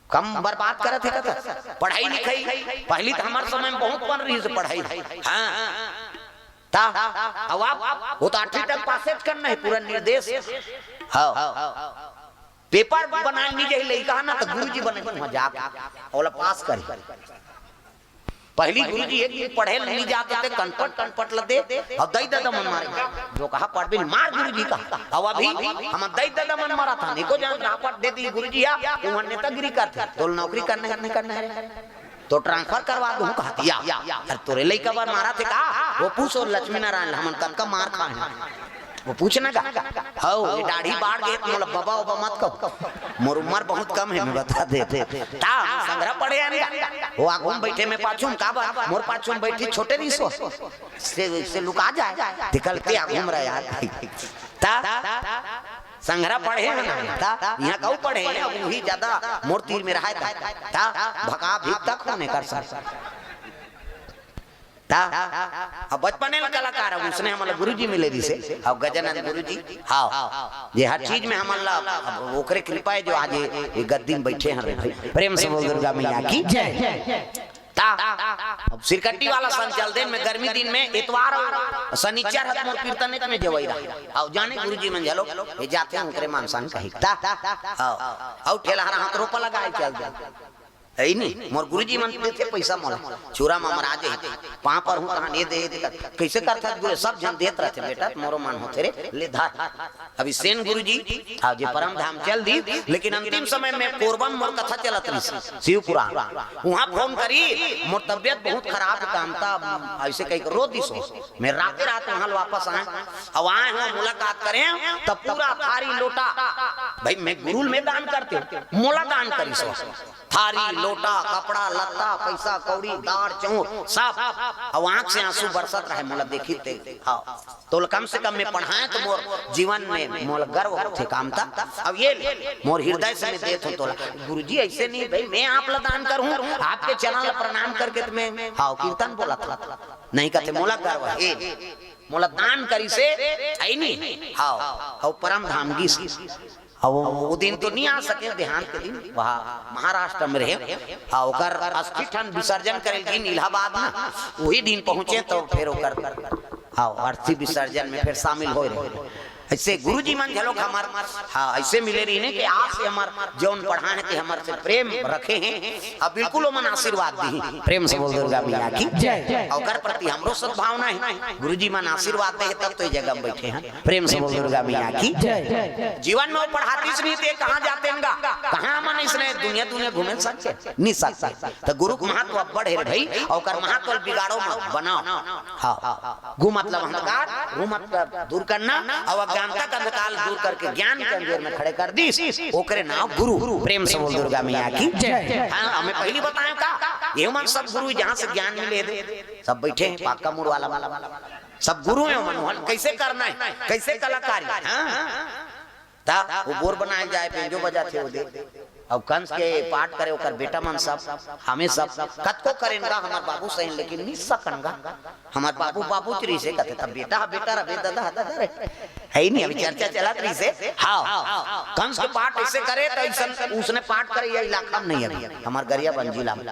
कम बर्बाद करत हे कथा। पढ़ाई लिखाई, पहली तो हमारे समय में बहुत बन रही से पढ़ाई। हाँ। ता, अब आप, वो तो आठवीं तक पास करना है, पूरा निर्देश। हाँ। पेपर बनाए नहीं जाए लइका ना, तो गुरुजी बने वहाँ जाके, ओला पास करे। पहली गुरुजी एक दिन पढ़े नहीं जाते थे, कनपट, कनपट ल दे, अउ दई ददा मन मारे। जो कहा पढ़बे नहीं, मार गुरुजी कहा। अउ अभी हम दई ददा मन मारा था, निको जान रापट दे दी गुरुजी, या उमन नेतागिरी करते, तोल नौकरी करने, करने, करने है। तो ट्रांसफर करवा दूं कहत, या, या, अरे तोरे लइका बर मारा थे का? वो पूछ और लक्ष्मी नारायण हमन कतका मार खाए हैं। वो पूछना का? हौ, ये दाढ़ी बाढ़ गे, मोला बबा उबा मत कहो। मोर उम्र बहुत कम है, मैं बता दे। ता, हम संघरा पढ़े हन का? वो आगू में बैठे, मैं पाछू में, का बात? मोर पाछू में बैठी छोटे रहिस हो। से, से लुका जाए। ते कल ते आगू में रह यार। ता, संघरा पढ़े हन ना। ता, यहाँ कहू पढ़े हैं, अब वही ज्यादा मोर तीर में रहा था। ता, भका भी तक होने कर सक। ता, अब बचपने ल कलाकार, अब उसने हमन ल गुरुजी मिले रिसे, अब गजानन गुरुजी, हाँ, जे हर चीज में हमन ल, अब ओकरे कृपा है जो आज ये, ये गद्दी में बैठे हैं रे भाई। प्रेम से बोल दुर्गा मैया की जय। ता, अब सिरकट्टी वाला सन चल दिन में, गर्मी दिन में, एतवार अउ सनिचर हत मोर कीर्तन में जवई रहा। अब जाने गुरुजी मन झलो, ये जाते हैं ओकरे मान सन कही। ता, हाँ, अउ ठेला हरा हाथ रोपा लगाए चल दे। है नी, मोर गुरुजी मन देथे पैसा मोला, चूरा ममरा जे, पाँव पर हूँ तहान ये दे, ये दे, कैसे करथा गुरु, सब झन देत रहथे बेटा, मोरो मन होथे रे, ले धर। अभी सेन गुरुजी, हाँ, जे परम धाम चल दी, लेकिन अंतिम समय में कोरबा में मोर कथा चलत रहिस, शिव पुराण, वहाँ फोन करी, मोर तबियत बहुत खराब काम था, ऐसे कही रो दिस हो, मैं राते रात वहाँ वापस आए, अब आए हो मुलाकात करें, तब पूरा थारी लोटा, भाई मैं गुरु में दान करते हो, मोला दान करिस हो। थारी, लोटा, कपड़ा, लत्ता, पैसा, कौड़ी, दार, चाउर, सब। अब आँख से आंसू बरसत रहे, मोला देखी ते। हाँ। तोला कम से कम मैं पढ़ाए तो मोर जीवन में मोला गर्व होथे काम ता। अब ये ले, मोर हृदय से मैं देत हूँ तोला। गुरुजी ऐसे नहीं भाई, मैं आप ला दान करूँ, आपके चरण ला प्रणाम करके तो मैं, हाँ, कीर्तन बोला था। नहीं कहते, मोला गर्व है, मोला दान करी से, है नहीं? हाँ, हाँ, परम धाम गिस। अब वो, वो दिन तो नहीं आ सके, देहांत के दिन वहाँ महाराष्ट्र में रहे। हाँ, ओकर अस्थि ठन विसर्जन करे गिन इलाहाबाद में, वही दिन पहुँचे तो फिर ओकर, हाँ, अस्थि विसर्जन में फिर शामिल हो रहे। ऐसे गुरुजी मन झलोक हमर, हाँ, ऐसे मिले रहिने कि आज से हमर जौन पढ़ाए हैं, ते हमर से प्रेम रखे हैं, अब बिल्कुल ओमन आशीर्वाद दी। प्रेम से बोल दुर्गा मैया की जय। ओकर प्रति हमरो सद्भावना है, गुरुजी मन आशीर्वाद दे तब तो ये जगह में बैठे हैं। प्रेम से बोल दुर्गा मैया की जय। जीवन में वो पढ़ातीस नहीं ते कहाँ जाते हैं गा? कहाँ मन इसने दुनिया दुनिया घूमे सकते? नहीं सकते। तो गुरु के महत्व अब्बड़ है रे भाई, ओकर महत्व बिगाड़ो मत, बनाओ। हाँ, गु मतलब अंधकार, रु मतलब दूर करना, और अज्ञानता का अंधकार दूर करके ज्ञान के अंधेर में खड़े कर दिस, ओकरे नाम गुरु। प्रेम से बोल दुर्गा मैया की जय। हाँ, हमें पहली बताए का, ये मन सब गुरु जहाँ से ज्ञान मिले दे, सब बैठे हैं पाक्का मूड़ वाला वाला, सब गुरु हैं मन, कैसे करना है, कैसे कलाकारी। हाँ, ता वो बोर बनाए जाए, बेंजो बजा थे वो दे। अउ कंस के पाठ करे, ओकर बेटा मन सब, हमें सब, कतको करेन गा, हमर बाबू सही, लेकिन नि सकन गा। हमर बाबू बाबूच रहिसे कथे, तब बेटा ह बेटा रहे, ददा ह ददा रहे। हे ही नहीं, अभी चर्चा चलत रहिसे। हाँ, कंस के पाठ ऐसे करे, तो ऐसन उसने पाठ करे, ये इलाका में नहीं है अभी, हमर गरियाबंद जिला में।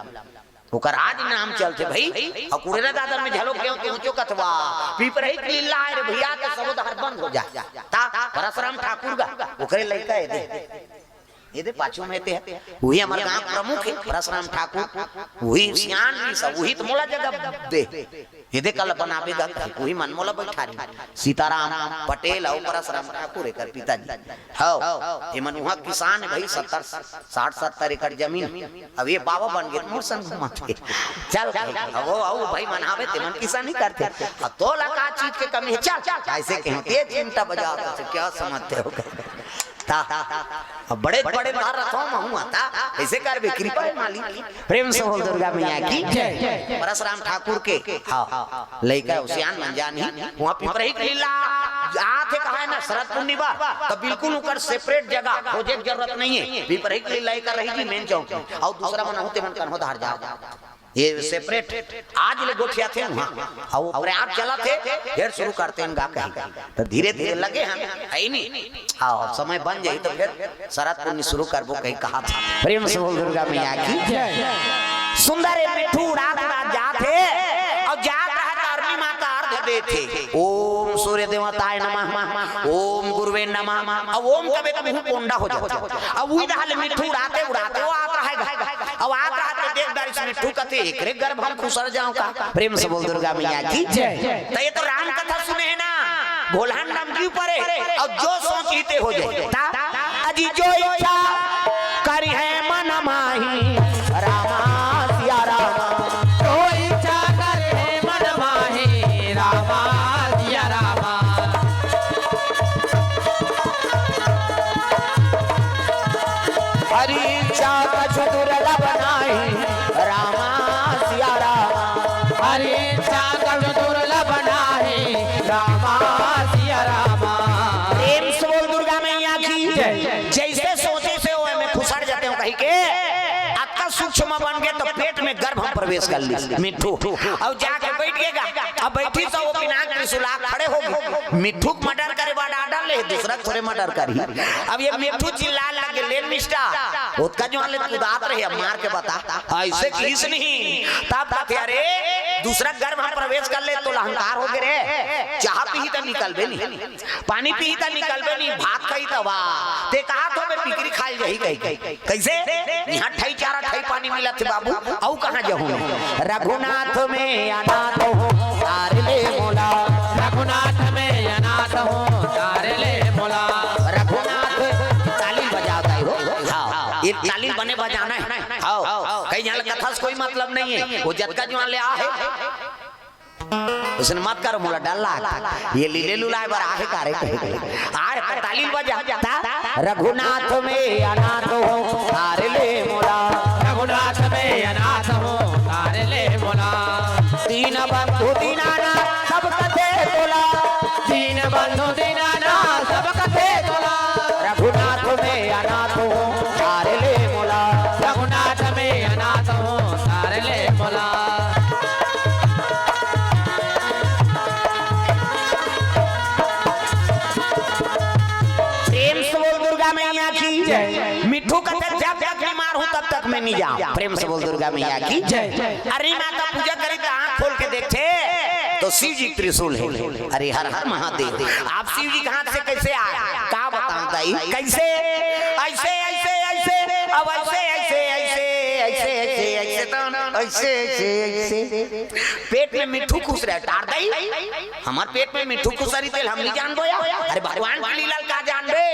ओकर आज नाम चलथे भाई। अउ कुड़ेरा दादर में झलोक गेंव, पहुंचो कथवा, पिपरही के लीला आय रे भैया, तो सबो डहर बंद हो जाय। ता परसराम ठाकुर गा, ओकरे लइका ए दे। ए दे पाछू में ते हे, उही हमर गांव प्रमुख हे परसराम ठाकुर, उही सियान भी सब, उही तो मोला जगह दे। ए दे कल बनाबे गा कही, उही मन मोला बैठारी। सीताराम पटेल अउ परसराम ठाकुर एकर पिताजी। हव, एमन उहाँ किसान हे भाई, सत्तर, साठ सत्तर एकड़ जमीन। अब ये बाबा बन गे, मोर संग घुमाथे। चल, अब वो, आओ भाई, मनावे ते मन किसानी करथे। अब तोला का चीज के कमी हे? चल, ऐसे कहें, ये चिमटा बजावत हे, क्या समझते हो? ता, अब बड़े, बड़े बार रथवा में हुआ ता, ऐसे करबे, कृपा हे मालिक। प्रेम से बोल दुर्गा मैया की जय। परसराम ठाकुर के, हाँ, लइका उसियान मन जान ही, वहाँ पिपरही के लीला आथे कहा है ना, शरद पूर्णिमा, तो बिल्कुल ओकर separate जगह खोजे के जरूरत नहीं है। पिपरही के लीला एकर रही जी main चौक में, अउ दूसरा मन होते मन कन्हो धार जाओ, ये separate। आज ले गोठियाथे वहाँ, अउ प्रयाग चलत हे, फिर शुरू करते हैं गा कही, तो धीरे धीरे लगे हैं, है ही नहीं। हाँ, समय बन जाई तो फिर शरद पूर्णिमा शुरू करबो कही कहा था। प्रेम से बोल दुर्गा मैया की जय। सुंदर ए मिट्ठू उड़ात उड़ात जात हे, अउ जात रहा तो अरनी माँ का अर्घ देथे। ओम सूर्य देवताय नमः, ओम गुरुवे नमः। अब ओम कबे तो मुंह पोंडा हो जाता। अब उही डहर ले मिट्ठू उड़ाते उड़ाते वो आत रहा हे। अब आत रहा तो देख डारिस मिट्ठू कथे, एकरे गर्भ हम खुसर जाओ का। प्रेम से बोल दुर्गा मैया की जय। तो ये तो राम कथा सुने है ना, भोलहन नमकी ऊपर है, और जो सोच ही ते हो जाए। ता अजी जो इच्छा करी है मन माही, रामा सिया रामा। जो इच्छा करी है मन माही, रामा सिया रामा। हरि इच्छा कछु दुर्लभ नाही, रामा सिया रामा। हरि इच्छा कछु दुर्लभ नाही, रामा सिया रामा। प्रेम से बोल दुर्गा मैया की जय। जैसे सोचे से वो में खुसर जाते हो कही के, अतका सूक्ष्म बन गए तो पेट में गर्भ में प्रवेश कर ली मिट्ठू। अब जाके बैठ गए गा। अब बैठी तो वो पिनाक त्रिशूला खड़े हो गए। मिट्ठू के मर्डर करे बर order ले, दूसरा के थोड़े मर्डर करी। अब ये मिट्ठू चिल्ला लगे, "ले मिस्टर, ओतका जो ले कुदात रहे, अब मार के बता।" ऐसे किस नहीं। तब कहते, "अरे, दूसरा गर्भ में प्रवेश कर ले तो अहंकार हो गए रे। चाह पी तो निकलबे नहीं, पानी पी तो निकलबे नहीं, भात खाई तो वाह। ते कहा तो मैं पिकरी खाई जाही कही कही।" कैसे? यहाँ ठई चारा ठई पानी मिलत हे बाबू, अउ कहाँ जाहूँ मैं? रघुनाथ में अनाथ हूँ, तार ले मोला। रघुनाथ में अनाथ हूँ, तार ले मोला। रघुनाथ ताली बजावत हे हो। हाँ, ये ताली बने बजाना है। हाँ, कहीं यहाँ कथा से कोई मतलब नहीं है। वो जतका जुआन ले आ है। उसने मत करो, मोला डर लागथे। ये लीले लुलाए बर आहे का रे कहे के। आए त ताली बजा। ता रघुनाथ में अनाथ हूँ, तार ले मोला। रघुनाथ में अनाथ हूँ, तार ले मोला। दीन बंधु दीनानाथ सब कथे तोला। दीन बंधु दीनानाथ सब कथे तोला। रघुनाथ में अनाथ हूँ, तार ले मोला। रघुनाथ में अनाथ हूँ, तार ले मोला। प्रेम से बोल दुर्गा मैया की जय। मिट्ठू कहथे, "जब तक नहीं मारहूँ, तब तक मैं नहीं जाऊँ।" प्रेम से बोल दुर्गा मैया की जय। अरे माता पूजा करी तो आँख खोल के देखथे तो शिव जी त्रिशूल है। अरे हर हर महादेव। आप शिव जी के हाथ से कैसे आए? का बताऊं दाई? कैसे? ऐसे, ऐसे, ऐसे, अब ऐसे, ऐसे, ऐसे, ऐसे, ऐसे, ऐसे, तो ऐसे, ऐसे, ऐसे। पेट में मिट्ठू खुसरे, टार दाई। हमार पेट में मिट्ठू खुसरी तेल हम नहीं जानबो या? अरे भगवान की लीला का जानबे?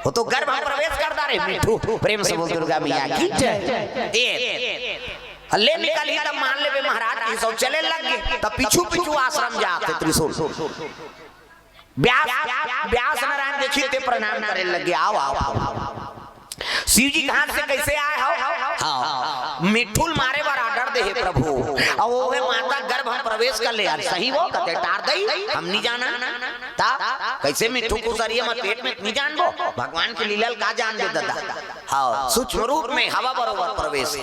वो तो गर्भ में प्रवेश कर डारे मिट्ठू। प्रेम से बोल दुर्गा मैया की जय। ए, ले निकलही तब मान लेबे महाराज की सौ चले लग गए। तब पीछू पीछू आश्रम जात हे त्रिशूल। व्यास, व्यास नारायण देखी ते प्रणाम करे लगे, "आओ, आओ, आओ।" शिव जी के हाथ से कैसे आए हो? हाँ, मिट्ठू ल मारे बर order दे हे प्रभु। अब वो है माता गर्भ में प्रवेश प्रवेश कर ले यार, सही वो कते टार दई, हम नहीं जाना। ता कैसे मिट्ठू कुसरिया में पेट में नहीं जानबो, भगवान के लीला ल का जान दे दादा। हाँ, सूक्ष्म रूप में हवा बरोबर प्रवेश।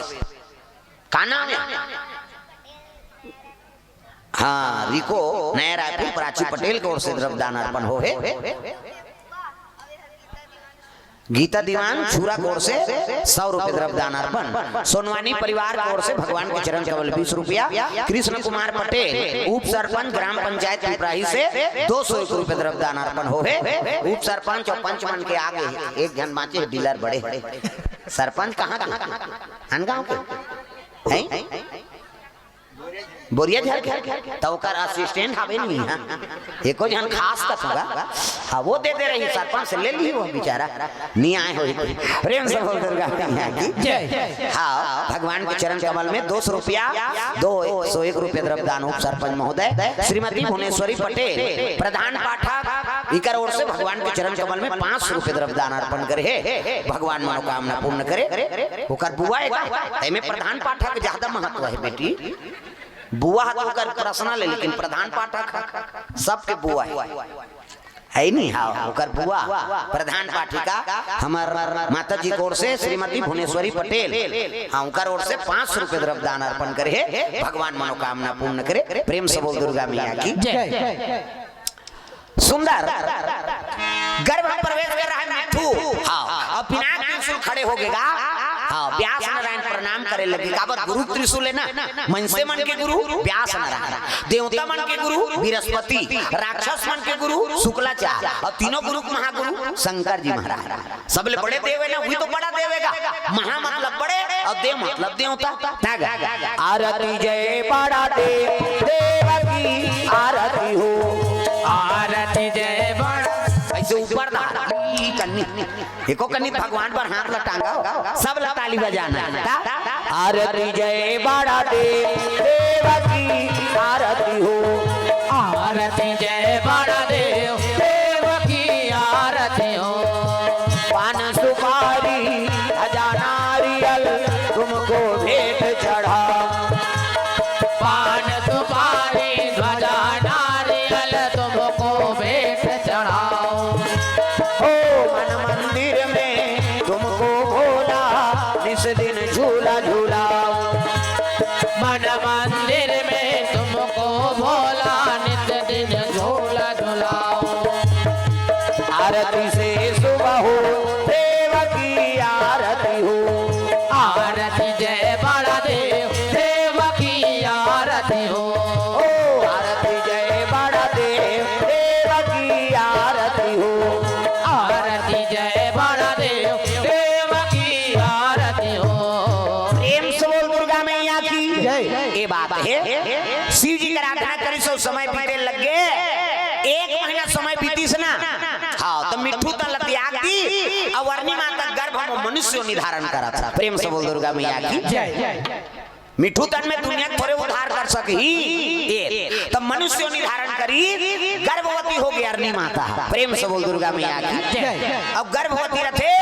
का नाम है? हाँ, रिको, नया रायपुर, प्राची पटेल के ओर से द्रव्य दान अर्पण हो हे। गीता दीवान छुरा के ओर से सौ रुपये द्रव्य दान अर्पण, सोनवानी परिवार के ओर से भगवान के चरण कमल बीस रुपया, कृष्ण कुमार पटेल, उप सरपंच, ग्राम पंचायत पिपराही से दो सौ एक रुपये द्रव्य दान अर्पण हो हे। उप सरपंच और पंच मन के आगे एक झन बाँचे, डीलर बड़े। सरपंच कहाँ के? अनगांव के? हैं? बोरिया झर के? त ओकर असिस्टेंट हवे नहीं, हाँ। एको झन खास कस होगा। हाँ, वो दे दे रही, सरपंच से ले ली वो बेचारा। नहीं आए हो कोई। प्रेम से बोल दुर्गा मैया की। जय। हाँ, भगवान के चरण कमल में दो सौ रुपया, दो सौ एक रुपये द्रव्य दान उप सरपंच महोदय, श्रीमती भुवनेश्वरी पटेल, प्रधान पाठक, इकर ओर से भगवान के चरण कमल में पाँच सौ रुपये द्रव्य दान अर्पण करे हे। भगवान मनोकामना पूर्ण करे। ओकर बुआ है का? एमे प्रधान पाठक ज्यादा महत्व है बेटी। बुआ ह तो ओकर पर्सनल है, लेकिन प्रधान पाठक ह, सबके बुआ है। है नहीं? हाँ, ओकर बुआ, प्रधान पाठिका, हमर माता जी के ओर से श्रीमती भुवनेश्वरी पटेल, हाँ, ओकर ओर से पाँच सौ रुपये द्रव्य दान अर्पण करे हे। भगवान मनोकामना पूर्ण करे। प्रेम से बोल दुर्गा मैया की। जय। सुंदर। गर्भ में प्रवेश कर रहा है मिट्ठू। हाँ, अब पिनाक त्रिशूल खड़े हो गेगा। हाँ, व्यास नारायण प्रणाम करे लगे। काबर? गुरु त्रिशूल है ना, मनसे मन के गुरु व्यास नारायण, देवता मन के गुरु बृहस्पति, राक्षस मन के गुरु शुक्लाचार्य, और तीनों गुरु महागुरु शंकर जी महाराज। सबले बड़े देव है ना, वही तो बड़ा देव है गा। महा मतलब बड़े और देव मतलब देवता। आरती जय बड़ा देव, देव की आरती हो। आरती जय बड़ा। ऐसे ऊपर दा, ई कन्नी, एको कन्नी भगवान पर हाथ ला टांगा हो, सब ला ताली बजाना है। ता? आरती जय बड़ा देव, देव की आरती हो। आरती जय बड़ा देव, देव की आरती हो। पान सुपारी ध्वजा नारियल तुमको भेंट चढ़ा। पान सुपारी ध्वजा नारियल तुमको भेंट चढ़ाओ। हो मन मंदिर में तुमको भोला निस दिन झूला झूलाओ। मन मंदिर में तुमको भोला नित दिन झूला झुलाओ। आरती से सुबह हो, देव की आरती हो। आरती जय बड़ा देव, देव की आरती हो। ओ आरती जय बड़ा देव, देव की आरती हो। आरती जय बड़ा देव, देव की आरती हो। प्रेम से बोल दुर्गा मैया की जय। ये बात है, शिव जी की आराधना करी, सब समय बीते लग गए। एक महीना समय बीतीस ना, हाँ, तो मिट्ठू तन ल त्याग दी, अउ अरनी माता गर्भ में मनुष्य योनि धारण करत हे। प्रेम से बोल दुर्गा मैया की जय। मिट्ठू तन में दुनिया के थोरे उद्धार कर सकही। ए, तब मनुष्य योनि धारण करी, गर्भवती हो गई अरनी माता। प्रेम से बोल दुर्गा मैया की जय। अब गर्भवती रथे,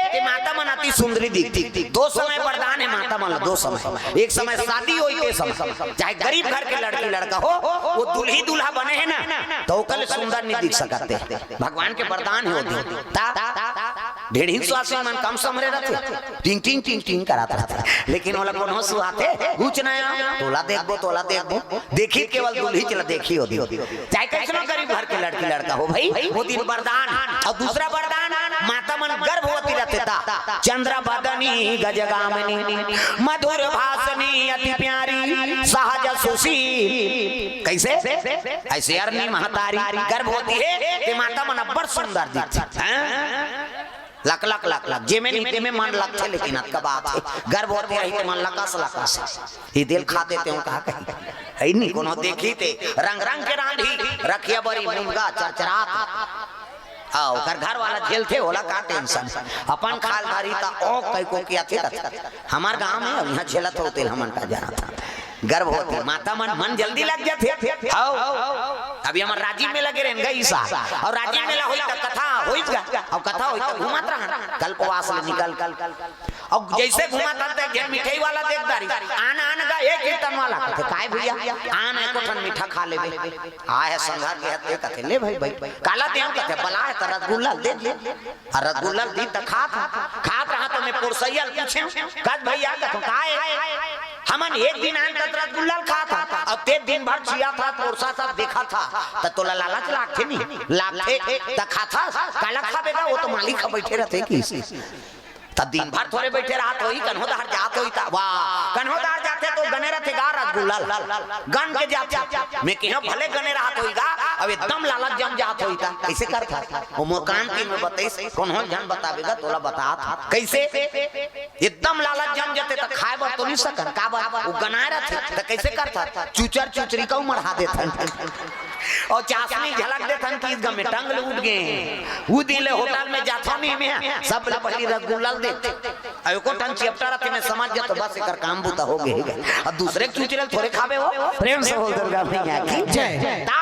ते माता मन अति सुंदरी दिखती। दो समय वरदान है माता मन ला, दो समय। एक समय शादी होई, ते समय, चाहे गरीब घर के लड़की लड़का हो, वो दुल्ही दूल्हा बने है ना, तो ओकर ले सुंदर नहीं दिख सकते। भगवान के वरदान है वो दिन। ता ढेढ़िन सुवासिन मन कम समरे रहते, टिंग टिंग टिंग टिंग करात रहते, लेकिन ओला कोनो सुहाते कुछ नया, तोला देखबो, तोला देखबो, देखी केवल दुल्ही चला देखी होती। चाहे कैसनो गरीब घर के लड़की लड़का हो भाई, वो दिन वरदान। और दूसरा वरदान, माता मन गर्भवती रहते ता, चंद्र बदनी गजगामिनी, मधुर भाषणी अति प्यारी, सहज सुशील। कैसे? ऐसे अरनी महतारी गर्भवती है, ते माता मन अब्बड़ सुंदर दिखथे। हैं? लक लक लक लक, जेमे नहीं तेमे मन लगथे, लेकिन अतका बात है, गर्भवती रही ते मन लकस लकस। ये दिल खा देते हो कहा कहीं, है नहीं कोनो देखी ते रंग रंग के रांधी, रखिया बरी मुनगा चरचरात। हाँ, ओकर घर वाला झेलथे, ओला का टेंशन, अपन खाल धारी ता ओ कई को किया थे रहथे। हमार गांव में अब यहाँ झेलत होते हमन का जाना था। गर्भवती माता मन, मन जल्दी लग जाथे। हव, अभी हमर राजिम मेला गे रहेन गा ईसा, अउ राजिम मेला होई त कथा होईस गा, अउ कथा होई त घूमत रहन कल्पवास ले निकल। अउ जइसे घूमत हन त एक झन मिठाई वाला देख डारिस, आन आन गा, ए कीर्तन वाला, कथे, "काय भइया, आन एको ठन मीठा खा लेबे।" आय हे संघार के हत्ते, कथे, "ले भई, भई, काला देंव?" कथे, "बला हे त रसगुल्ला दे दे।" अउ रसगुल्ला ल दीस त खात, खात रहा त मैं पुरसइया ल पूछेंव, "कस भइया," कथों, "काय?" "हमन एक दिन आन त रसगुल्ला ल खात हन, अउ तें दिन भर चियाथस, पोरसथस, देखथस, त तोला लालच लागथे नहीं?" "लागथे।" "त खाथस?" "काला खाबे गा, ओ तो मालिक ह बइठे रहिथे," कहिस। "त दिन भर थोरे बइठे रहत होही, कन्हो डहर जात होही त।" "वाह, कन्हो डहर जाथे त गने रहिथे गा रसगुल्ला ल, गन के जाथे।" "मैं कहेंव भले गने रहत होही गा, अब एकदम लालच जम जात होही त कइसे करथस?" ओ मोर कान तीर में बतइस, कोनो झन बताबे गा, तोला बतात हंव। कइसे? एकदम लालच जम जाथे त खाय बर तो नइ सकन, काबर? ओ गनाय रहिथे, त कइसे करथन? चुचर चुचरी कऊ मढ़ा देथन। अउ चासनी झलक देथन कि गमे टंग ले उठ गे। उ दिन ले होटल में जाथंव नहीं मैं, सबले पहिली रसगुल्ला ल देथंव। अउ एको ठन चेपटा रहिथे, मैं समझ जाथंव, बस एकर काम बूता हो गे। अउ दूसरे के चुचरे ल थोरे खाबे हो। प्रेम से बोल दुर्गा मैया की जय। ता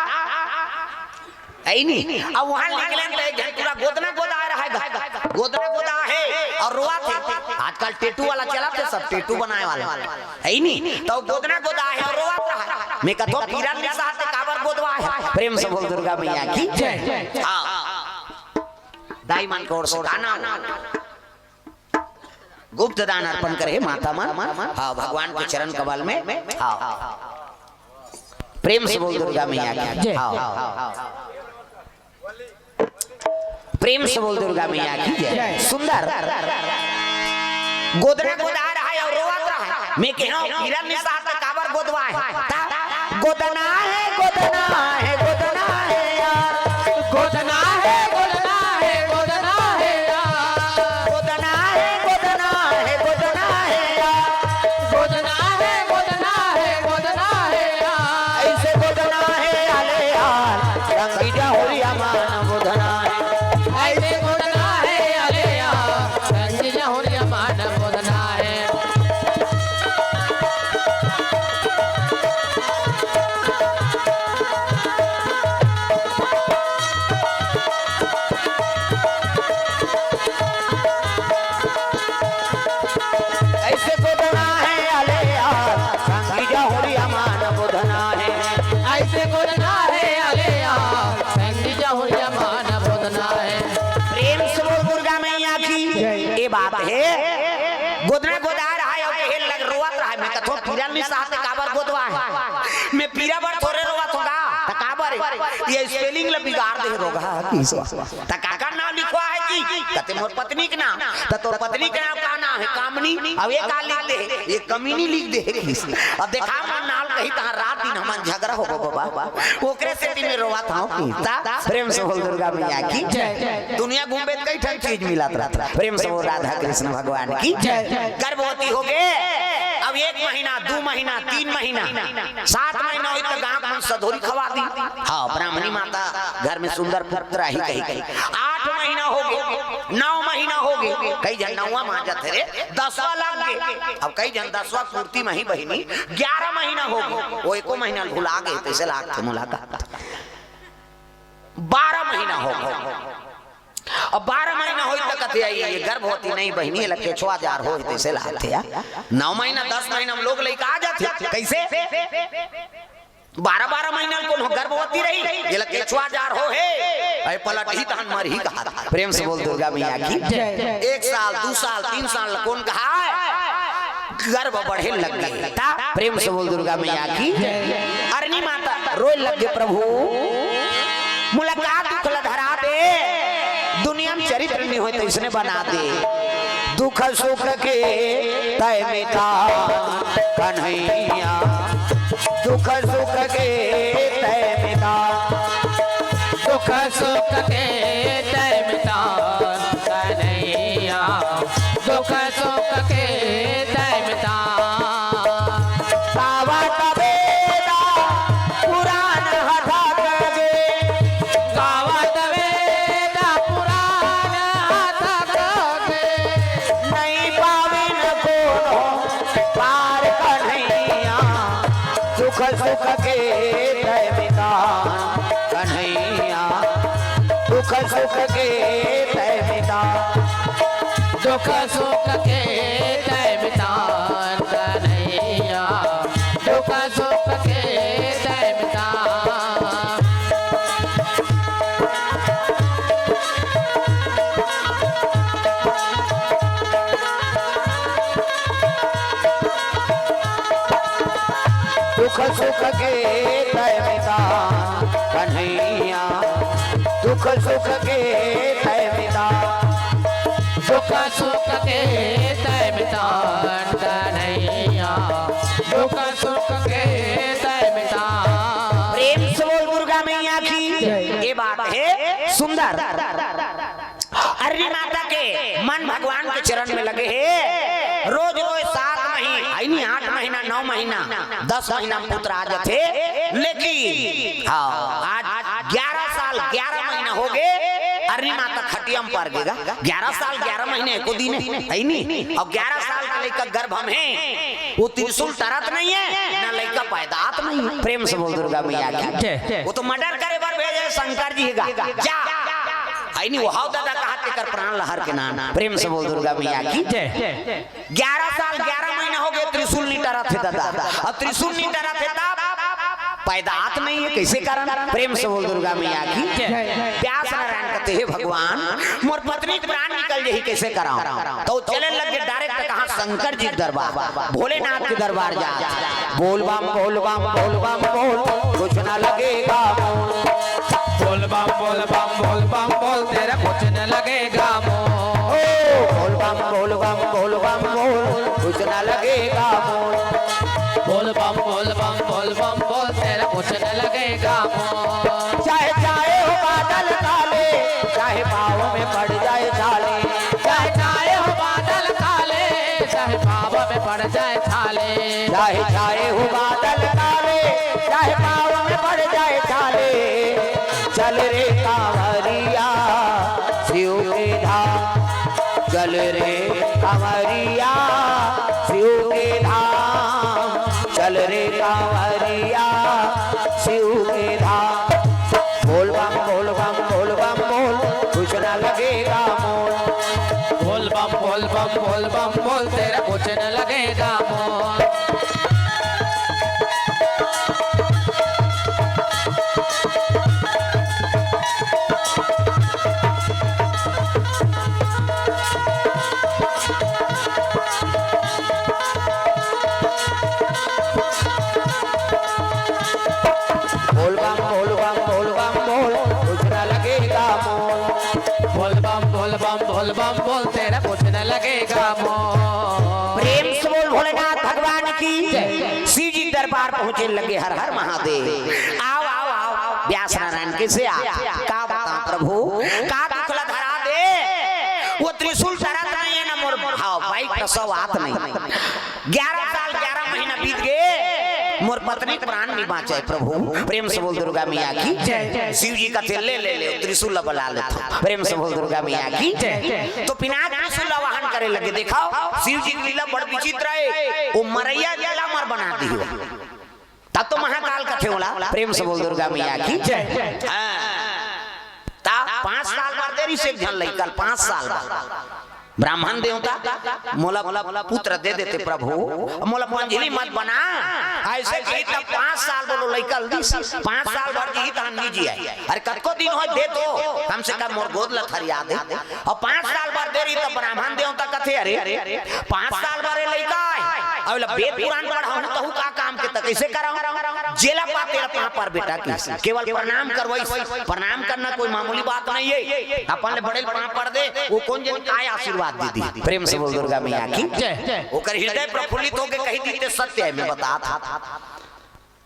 हे नहीं। अब उहां निकलेन त एक झन पूरा गोदना गोदाय रहय गा। गोदना गोदाय हे अउ रोवत हे। आजकल tattoo वाला चलत हे, सब tattoo बनाय वाला। हे नहीं? त गोदना गोदाय हे अउ रोवत रहय। मैं कथों पीरा ल नइ सहत ते काबर गोदवाय हस? प्रेम से बोल दुर्गा मैया की जय। हां। दाई मन के ओर से गाना। गुप्त दान अर्पण करे हे माता मन। हां, भगवान के चरण कमल में। हां। प्रेम से बोल दुर्गा मैया की जय। हां। प्रेम से बोल दुर्गा मैया की जय। जय। सुंदर। गोदना गोदाय रहय अउ रोवत रहय। मैं कहेंव पीरा ल नइ सहत ते काबर गोदवाय हस? ता गोदना हे, गोदना हे, गोदना हे यार। गोदना हे, गोदना हे, गोदना हे यार। गोदना हे, गोदना हे, गोदना हे यार। गोदना हे, गोदना हे, गोदना हे यार। अइसे गोदना हे आले यार, रंगी जहुरिया मान गोदना हे। अइसे गोदना हे आले यार, रंगी जहुरिया मान गोदना हे। अइसे गोदना हे आले यार, संगी जहुरिया मान गोदना हे। अइसे गोदना हे आले यार, संगी जहुरिया मान गोदना हे। प्रेम से बोल दुर्गा मैया की। जय। ए बात हे, गोदना गोदाय रहय अउ कहे लग रोवत रहय, मैं कथों पीरा ल नइ सहत ते काबर गोदवाय हस? मैं पीरा बर थोरे रोवत हंव गा, त काबर? ये spelling ल बिगाड़ दे हे रोगहा। त काकर नांव लिखवाय हस जी? कथे मोर पत्नी के नांव। त तोर पत्नी के नांव का नांव हे? कामनी। अब ये का लिख दे हे? ये कमीनी लिख दे हे कहिस। अब देखा मोर नांव ल कही तहां रात दिन हमन झगरा होबो बाबा। ओकरे सेती मैं रोवत हंव कहिस। त प्रेम से बोल दुर्गा मैया की जय। दुनिया घूमबे त कई ठन चीज मिलत रहिथे। प्रेम से बोल राधा कृष्ण भगवान की जय। गर्भवती हो गे, अब एक महीना, दू महीना, तीन महीना, सात महीना होही त गांव के मन सधोरी खवा दी। हां, ब्राह्मणी माता घर में सुंदर पुत्र आही कही कही। आठ महीना हो गे, नौ महीना हो गे, कई झन नौवां म आ जाथे रे, दसवां लग गे। अब कई झन दसवां पूर्ति म ही बहिनी, ग्यारह महीना हो गे, ओ एको महीना ल भुला गे, तइसे लागथे मोला। बारह महीना हो गे। अब बारह महीना होही त कथे, "अई, ये गर्भवती नहीं बहिनी, एला केछवा जार होही," तइसे लागथे या। नौ महीना, दस महीना म लोग लइका आ जाथे। कइसे? बारह बारह महीना ल कोनो गर्भवती रही, एला केछवा जार होहे। अई पलटही तहन मरही कहाथे। प्रेम से बोल दुर्गा मैया की। जय। एक साल, दू साल, तीन साल ल कोन कहाय? गर्भ बढ़े लग गे। त प्रेम से बोल दुर्गा मैया की। जय। अरनी माता रोए लग गे, "प्रभु, मोला का दुख ल धरा दे, दुनिया म चरित्र नइ होय तइसने बना दे। दुख सुख के तैं मितान कन्हैया, दुख सुख के तैं मितान।" दुख सुख के तैं मितान कन्हैया, दुख सुख के तैं मितान। गावत वेद पुराण हथा कगे। गावत वेद पुराण हथा कगे। नहीं पाविन कोनो पार कन्हैया। सुख के तय मितान कन्हैया, दुख सुख के तय मितान। दुख सुख के तय मितान कन्हैया, दुख सुख के तय मितान। दुख सुख के तय मितान कन्हैया, दुख सुख के तय मितान। दुख सुख के तय मितान कन्हैया, दुख सुख के तय मितान। प्रेम से बोल दुर्गा मैया की। जय। ये बात है सुंदर। अरनी माता के मन भगवान के चरण में लगे हे। रोज रोज सात महीना, आई नहीं, आठ महीना, नौ महीना, दस महीना में पुत्र आ जाथे। लेकिन हाँ, आज ग्यारह साल ग्यारह महीना हो गए, अरनी माता खटिया में पर गेगा। ग्यारह साल ग्यारह महीने एको दिन है, है नहीं? और ग्यारह साल का लइका गर्भ में है, वो त्रिशूल टरत नहीं है, ना लइका पैदात नहीं है। प्रेम से बोल दुर्गा मैया की। जय। वो तो मर्डर करे बर भेजे शंकर जी का। जा, आई नहीं, वो हाव दादा कहा तेकर प्राण लहर के नाम। प्रेम से बोल दुर्गा मैया की। जय। ग्यारह साल ग्यारह महीना हो गए, त्रिशूल नहीं टरत हे दादा। और त्रिशूल नहीं टरत हे तब पैदात नहीं है, कैसे करन? प्रेम से बोल दुर्गा मैया की। जय। व्यास नारायण कहते, हे भगवान, मोर पत्नी के प्राण निकल जाही, कैसे कराऊं? तो चले लग गए डायरेक्ट कहाँ? शंकर जी के दरबार, भोलेनाथ के दरबार जा। बोल बम बोल बम बोल बम बोल, कुछ ना लगेगा मोल। बोल बम बोल बम बोल बम बोल, तेरा कुछ न लगेगा मोल। ओ, बोल बम बोल बम बोल बम बोल, कुछ ना लगेगा मोल। बोल बम बोल बम बोल बम बोल, तेरा कुछ न लगेगा मोल। चाहे चाहे हो बादल काले, चाहे पाँव में पड़ जाए छाले। चाहे चाहे हो बादल काले, चाहे पाँव में पड़ जाए छाले। चाहे चाहे हो बादल काले, चाहे पाँव में पड़ जाए छाले। चल रे कांवरिया शिव के धाम, चल रे कांवरिया शिव के धाम, चल रे कांवरिया शिव के धाम। बोल बम बोल बम बोल बम बोल, कुछ ना लगेगा मोल। बोल बम बोल बम बोल बम बोल, तेरा कुछ न लगेगा मोल। बोल बम बोल बम बोल बम बोल, कुछ ना लगेगा मोल। बोल बम बोल बम बोल बम बोल, तेरा कुछ न लगेगा मोल। प्रेम से बोल भोलेनाथ भगवान की। शिव जी के दरबार पहुंचे लगे, हर हर महादेव। आओ आओ आओ, व्यास नारायण कैसे आ? का बता प्रभु, का दुख ला धरा दे? वो त्रिशूल टरत नहीं है ना मोर, हाँ, बाइक का सौ हाथ नहीं। ग्यारह साल ग्यारह महीना बीत गए, मोर पत्नी प्राण नहीं बाँचे प्रभु। प्रेम से बोल दुर्गा मैया की। जय। शिव जी का तेल ले, ले, ले, त्रिशूल बला लेता। प्रेम से बोल दुर्गा मैया की। जय। तो पिनाक त्रिशूल आवाहन करे लगे। देखो, शिव जी की लीला बड़ विचित्र है। वो मरैया ला अमर बना दी हो। तब तो महाकाल कथे ओला। प्रेम से बोल दुर्गा मैया की। जय। हाँ। ता पाँच साल बर दे रही से एक झन लइका ल, पाँच साल बर। ब्राह्मण देवता, मोला, मोला पुत्र दे देते प्रभु, मोला पंजली मत बना। ऐसे कही तब पाँच साल बोलो लइका ल दिस, पाँच साल बर जी तहन नहीं जिया। अरे कतको दिन हो दे तो, कम से कम मोर गोद ल थरिया दे। और पाँच साल बर दे रही तब ब्राह्मण देवता कथे, अरे पाँच साल बर ए लइका है, अब ला वेद पुराण पढ़ाऊं तहु का काम के, त कैसे कराऊं? जेला पा तेला पाँव पर बेटा की केवल प्रणाम करवाई। प्रणाम करना कोई मामूली बात नहीं है। अपन ले बड़े पाँव पर दे, वो कोन जन काय आशीर्वाद दे दी। प्रेम से बोल दुर्गा मैया की। जय। ओकर हृदय प्रफुल्लित होके कही दी, ते सत्य है, मैं बता था।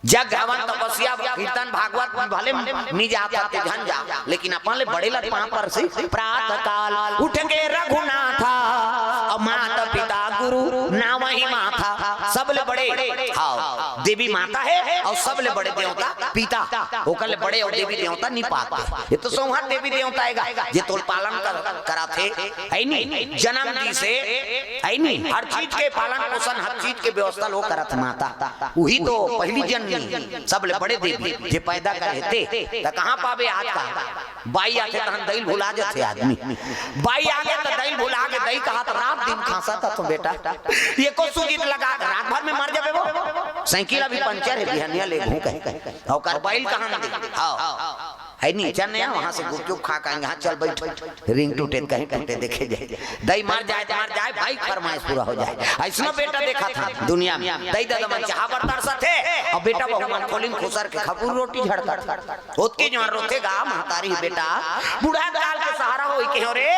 जग हवन तपस्या कीर्तन भागवत भले नी जात हते झन जा, लेकिन अपन ले बड़े लग पाँव पर से। प्रातः काल उठ के रघुनाथा, और माता पिता गुरु नावहि माथा। सब ले बड़े, हाँ, देवी माता है और सब ले बड़े देवता पिता। ओकर ले बड़े और देवी देवता नी पाते। ये तो सौंहा देवी देवता आएगा, जे तोर पालन कर, करात हे, हे नी, जन्म दिस हे, हे नी, हर चीज के पालन पोषण, हर चीज के व्यवस्था लो करत माता। उही तो पहिली जननी, सबले बड़े देवी, जे पैदा करे हे ते, त कहाँ पाबे आज का? बाई आथे तहन दई ल भुला जथे आदमी। बाई आगे त दई ल भुला के दई कहा त रात दिन खांसत हस बेटा। एको सूजी लगा के रात भर में मर जाबे वो। साइकिल अभी पंचर हे, बिहनिया लेगहूं कहे। ओकर बाई ल कहां दे? हां। हे नी, चल नहीं, वहां से गुपचुप खा के आएंगे। हां, चल बैठ। रिंग टूटे त कहीं टूटे, देखे जाए। दई मर जाए त मर जाए, बाई के फरमाइश पूरा हो जाए। अइसनो बेटा देखत हंव दुनिया में, दई ददा मन चाहा बर तरसथे, अउ बेटा बहू मन खोली म खुसर के खबूर रोटी झड़कथे। ओतकी जोर रोथे गा महतारी, बेटा, बुढ़ा काल के सहारा होई के हो रे,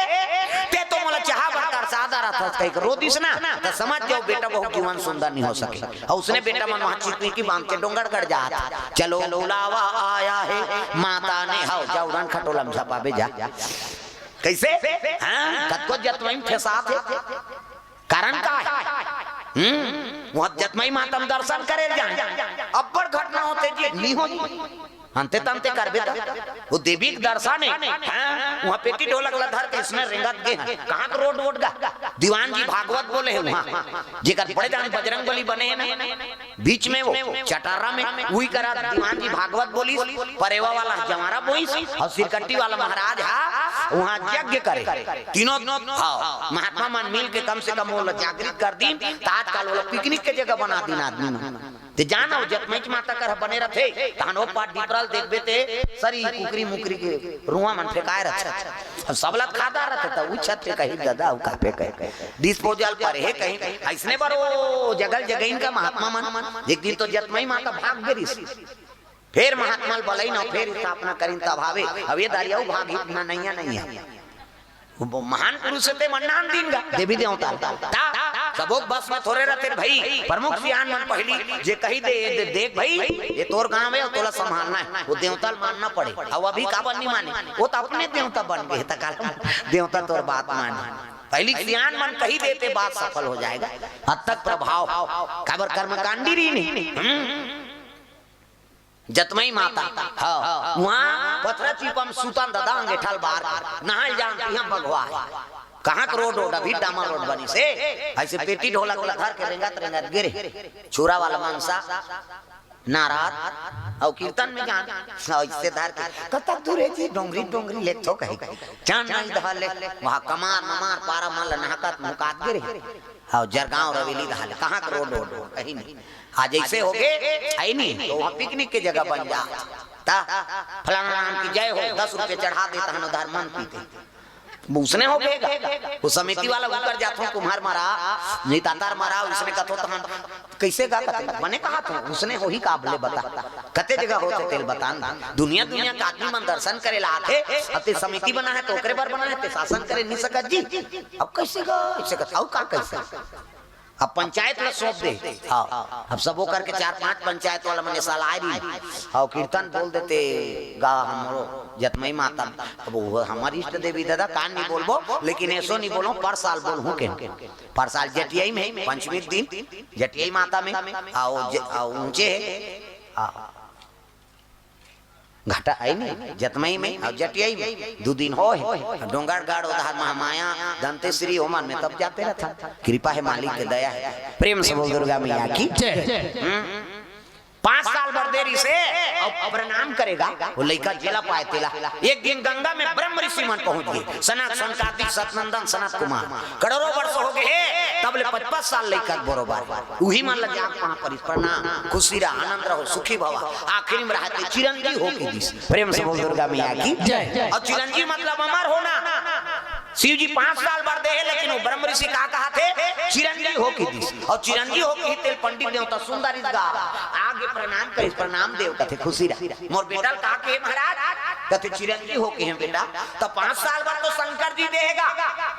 ते तो मोला चाहा बर तरसा डरत हस कहिके रो दिस ना, त समझ जाओ बेटा बहू जीवन सुंदर नहीं हो सके। अउ उसने बेटा मन वहां चितनी की बांध के डोंगरगढ़ जात, चलो बुलावा आया है माता ने, हाव, जा उड़ान खटोला में झपाबे जा। कइसे? हां, कतको जतमई म ठेसात हे। कारण का हे? हम्म, वहां जतमई माता म दर्शन करे जाए, अब्बड़ घटना होथे जी, नहीं हो जी। अंते तंते करबे त वो देवी के दर्शन हे। हां, वहां पेटी ढोलक ला धर के इसने रेंगत गे हे। कहां के रोड वोड गा? दीवान जी भागवत बोले हे वहां, जेकर बड़े जान बजरंग बली बने हे ना, बीच में वो चटर्रा में उही करा दीवान जी भागवत बोलिस, परेवा वाला जंवारा बोइस, अउ सिरकट्टी वाला महाराज हा वहां यज्ञ करे। तीनों, हां, महात्मा मन मिल के कम से कम ओला जागृत कर दीन, त आजकल ओला पिकनिक के जगह बना दीन आदमी मन। ते जान, वो जतमईच माता कर बने रथे, तहन ओ पार डिपरा ल देखबे ते सरी कुकरी मुकरी के रुआ मन फेंकाए रथे। अब सबला खादा रथे, त उ छत पे कहीं ददा, उ कापे कहीं, डिस्पोजल पर हे कहीं, अइसने बर ओ जगल जगइन का महात्मा मन। एक दिन तो जतमई माता भाग गे रिहिस, फेर महात्मा ल बलइन अउ फेर स्थापना करिन, तब हावे। अब ये दारी अउ भाग ही ना, नइया नइया। वो महान पुरुष हे ते मन नान दीन गा देवी देवता। ता, सबो के बस में थोरे रथे भई। प्रमुख सियान मन पहिली जे कही दे, दे, देख भई, ये तोर गांव हे अउ तोला संभालना हे। वो देवता ल मानना पड़े। अउ अभी काबर नहीं माने? वो तो अपने देवता बन गे, त काला देवता तोर बात माने। पहिली सियान मन कही देते, बात सफल हो जाएगा। हद तक प्रभाव, काबर कर्मकांडी रहिन। हम्म। जतमई माता, हां, वहां पथरा चिपा म सुतन ददा, अंगेठा ल बार, नहाय ल जान, इहां बघवा हे। कहां के रोड वोड, अभी डामर रोड बनिस हे। अइसे पेटी ढोलक ला धर के रेंगत रेंगत गे रिहिस, छुरा वाला मनसा, नारद, अउ कीर्तन में जान, अइसे धर के, कतक दूर हे जी, डोंगरी डोंगरी ले तो कही, चान नहीं धले, वहां कमार ममार पारा मन ल नहकत मुहकात गे रिहिस। हां, जरगांव रवेली धले, कहां के रोड वोड, कहीं नहीं। आज अइसे हो गे, हे नी, तो वहां पिकनिक के जगह बन जा। ता, फलाना नाम की जय हो, दस रुपये चढ़ा दे, तहन उधार मन पीते। उसने हो गे गा। वो समिति वाला ऊपर जाथो, कुम्हार मरा, नहीं तातार मरा, उसने कथो तहन, कइसे गा कथे? बने कहा थो, उसने होही का अब ले बता। कते जगह होथे तेल बतान। दुनिया दुनिया का आदमी मन दर्शन करे ला आथे, अब ते समिति बना हे, त ओकरे बर बना हे, ते शासन करे नहीं सकत जी। अब कइसे गा, कइसे गा, अउ का कइसे? अब पंचायत ला सौंप दे। हां, अब सबो करके चार पांच पंचायत वाला मन ए साल आए रहिन। हां, कीर्तन बोल देते गा हमरो जतमई माता। अब वो हमर इष्ट देवी ददा, कान नहीं बोलबो, लेकिन ऐसो नहीं बोलो, पर साल बोलहूं के। पर साल जटियाई में, पंचमी के दिन, जटियाई माता में, अउ ज-, अउ ऊंचे हे। हां। घाटा हे नी, जतमई में अउ जटियाई में दू दिन हो हे। डोंगरगढ़ उधार महामाया दंतेश्वरी ओमन में तब जाते रथन। कृपा हे मालिक के दया हे। प्रेम से बोल दुर्गा मैया की। जय। हम्म। पांच साल बर दे रिहिस हे, अउ प्रणाम करे गा। वो लइका जेला पाए तेला। एक दिन गंगा में ब्रह्म ऋषि मन पहुंच गे। सनक, सनकादिक, सनंदन, सनत कुमार। करोड़ों वर्ष हो गे हे, तब ले पचपच साल लइका बरोबर। उही मन ल जाग पहा परिस, प्रणाम, खुशी रहा, आनंद रहो, सुखी भवा। आखिरी में रहा ते चिरंजीव हो के दिस। प्रेम से बोल दुर्गा मैया की। जय। अउ चिरंजीव मतलब अमर होना। शिव जी पांच साल बर दे हे, लेकिन वो ब्रह्म ऋषि का कहा थे? चिरंजीव हो के दिस। अउ चिरंजीव हो के ही तेल पंडित देवता सुंदर इस गा आगे प्रणाम करिस, प्रणाम देव कथे खुशी रहा। मोर बेटा ल का के महाराज? कथे चिरंजीव हो के हे बेटा। त पांच साल बर तो शंकर जी दे हे गा,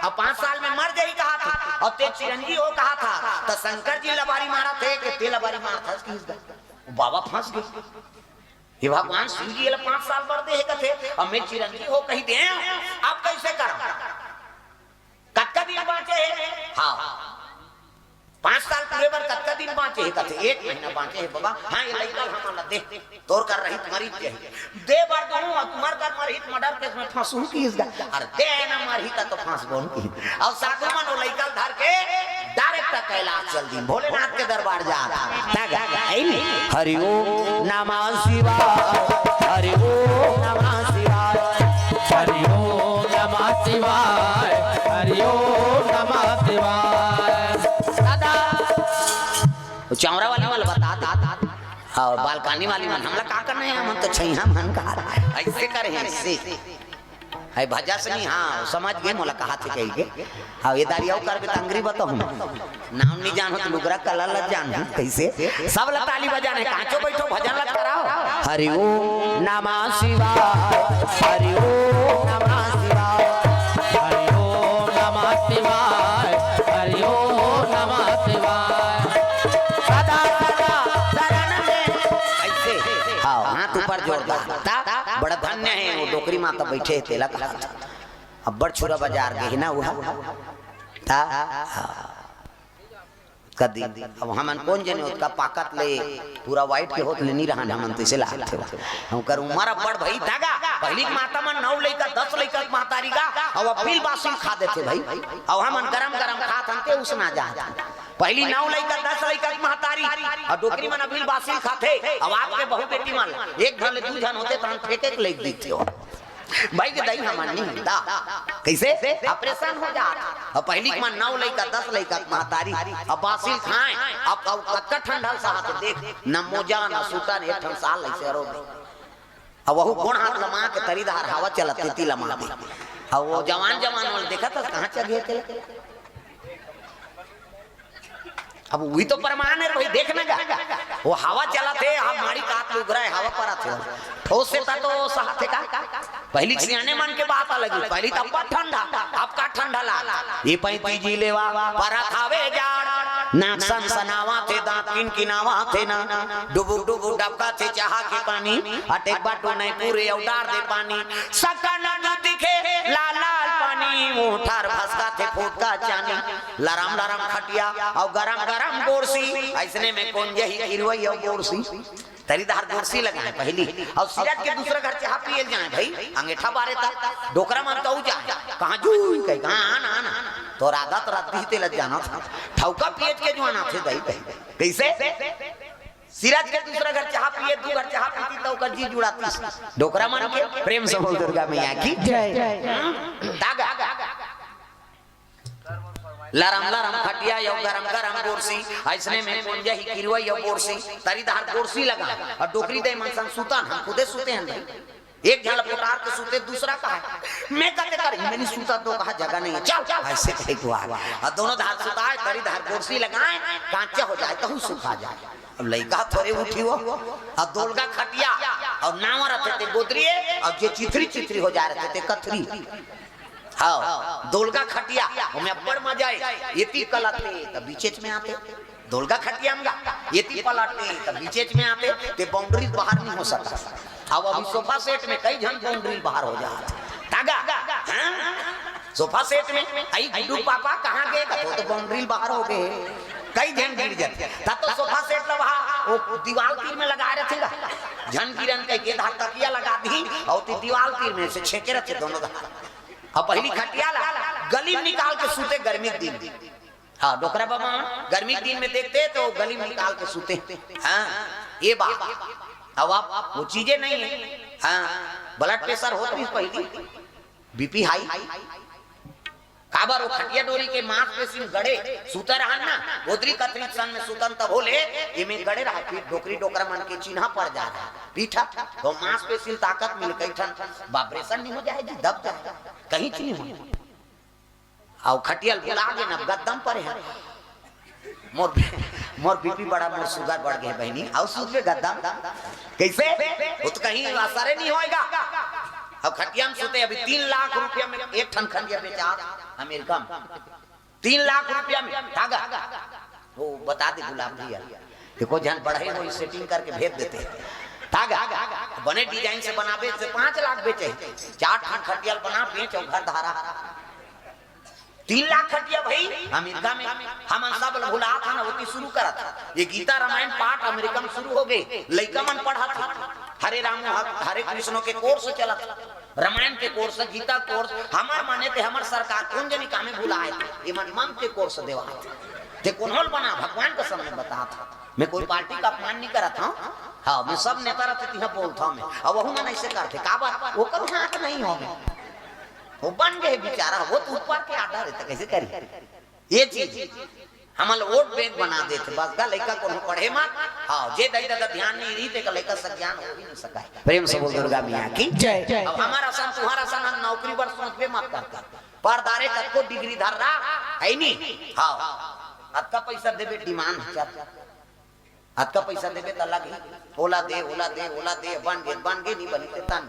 अउ पांच साल में मर जाही कहा थे, अउ ते चिरंजीव हो कहा था, त शंकर जी लबारी मारा थे के ते लबारी मारा था किस गा? बाबा फंस गे। हे भगवान शिव जी ला पांच साल बर दे हे कथे, अउ मैं चिरंजीव हो कही दे, अब कइसे करंव? कतका दिन बांचे हे? हां, पांच साल पूरे बर कतका दिन बाँचे हे कथे, एक महीना बाँचे हे बाबा। हाँ, ये लइका ल हमन ला दे, तोर कर रहित मरिच जाही। दे बर दूँ, अउ तुम्हर कर मरही त murder case में फँसहूँ कहिस गा। अरे दे ना, मरही त तो फँसबो न कहिस। अउ साधु मन ओ लइका ल धर के direct कैलाश चल दीन, भोलेनाथ के दरबार जात। तग, ऐ नी? हरि ओम नमः शिवाय, हरि ओम नमः शिवाय। हरि ओम नमः शिवाय, हरि ओम नमः शिवाय। दादा, वो चौरा वाली वाला बता, दा, दा, दा। अउ बालकनी वाली मन, हमला का करना हे, हमन तो छइहाँ मन का, अइसे करे हे, अइसे। है भजस नहीं, हाँ, वो समझ गे, मोला कहाथे कहिके। अउ ये दारी अउ करबे त अंगरी बताहूँ। नाम नहीं जानहूँ त लुगरा कला ल जानहूँ, कइसे? सब ला ताली बजाना हे, काँचो बइठो, भजन ला कराओ। हरि ओम नमः शिवाय, हरि ओम नमः शिवाय, हरि ओम नमः शिवाय, हरि ओम नमः शिवाय। सदा सदा शरण में। अइसे, हाँ, हाथ ऊपर जोरदार। ता, बड़ा धन्य हे, वो डोकरी माता बइठे हे, तेला कहा था। अब्बड़ छुरा बजार गे हे ना, वो। ता, हाँ। कदी, अब हमन कोन जने ओतका पाकत ले पूरा white के होत ले नी रहन, हमन तो इसे लागथे। ओकर उमर अब्बड़ भई था गा, पहिली के माता मन नौ लइका, दस लइका के महतारी गा, अउ अब बिल बासिल खा देथे भई। अउ हमन गरम गरम खात हन ते उसना जात हन। पहिली नौ लइका, दस लइका के महतारी, अउ डोकरी मन बिल बासिल खाथे। अब आपके बहू बेटी मन एक झन ले दू झन होते त हम फेंके के लइक दिखथे हो। भाई के दाई हमन नहीं दा। कइसे? Operation हो जात। अब पहिली के मन नौ लइका, दस लइका के महतारी, अब बासिल खाए, अब, अब कतका ठंडा साहत देख, न मोजा, न सूता, न एक ठन साल अइसे रो। अब वहू गोड़ हाथ लमा के तरी डहर हवा चलत तेती लमा दे। अब वो जवान जवान वाले देखत हस, कहाँ चघे चले? अब उही तो परमान हे भाई, देख ना गा, वो हवा चलत हे, हम माड़ी कात लुगरा हे, हवा परत हे, ठोस से ता तो सहत हे का? पहिली सियाने मन के बात अलग हे, पहिली त अब्बड़ ठंडा, अब का ठंडा लाग? ये पैंती जी लेवा, परत हवे जाड़, नाक सनसनावत हे, दाँत किनकिनावत हे ना, डुबुक डुबुक डबकत हे चाहा के पानी, अटेक बाटो नहीं पूरे अउ डार दे पानी, सका न तू दिखे लाल लाल पानी, मुँह ठार भसकत हे फुटका चानी। लरम लरम खटिया अउ गरम गरम गोरसी, अइसने में कोन जही किरवई अउ गोरसी। तरी डहर गोरसी लगाए पहिली, अउ सिरज के दूसरा घर चाहा पिए ल जाए भई, अंगेठा बारे ता, डोकरा मन तउ जाए, कहाँ जूई कहि, कहाँ आन, आन, आन। तोर आदत रद्दी तेला जानत हँव, ठउका पिएच के जुआना थे दई कहि। कइसे? सिरज के दूसरा घर चाहा पिए, दू घर चाहा पीती, तउ ओकर जी जुड़ातिस। डोकरा मन के प्रेम से बोल दुर्गा मैया की जय। तागा। लरम लरम खटिया अउ गरम गरम गोरसी, अइसने में कोन जही किरवई अउ गोरसी, तरी डहर गोरसी लगा, अउ डोकरी दई मन संग सुतन, हम खुदे सुते हन भई। एक झन ल पोटार के सुते, दूसरा कहा, मैं कते कर, मैं नहीं सुता तो कहा, जगह नहीं हे, चल, अइसे कहे को आ। अउ दोनों डहर सुताए, तरी डहर गोरसी लगाए, काँचा हो जाए, तहू सुखा जाए। अब लइका थोरे उठी हो, अउ दोलगा खटिया, अउ नावा रथे ते गोदरिये, अउ जे चिथरी चिथरी हो जाए रथे ते कथरी। हाँ, दोलगा खटिया, ओमे अब्बड़ मजा आए। एती कलत ले, त बीचेच में आते। दोलगा खटिया म गा, एती पलट ले, त बीचेच में आते, ते boundary बाहर नहीं हो सकत। अब अभी sofa set में कई झन boundary बाहर हो जात। तागा, हाँ? Sofa set में, अई गुड्डू पापा कहाँ गे? कथो तो boundary बाहर हो गे। कई झन गिर जाथे। त तो sofa set ल वहाँ, वो दीवाल तीर में लगाए रथे गा। झन गिरन कहिके धार तकिया लगा दी, अउ ती दीवाल तीर में से छेंके रथे दोनों धार। अब पहिली खटिया ला गली में निकाल के सुते गर्मी के दिन। हाँ, डोकरा बाबा मन गर्मी के दिन में देखते तो गली में निकाल के सुते। हाँ, ये बात। अब आप वो चीजें नहीं है। हाँ, blood pressure होत रहिस पहिली, BP high। काबर वो खटिया डोरी के मांसपेशी में गड़े सुते रहन ना, गोदरी कथरी सन में सुतन तब होले, एमे गड़े रहा, फिर डोकरी डोकरा मन के चिन्हा पड़ जाए, पीठा, तो मांसपेशी में ताकत मिल, कई ठन vibration नहीं हो जाए जी, दब जाए, कहीं चीज नहीं हो। अउ खटिया ल बुला के ना गद्दम परे हे। मोर, मोर BP बढ़ा, मोर sugar बढ़ गे बहिनी, अउ सुतबे गद्दम। कइसे? वो तो कहीं असरे नहीं होएगा। अब खटिया में सुते, अभी तीन लाख रुपया में एक ठन खटिया बेचा अमेरिका में। तीन लाख रुपया में, तागा। वो बता दे गुलाब भैया। देखो, झन बढ़ई होही setting करके भेज देते। तागा। बने design से बनाबे त पाँच लाख बेचे। चार ठन खटिया ल बना, बेच अउ घर धारा। तीन लाख खटिया भाई अमेरिका में। हमन सब ल भुलात हन, ओती शुरू करत हन। ये गीता रामायण पाठ अमेरिका में शुरू हो गए, लइका मन पढ़त हन। हरे राम, हरे कृष्ण के कोर्स चलत, रामायण के कोर्स, गीता कोर्स। हमर माने ते हमर सरकार कोन जनी कामे भुलाए, ये मन मंत्र के कोर्स देवात। ते कोन होल बना, भगवान के सामने बतात हन। मैं कोई पार्टी का अपमान नहीं करत हूँ। हाँ, मैं सब नेता रहते तिहा बोलता हूँ मैं। अब वहू मन ऐसे करते, का बात? ओकर हाथ नहीं हो में। वो बन गए बेचारा, वो तो ऊपर के आर्डर है, तो कैसे करी? ये चीज हमन ल वोट बैंक बना देथे, बस गा लइका कोनो पढ़े मत। हाँ, जे दाई ददा ध्यान नहीं रही, तेकर लइका सज्ञान हो ही नहीं सका है। प्रेम से बोल दुर्गा मैया की जय। अब हमर असन, तुहर असन हम नौकरी बर सोचबे मत करता। परदारे कतको डिग्री धर रहा है नी। हाँ, अतका पैसा देबे, डिमांड चल, अतका पैसा देबे त लगही, ओला दे, ओला दे, ओला दे, बन गे, बन गे, नहीं बनी ते तन।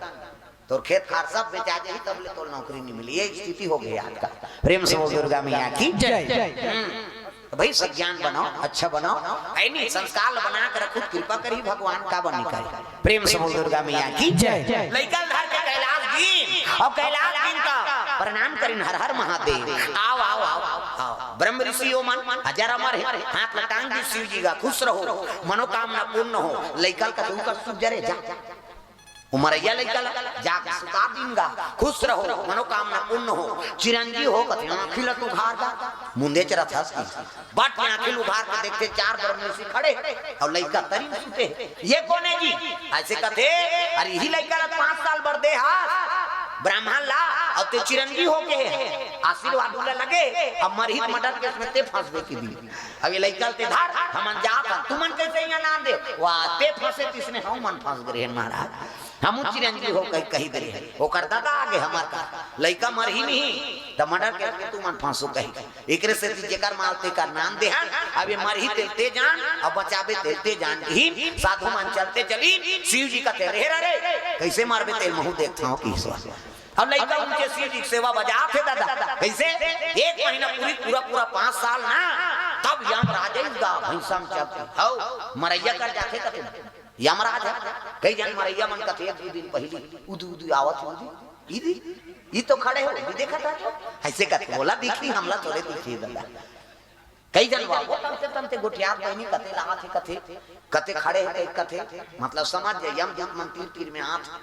तोर खेत खार सब बेचा जाही, तब ले तोर नौकरी नहीं मिली। ये स्थिति हो गई आजकल। प्रेम से बोल दुर्गा मैया की जय। हम्म। तो भाई, सज्ञान बनाओ, अच्छा बनाओ, है नहीं? संस्कार ल बना के रखो, कृपा करी भगवान, का बनी करी। प्रेम से बोल दुर्गा मैया की जय। लइका ल धर के कैलाश गिन, और कैलाश गिन का प्रणाम करिन, हर हर महादेव। आओ, आओ, आओ, आओ, आओ। ब्रह्म ऋषि ओ मन, हजार अमर है, हाथ ल टांग दी शिव जी का, खुश रहो, मनोकामना पूर्ण हो। लइका ल कथू का सुख जरे जा, उमरैया लइका ल जाके सुता दिन गा, खुश रहो, मनोकामना पूर्ण हो, चिरंजी हो, कथे आँखी ल तू उघार गा। मुंदे च रथस की बट आँखी ल उघार के देखते, चार ब्रह्म ऋषि खड़े और लइका तरी में सुते। ये कौन है जी? ऐसे कथे, अरे यही लइका ल पाँच साल बर दे हा ब्राह्मण ला, और ते चिरंजी हो के आशीर्वाद उला लगे, अब मरही त मर्डर केस में ते फंसबे की दी। अब ये लइका ल ते धर, हमन जात हन, तुमन कैसे यहाँ नाम दे? वाह, ते फंसे तिसने हम मन फंस गए हैं महाराज। हमू चिरंजी हो कही, कही दे रहे हैं। ओकर दादा आगे हमार का लइका मरही नहीं, त मर्डर केस में तुमन फंसो कही। एकरे से जेकर माल तेकर नाम देहन, अब ये मरही तेल ते जान, अब बचाबे तेल ते जान ही। साधु मन चलते चली, शिव जी कथे, "रे रे रे, कैसे मारबे तेल महू देखता हूँ की ईश्वर।" अब लइका ऊंचे शिव जी के सेवा बजात हे दादा, कैसे? एक महीना पूरी, पूरा, पूरा पाँच साल ना, तब यमराज आइस गा भैंसा म चढ़ के। हौ, मरैया कर जाथे कथे। यमराज है, कई जन मरैया मन कथे, दू दिन पहली, उदी, उदी आवत हे, उदी, इदी, ई तो खड़े हो, ई देखत हे तो। ऐसे कथे, बोला, दिखी, हमला थोड़े दिखी दादा। कई जन वा, वो तमते, तमते गोठियात बहिनी कथे, लात हे कथे, कथे खड़े हे, कथे, मतलब समझ जाए, यमदूत मन तीर, तीर में आत।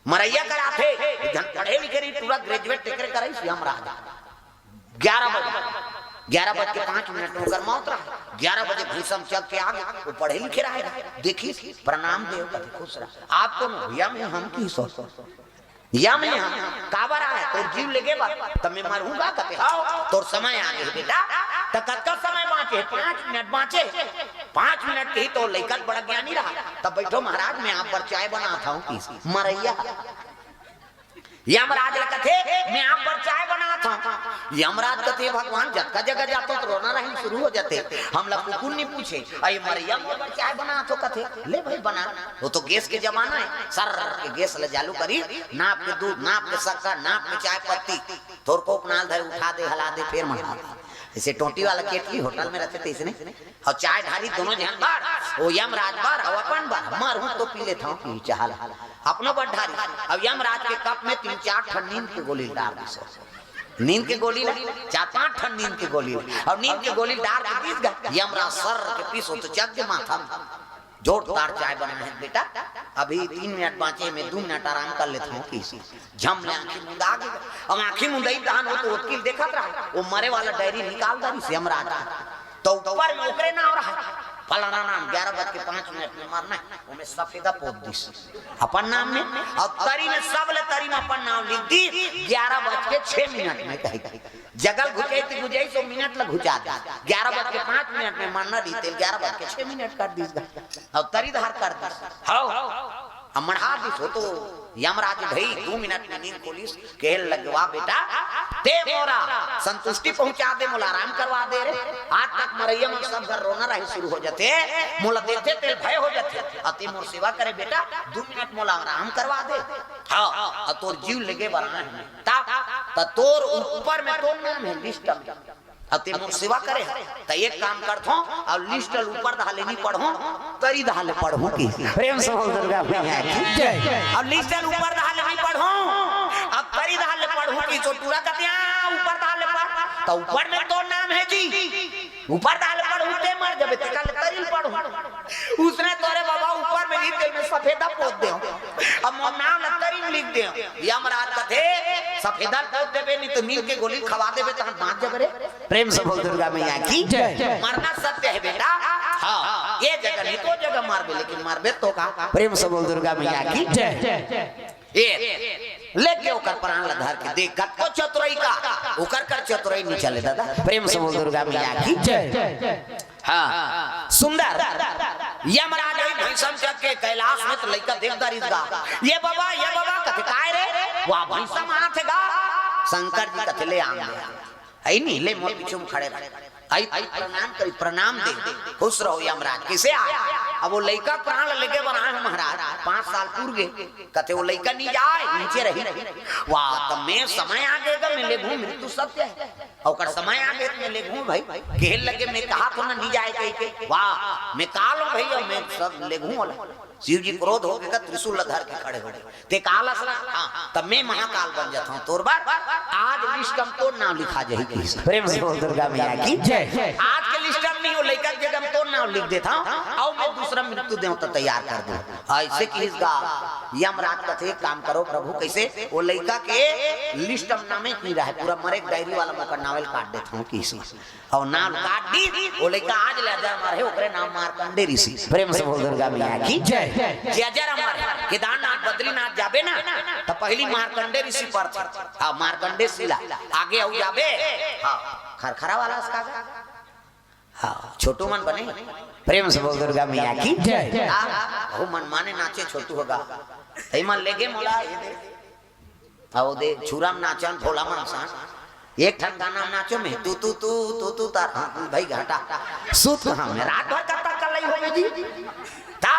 मरैया कराथे, एक जन पढ़े लिखे रही, पूरा ग्रेजुएट तेकरे कराई, यमराज। ग्यारह बजे, ग्यारह बज के पाँच मिनट में ओकर मौत रहा। ग्यारह बजे भैंसा म चढ़ के आ गे, वो पढ़े लिखे रहा है। देखी, प्रणाम देव, कथे खुश रहा। आप तो यम है, हम की सो? यम है हम, काबर आए? तोर जीव लेगे बर, तब मैं मरहूंगा, कथे, "हाँ, तोर समय आ गे बेटा।" त कतका समय बाँचे? पाँच मिनट बाँचे। पाँच मिनट के ही तो लइका बड़ा ज्ञानी रहा। तब बैठो महाराज, मैं आप बर चाय बनात हूँ, की मरैया। यमराज ल कथे, "मैं आप बर चाय बनात हूँ।" यमराज कथे, "भगवान, जतका जगह जातो तो रोना रही शुरू हो जाते, हमला कुकुर नहीं पूछे, अरे मरैया मोर बर चाय बनात हो।" कथे, "ले भाई बना।" वो तो गैस के जमाना है, सर के गैस ल चालू करी, नाप के दूध, नाप के शक्कर, नाप के चाय पत्ती, थोरको उपनाल धरे, उठा दे, हला दे, फिर मंगा दे। जैसे टोटी वाला केटली होटल में रहते थे, इसने और चाय ढारी दोनों झन बर, वो यमराज बर, और अपन बर, मरहूँ तो पी लेता हूँ, पी चाह ला। अपनो बर ढारी, अब यमराज के कप में तीन चार ठन नींद के गोली डार दिस। नींद के गोली ला, चार पांच ठन नींद के गोली ला, और नींद के गोली डार के पीस गा, यमराज सर के पीस हो तो चक दे माथा में। जोरदार चाय बना है बेटा, अभी तीन मिनट बाँचे, मैं दो मिनट आराम कर लेता हूँ, की झम ले आँखी मुंदा गे। अब आँखी मुंदई तहन वो तो ओतकिल देखत रहा, वो मरे वाला डायरी निकाल डारिस यमराज। तो ऊपर में ओकरे नाम रहा, फलाना नाम, ग्यारह बज के पाँच मिनट में मरना है, ओमे सफेदा पोत दिस अपन नाम में, और तरी में, सब ले तरी में अपन नाम लिख दी, ग्यारह बज के छह मिनट में कही। जगह घुचाई थी, घुचाई सौ मिनट लग घुचा दी, ग्यारह बज के पाँच मिनट में मरना रही, तेल ग्यारह बज के छह मिनट कर दिस, और तरी धार कर दिस। हाँ, अब मढ़ा दिस हो तो यमराज भाई दो मिनट में नींद खोलिस, कहे लगे, "वाह बेटा, ते मोरा संतुष्टि पहुंचा दे, मोला आराम करवा दे रे। आज तक मरैया मन सब घर रोना रहे शुरू हो जाते, मोला देखते तेल भय हो जाते, अति मोर सेवा करे बेटा, दो मिनट मोला आराम करवा दे।" हाँ, और तोर जीव लेगे बर आए हैं। ता, ता तोर ऊपर में तोर नाम है लिस्ट में। अब ते मोर सेवा करे ह, त एक काम करथों, और लिस्ट ल ऊपर दहा ले नहीं पढ़ों, तरी दहा ले पढ़ों की। प्रेम से बोल दुर्गा मैया की जय। और लिस्ट ल ऊपर दहा ले नहीं पढ़ों, अब तरी डहर ले पढ़हूं कि चोटूरा कथे, "हाँ, ऊपर डहर ले पढ़।" त ऊपर में तोर नाम हे जी, ऊपर डहर ले पढ़हूं ते मर जबे, तेकर ले तरी ले पढ़हूं। उसने तोरे बाबा ऊपर में नहीं, तेल में सफेदा पोत देंव, अब मोर नाम ल तरी में लिख देंव। यमराज कथे, "सफेदा ल पोत देबे, नहीं त नींद के गोली खवा देबे, तहन बांच जबे रे।" प्रेम से बोल दुर्गा मैया की जय। मरना सत्य हे बेटा। हाँ, ये जगह नहीं तो जगह मरबे, लेकिन मरबे तो का। प्रेम से बोल दुर्गा मैया की जय। ये लेके ओकर प्राण ला धर के देख, कतको चतुराई का, ओकर कर चतुराई नहीं चले दादा। प्रेम से बोल दुर्गा मैया की जय। हाँ, सुंदर। यमराज आई भैंसम चढ़ के कैलाश में त लइका देख दारिस गा। "ये बाबा, ये बाबा," कथे, "काय रे?" "वाह, भैंसम आथे गा।" शंकर जी कथे, "ले आन दे।" आई नहीं, ले मोर पीछू में खड़े रह। आई, आई प्रणाम करी, प्रणाम दे, खुश रहो यमराज। किसे आए? अब वो लइका प्राण लेके बनाए हो महाराज, पाँच साल पूर गे। कथे वो लइका नहीं जाए, नीचे रही। वाह, त मैं समय आ गएगा, मैं लेगहूं, मृत्यु सत्य है। अउ ओकर समय आ गए, मैं लेगहूं भाई। कहे लगे, मैं कहा तो ना नहीं जाए कह के। वाह, मैं काल हूं भैया, मैं सब लेगहूं वाला। शिव जी क्रोध हो गए, त्रिशूल धर के खड़े हो गए। ते काल असरा, हाँ, तब मैं महाकाल बन जाता हूँ। तोर बार आज लिस्ट में तोर नाम लिखा जाही किस। प्रेम से बोल दुर्गा मैया की जय। आज के लिस्ट में नहीं हो, लइका के जगह में तोर नाम लिख देता हूँ, अउ मैं दूसरा मृत्यु देवता तैयार कर दूँ। ऐसे किस गा यमराज कथे, "एक काम करो प्रभु।" "कैसे?" "वो लइका के लिस्ट में नामे नहीं रहे, पूरा मरे के डायरी वाला में ओकर नावे ल काट देता हूँ किस।" अउ नाम काट दी, वो लइका आज ले अजर अमर हे, ओकरे नाम मार्कंडे ऋषि। प्रेम से बोल दुर्गा मैया की जय। जे अजर अमर हे, केदारनाथ बद्रीनाथ जाबे ना, त पहली मार्कंडे ऋषि परथे। हाँ, मार्कंडे शिला। आगे अउ जाबे, हाँ, खरखरा वाला असका। हाँ, छोटू मन बने। प्रेम से बोल दुर्गा मैया की जय। हाँ, बहु मन माने नाचे छोटू होगा। तई मन लेगे मोला, ये दे। अउ दे छुरा में नाचन, ढोला मन सन। एक ठन गाना में नाचो में, तू, तू, तू, तू, तू, तार, हाँ, भाई घाटा। सूत कहाँ में? रात भर कब तक कल्लई होगी जी? ता,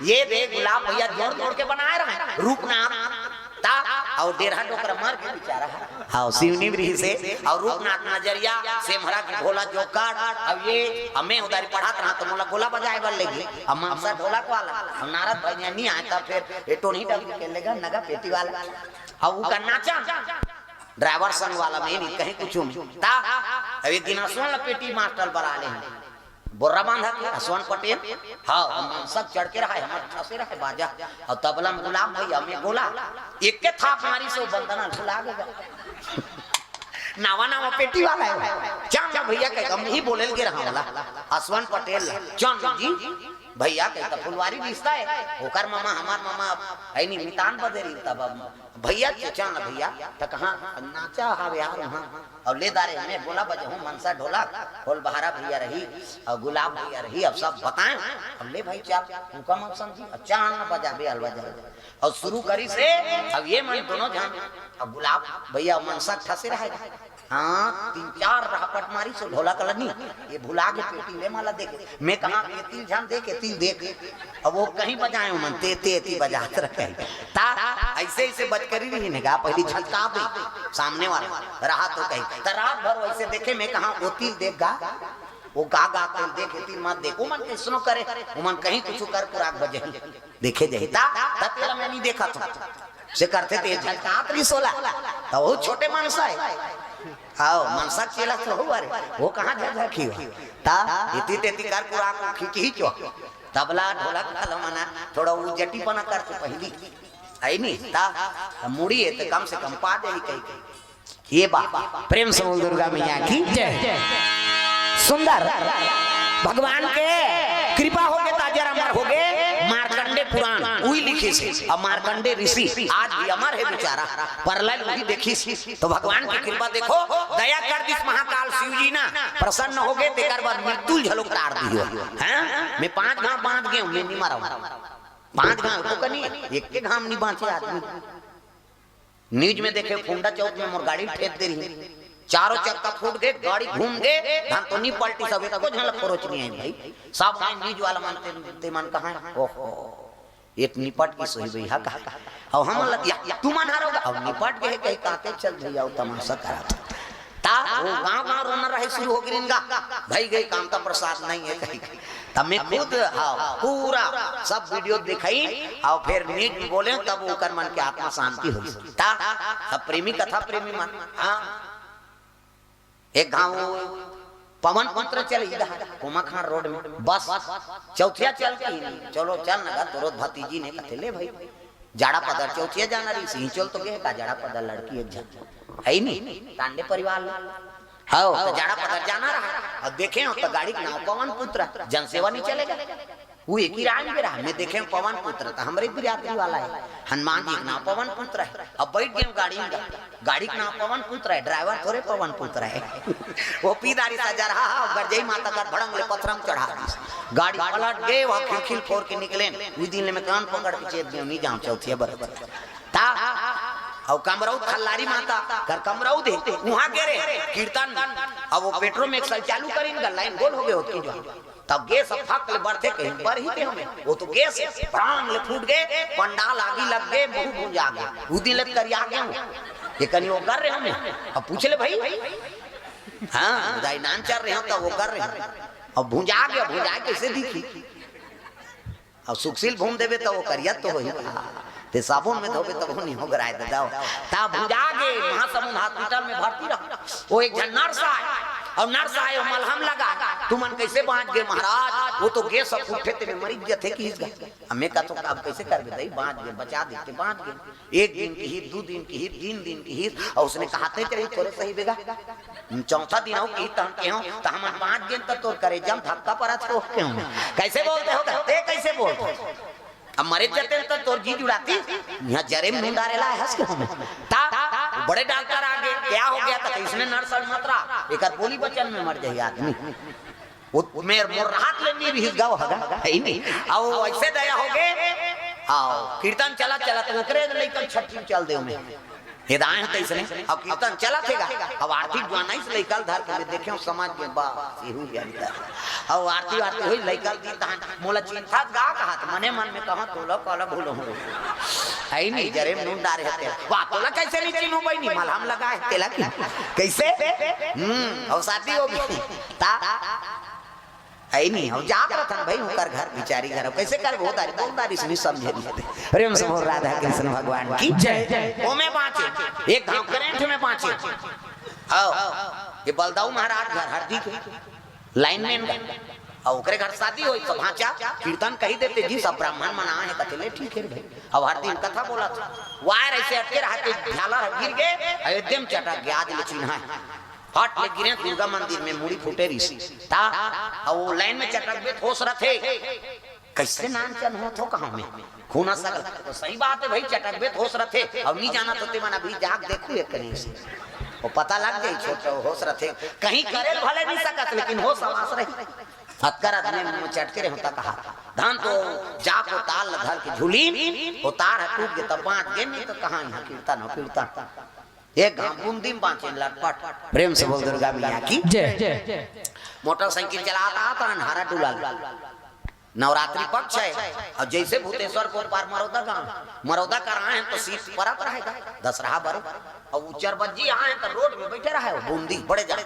ये दे गुलाब भैया जोड़ तोड़ के बनाए रहे, रूपनाथ। ता, अउ डेरहा डोकरा मर के बेचारा। हाँ, सिवनी में रहिसे, अउ रूपनाथ नजरिया, सेमहरा के भोला जोकर, अउ ये, हमें उधारी पढ़ात रहा तो मोला गोला बजाए बर लेगे, अब मनसा ढोलक वाला, अब नारद भैया नहीं आए, तब फिर ये टोनी डबरी के लेगा, नगा पेटी वाला। अउ ओकर नाचा, ड्राइवर संग वाला में नहीं कहीं कुछ में। ता, अब एक दिन असवन ला पेटी मास्टर बला ले हैं। बोर्रा बांधा के असवन पटेल, हाँ, हम सब चढ़ के रहा है, हमारे ठसे रहे बाजा। अउ तबला में गुलाब भैया, में गोला, एक के थाप मारी सो बंदना भुला गया। नावा नावा पेटी वाला है। चल भैया के हम ही बोले लगे रहा वाला। असवन पटेल, चल जी। भैया के त फुलवारी रिश्ता है। ओकर मामा, हमार मामा, है नहीं, मितान बदे रही तब अब। भैया, चल ना भैया, त कहाँ नाचा हवे यार वहाँ। अउ ले दारे हमें बोला बजे हूँ मनसा ढोलक, होल बहारा भैया रही, अउ गुलाब भैया रही, अब सब बताएं। अब ले भाई चल, हुकम अब समझी, अब चल ना बजा बे, अलवा जा। अउ शुरू करी से, अब ये मन दोनों झन, अब गुलाब भैया मनसा ठसे रहे। हाँ, तीन चार रहपट मारी सो ढोलक लगी, ये भुला के पेटी ले माला देखे। मैं कहा, "ये तिल झन देखे, तिल देख।" अब वो कहीं बजाए मन, ते, ते, ती बजात रहे। ता, ऐसे, ऐसे बचकरी रही ने गा, पहली झलका दे, सामने वाला रहा तो कहीं। त रात भर वैसे देखे, मैं कहा, "वो तिल देख गा, वो गा, गा, तिल देखे, तिल मत देख।" वो मन कैसनो करे, वो मन कहीं कुछ कर पुराक बजे। देखे जाही। ता, ता तेला मैं नहीं देखा था। से करथे ते झलकात रही सोला। त वो छोटे मनसा है। आओ, मनसा चेला तो हो रे। वो कहाँ झलझलकी हो? ता, इति तेति कर पुरा को खींच ही चो। तबला, ढोलक, कलमना, थोड़ा वो जटी बना करथे पहली। है नहीं? ता, मुड़ी है तो कम से कम पा दे ही कहीं कहीं। ये बात, प्रेम से बोल दुर्गा मैया की जय। सुंदर, भगवान के कृपा होगे त अजर अमर होगे। मार्कंडे पुराण उही लिखिस, अउ मार्कंडे ऋषि आज भी अमर है बेचारा। परलय उही देखिस, त भगवान की कृपा देखो, दया कर दिस महाकाल शिव जी ना, प्रसन्न होगे, तेकर बाद मृत्यु ल झलोक टार दियो। हैं? मैं पांच घाव बांध गेंव, मैं नहीं मरंव। पांच घाव तो कनी, एक के घाव नहीं बांचे आदमी। न्यूज में देखे, फुंडा चौक में मोर गाड़ी ठेक दे रही, चारों चक्का फूट गए, गाड़ी घूम गए, धन तो नहीं पलटी, सब एको झन ला खरोच नहीं आई भाई। सब आए न्यूज वाला मन, ते, ते मन कहाँ है? ओहो, एक निपट की सही भैया का। अब हम लग, या, तू मन हारोगा, अब निपट गए कहीं कहते चल भैया, वो तमाशा करा। ता वो गांव गांव रोना रहे शुरू हो गई इनका, भाई गई काम का प्रसाद नहीं है कहीं। तब मैं खुद, हाँ, पूरा सब वीडियो दिखाई और फिर मीट में बोले, तब ओकर मन के आत्मा शांति होइस। ता सब प्रेमी, कथा प्रेमी मन, हाँ। एक गांव पवन पुत्र चल ही रहा, कोमाखान रोड में, बस चौथिया चल के ही नहीं। चलो चल न गा, तोरो भतीजी ने कथे, ले भाई, जाड़ा पदर चौथिया जाना रही, सिंह चल तो गए का, जाड़ा पदर लड़की एक झन है ही नहीं, टांडे परिवार ले। हाँ, तो जाड़ा पदर जाना रहा, और देखे हो तो गाड़ी के नाम पवन पुत्र, जनसेवा नहीं चलेगा। वो एक ही रांग में रहा, मैं देखे हूँ पवन पुत्र, तो हमरे बिरादरी वाला है, हनुमान जी के नाम पवन पुत्र है। अब बैठ गए गाड़ी में, गाड़ी के नाम पवन पुत्र है, ड्राइवर थोड़े पवन पुत्र है। वो पीदारी सजा रहा, हाँ, गरजई माता का भड़ंग ले पथरम चढ़ा दी। गाड़ी पलट गए, वहाँ खिलखिल फोड़ के निकले। उस दिन ले मैं कान पकड़ के चेत गए, नहीं जाऊँ चौथिया बरत। ता, और कमरऊ खल्लारी माता, कर कमरऊ दे, वहाँ गिरे, कीर्तन, अब वो पेट्रोल में एक साल चालू करीन, लाइन गोल हो गए होती जो। तब गैस अब फक ले बढ़थे कहीं पर ही थे हमें। वो तो गैस भड़ांग ले फूट गए, पंडाल आगी लग गए, मुंह भूंजा गए। उदी ले करिया गए हूँ। ये कनी वो कर रहे हमें। अब पूछ ले भाई। हाँ, दाई नान चल रहे हो तो वो कर रहे हो। अब भूंजा गया, भूंजा कैसे दिखी? अब सुखशील भून देबे तो वो करिया तो होही। ते साबुन में धोबे तब नहीं हो गराए दादा। ता भुंजा गे, महासमुंद हॉस्पिटल में भर्ती रहा। वो एक झन नर्स आए, और नर्स आए, वो मलहम लगा। तुमन कैसे बांच गए महाराज? वो तो गैस अब उठे तेरे मरी गए थे कि इस घर। हमें कहा तो अब कैसे कर दे, बांच गए, बचा देते, बांच गए। एक दिन की ही, दो दिन की ही, तीन दिन की ही, और उसने कहा थे चलिए थोड़े सही बेगा। चौथा दिन हो की तहन के हो, तो हमन बांच गए तो तोर करेजा में धक्का पड़ा तो के हो। कैसे बोलते हो? ते कैसे बोलते हो? अब मरे जते तो तोर जी जुड़ाती, यहाँ जरे में ढूंढा रेला है हंस के हमें। ता बड़े डॉक्टर आ गए, क्या हो गया? तो इसने नर्स मत रहा, एक बोली बचन में मर जाए आदमी। वो मेर मोर राहत ले नहीं रही गाँव हगा, है ही नहीं। आओ ऐसे दया हो गए। आओ कीर्तन चला चला तो ओकरे लेकर छठी चल दे में। ये दाएं तो इसने अब कीर्तन चला थेगा, अब आरती गाना इस लइका धर के मैं देखे समाज के बा। अब आरती आरती हुई, लइका दी तहन मोला चिंता गा कहा, तो मने मन में कहा तोला काला भूलो हो। आई नहीं जरे में नून डारे हते। वाह, तोला कैसे नहीं चिन्हू बहिनी, मलहम लगा है तेला की। कैसे? हम्म, और शादी हो गई। ता आई नहीं, और जात रतन भाई उनकर घर बिचारी घर, कैसे कर वो दारी, वो दारी सुनी समझे नहीं थे। प्रेम से बोल राधा कृष्ण भगवान की जय। वो में बांचे, एक धाम करेंट में बांचे। आओ, ये बलदाऊ महाराज घर हरदी के लाइन में इनका। और ओकरे घर शादी होई तो भांचा कीर्तन कही देते जी, सब ब्राह्मण मना है, कथे ले ठीक है भाई। अब हर दिन कथा बोला था, वायर ऐसे अटके रहा कि झालर गिर गए, एकदम चटक गया, आज ले चिन्हा है। फट ले गिरे दुर्गा मंदिर में, मुड़ी फूटे रिस। ता, अब वो लाइन में चटक बे होश रथे। कैसे नान चन हो थो कहाँ में? खूना सगल। तो सही बात है भाई, चटक बे होश रथे। अब नहीं जाना तो ते मन अभी जाग देखू एक कहीं से। वो पता लग जाए छोटे होश रथे। कहीं करे भले नहीं सकत, लेकिन होश आवास रही। अतकर आदमी मुंह चटके रहे होता कहा। धान तो जाको ताल धर के झूली, वो तार है टूट गए तब बांच गए, नहीं तो कहाँ यहाँ कीर्तन हो कीर्तन। एक घाम बूंदी में बांचे लटपट। प्रेम से बोल दुर्गा मैया की जय। मोटरसाइकिल चलाता आता अन्हारा डुलाल। नवरात्रि पक्ष है, और जैसे भूतेश्वर को पार मरौदा गांव, मरौदा कर आए हैं तो सीट परत रहेगा दसरहा बरे। और उच्चर बज्जी आए हैं तो रोड में बैठे रहे हो बूंदी बड़े जा।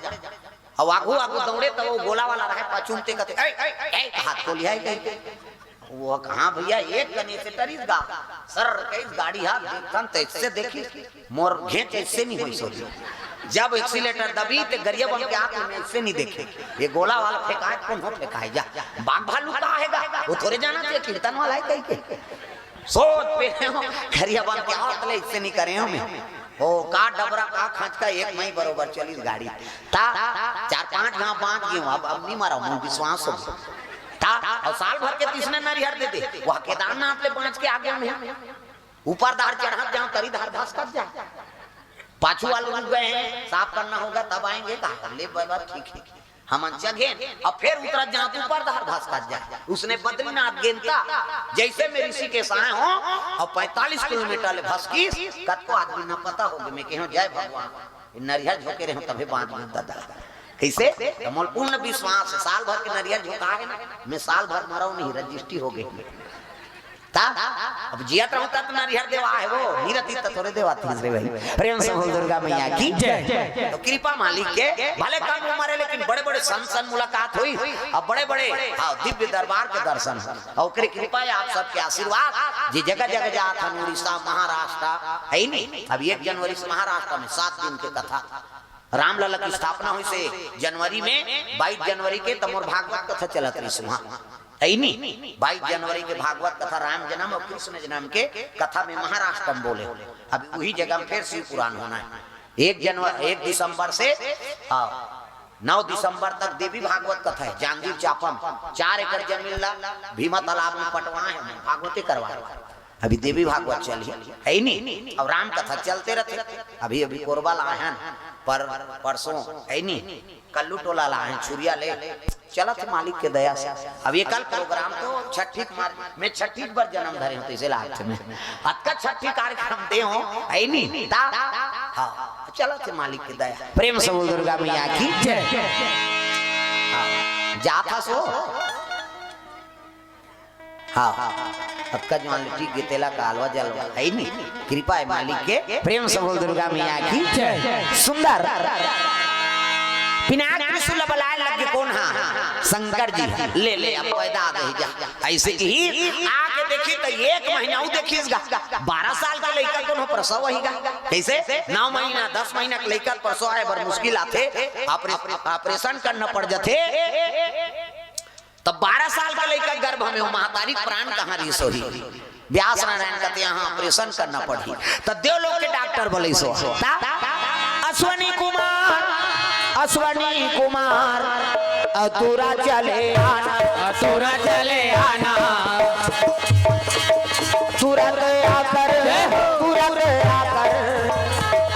और आगू आगू दौड़े तो वो गोला वाला रहे, पाछू में ते कहते, "ए, ए, ए," हाथ को लिया है कहीं। वो कहाँ भैया, एक कने से टरिस गा, सर कई गाड़ी हाथ देखन तो इससे देखी, मोर घेंच इससे नहीं हुई सोची। जब एक्सीलेटर दबी तो गरिया बन के आंख में इससे नहीं देखे। ये गोला वाला फेंकाए, कौन हो फेंकाए जा, बाघ भालू का आएगा, वो थोड़े जाना चाहिए, कीर्तन वाला है कहीं के। सोच पे हो, गरिया बन के आंख ले इससे नहीं करे हो मैं। ओ का डबरा का खचका एक मई बरोबर चली गाड़ी। ता चार पांच घाव बांच गए, अब, अब नहीं मारा, मुंह विश्वास हो गया। ता, और साल भर के तीसने नरिहर दे दे, वह केदारनाथ ले बांच के आ गया मैं। ऊपर धार चढ़त जाओ, तरी धार भास्कर जाए। पाछू वाले रुक गए हैं, साफ करना होगा तब आएंगे। कहा, "ले बाबा, ठीक है।" हमन चघेन, अब फिर उतरत जाओ तो ऊपर धार भास्कर जाए। उसने बद्रीनाथ गेंता, जैसे मैं ऋषिकेश आए हो, और पैंतालीस किलोमीटर ले भसकीस, कतको आदमी ना पता होगे, मैं कहो, "जय भगवान।" नरिहर झोंके रहे हो तभे बांच गए दादा। कैसे? तो मोल पूर्ण विश्वास है, साल भर के नरिहर झोंका है ना, मैं साल भर मरऊ नहीं, रजिस्ट्री हो गई। ता, अब जियत रहूं तब नरिहर देवा है वो, नहीं रहती तो थोड़े देवा थी रे भाई। प्रेम से बोल दुर्गा मैया की जय। तो कृपा मालिक के, भले कम उम्र है लेकिन बड़े बड़े संत संग मुलाकात होई, अउ बड़े बड़े, हाँ, दिव्य दरबार के दर्शन होई। अउ ओकरे कृपा हे, आप सबके आशीर्वाद, जे जगह जगह जात हन, उड़ीसा, महाराष्ट्र, हे नी? अब एक जनवरी से महाराष्ट्र में सात दिन के कथा, रामलला के स्थापना होइस हे जनवरी में, बाईस जनवरी के त मोर भागवत कथा चलत रहिस उहाँ, हे नी? बाईस जनवरी के भागवत कथा, राम जन्म अउ कृष्ण जन्म के कथा में महाराष्ट्र में बोले। अब उही जगह में फेर शिव पुराण होना हे एक जनवरी, एक दिसंबर से, हाँ, नौ दिसंबर तक देवी भागवत कथा हे। जांजगीर चांपा में चार एकड़ जमीन ला भीमा तालाब में पटवाए हन, भागवते करवाए। अभी देवी भागवत चलही, हे नी? अउ राम कथा चलते रथे। अभी, अभी कोरबा ला आए हन, पर, परसों, हे नी? कल्लू टोला ला आए हन, छुरिया ले। चलत हे मालिक के दया से। अब ये कल प्रोग्राम तो छट्ठी के मार-, मैं छट्ठी के बर जन्म धरे हों, तइसे लागथे मैं। अतका छट्ठी कार्यक्रम दे हों, हे नी? ता, हाँ, चलत हे मालिक के दया। प्रेम से बोल दुर्गा मैया की जय। हाँ, जात हस ओ। हाँ, अतका जुवान ले टिक गे तेला कालवा जलवा, हे नी? कृपा हे मालिक के। प्रेम से बोल दुर्गा मैया की जय। सुंदर। पिनाक त्रिशूल बलाए लग गे कोन हा? शंकर जी। ले, ले, अब पैदा आ गई जा। अइसे ही आके देखी त एक महीना अउ देखिस गा। बारह साल के लइका कोन हो, प्रसव होही गा। कइसे? नौ महीना, दस महीना के लइका प्रसव आए बर मुश्किल आथे। ऑपरे-, ऑपरेशन करना पड़ जाथे। त बारह साल के लइका गर्भ में हो, महतारी प्राण कहाँ रिहिस होही? व्यास नारायण कथे, "यहाँ ऑपरेशन करना पड़ही।" त देवलोक के डॉक्टर बोले सो, ता अश्वनी कुमार, अश्वनी कुमार, अतुरा चले आना। अतुरा चले आना। तुरंत आकर, तुरंत आकर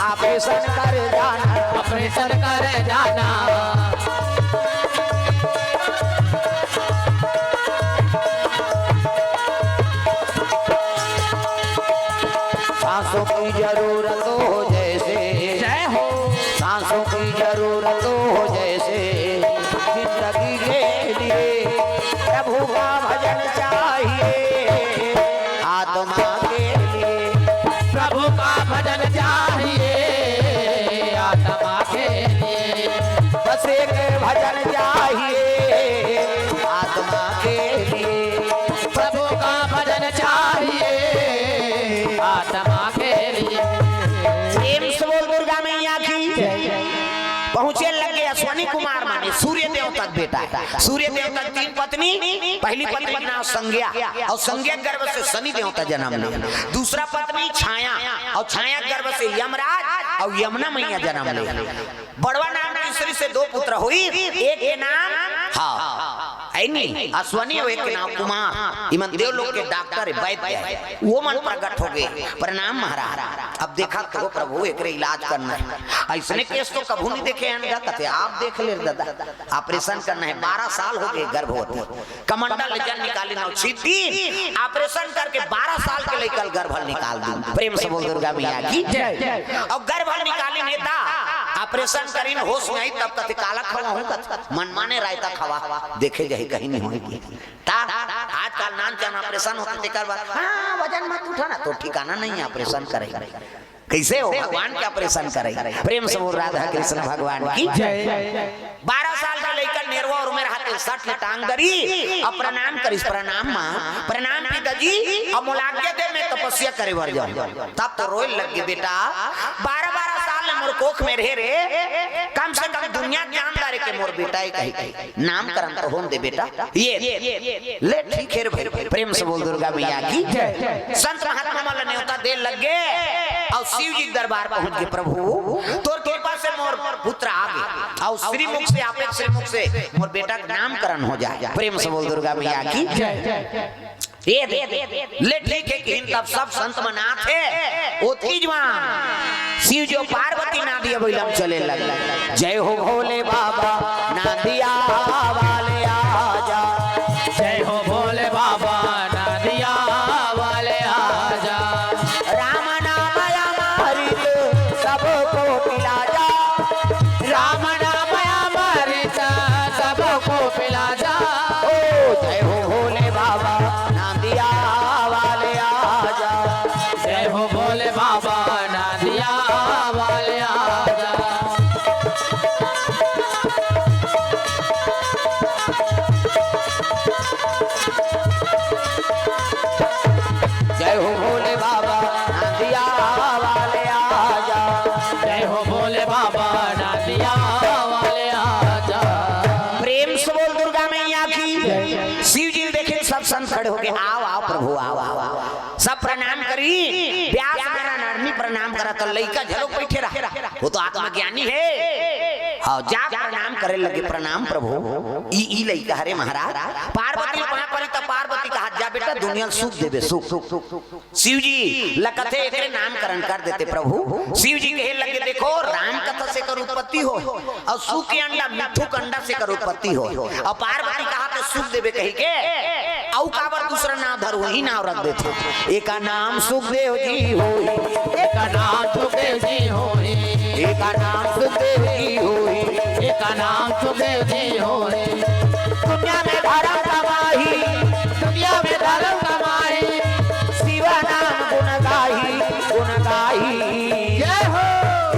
ऑपरेशन कर जाना। ऑपरेशन कर जाना। सांसों की जरूरत हो जैसे, जय हो। सांसों की जरूरत हो जैसे, जिंदगी के लिए प्रभु का भजन चाहिए। आत्मा के लिए प्रभु का भजन चाहिए। आत्मा के लिए बस एक भजन चाहिए। आत्मा के लिए प्रभु का भजन चाहिए। आत्मा के लिए। प्रेम से बोल दुर्गा मैया की। पहुंचे लगे अश्वनी कुमार माने सूर्य देवता के बेटा हे। सूर्य देवता के तीन पत्नी, पहली पत्नी के नाम संज्ञा, अउ संज्ञा के गर्भ से शनि देवता जन्म ले। दूसरा पत्नी छाया, अउ छाया के गर्भ से यमराज अउ यमुना मैया जन्म ले। बड़वा नाम तीसरी से दो पुत्र होई, एक के नाम, हाँ, हे नी, अश्वनी, अउ एक के नाम कुमार। इमन देवलोक के डॉक्टर हे, वैद्य हे, वो मन प्रगट हो गे। प्रणाम महाराज। अब देखा तो प्रभु, एकरे इलाज करना हे। अइसने केस तो कभू नहीं देखे हन गा। कथे, "आप देख ले दादा, ऑपरेशन करना हे।" बारह साल हो गे गर्भवती, कमंडल ले जन निकालिन अउ छींट दिन, ऑपरेशन करके बारह साल के लइका ल गर्भ ल निकाल दिन। प्रेम से बोल दुर्गा मैया की जय। अउ गर्भ ल निकालिन हे ता ऑपरेशन करिन, होश नहीं, तब कथे, "काला खवाहूं?" कथे, "मन माने रायता खवा, देखे जाही कहीं नहीं होही।" ता आजकल नान चान ऑपरेशन होथे, तेकर बाद, "हाँ, वजन मत उठा ना, तो ठिकाना नहीं हे ऑपरेशन करे।" कइसे हो भगवान के ऑपरेशन करे? प्रेम से बोल राधा कृष्ण भगवान की जय। बारह साल के लइका नेरवा अउ में रहत हे, सट ले टांग दरी, अउ प्रणाम करिस, "प्रणाम माँ, प्रणाम पिताजी, अब मोला आज्ञा दे, मैं तपस्या करे बर जाऊं।" तब तो रोए लग गे, "बेटा, बारह बारह साल ले मोर कोख में रहे रे, कम से कम दुनिया के जानदार हे के मोर बेटा हे कही, नामकरण तो होन दे बेटा।" ये ले, ठीक हे रे भाई, प्रेम से बोल दुर्गा मैया की जय। संत महात्मा मन ल नेवता दे लग गे अउ शिव जी के दरबार पहुंच गे, "प्रभु, तोर कृपा से मोर पुत्र आ गे, अउ श्रीमुख से, आप एक श्रीमुख से मोर बेटा के नामकरण हो जाए।" प्रेम से बोल दुर्गा मैया की जय। ये दे, ले ठीक हे कि तब सब संत मन आथे, ओतकी जुवान शिव जी अउ पार्वती नांदिया बइला म चले लगे, "जय हो भोले बाबा नांदिया वाले आजा।" जय हो भोले बाबा नांदिया वाले आजा। राम नाम अमृत सबको पिला जा। राम नाम अमृत सबको पिला जा। ओ जय हो भोले बाबा नांदिया वाले आजा। जय हो भोले बाबा नांदिया वाले आजा। लइका झलो बइठे रहा, वो तो आत्मज्ञानी हे। हाँ, जा प्रणाम करे लगे, "प्रणाम प्रभु।" ई, ई लइका हरे महाराज। पार्वती पाँव परी त पार्वती कहा, "जा बेटा, दुनिया ल सुख देबे, सुख।" शिव जी ल कथे, "एकरे नामकरण कर देते प्रभु।" शिव जी कहे लगे, "देखो, राम कथा से कर उत्पत्ति हो, अउ सु के अंडा मिट्ठू के अंडा से कर उत्पत्ति हो।" अउ पार्वती कहा के सुख देबे कही के, अउ काबर दूसरा नाम धर, वही नाम रख देथे। एका नाम सुखदेव जी होई, एका नाम सुखदेव जी होई, एका नाम सुखदेव जी होई, एका नाम सुखदेव जी होई। दुनिया में धर्म कमाही, दुनिया में धर्म कमाही, शिव नाम गुण गाही, गुण गाही। जय हो।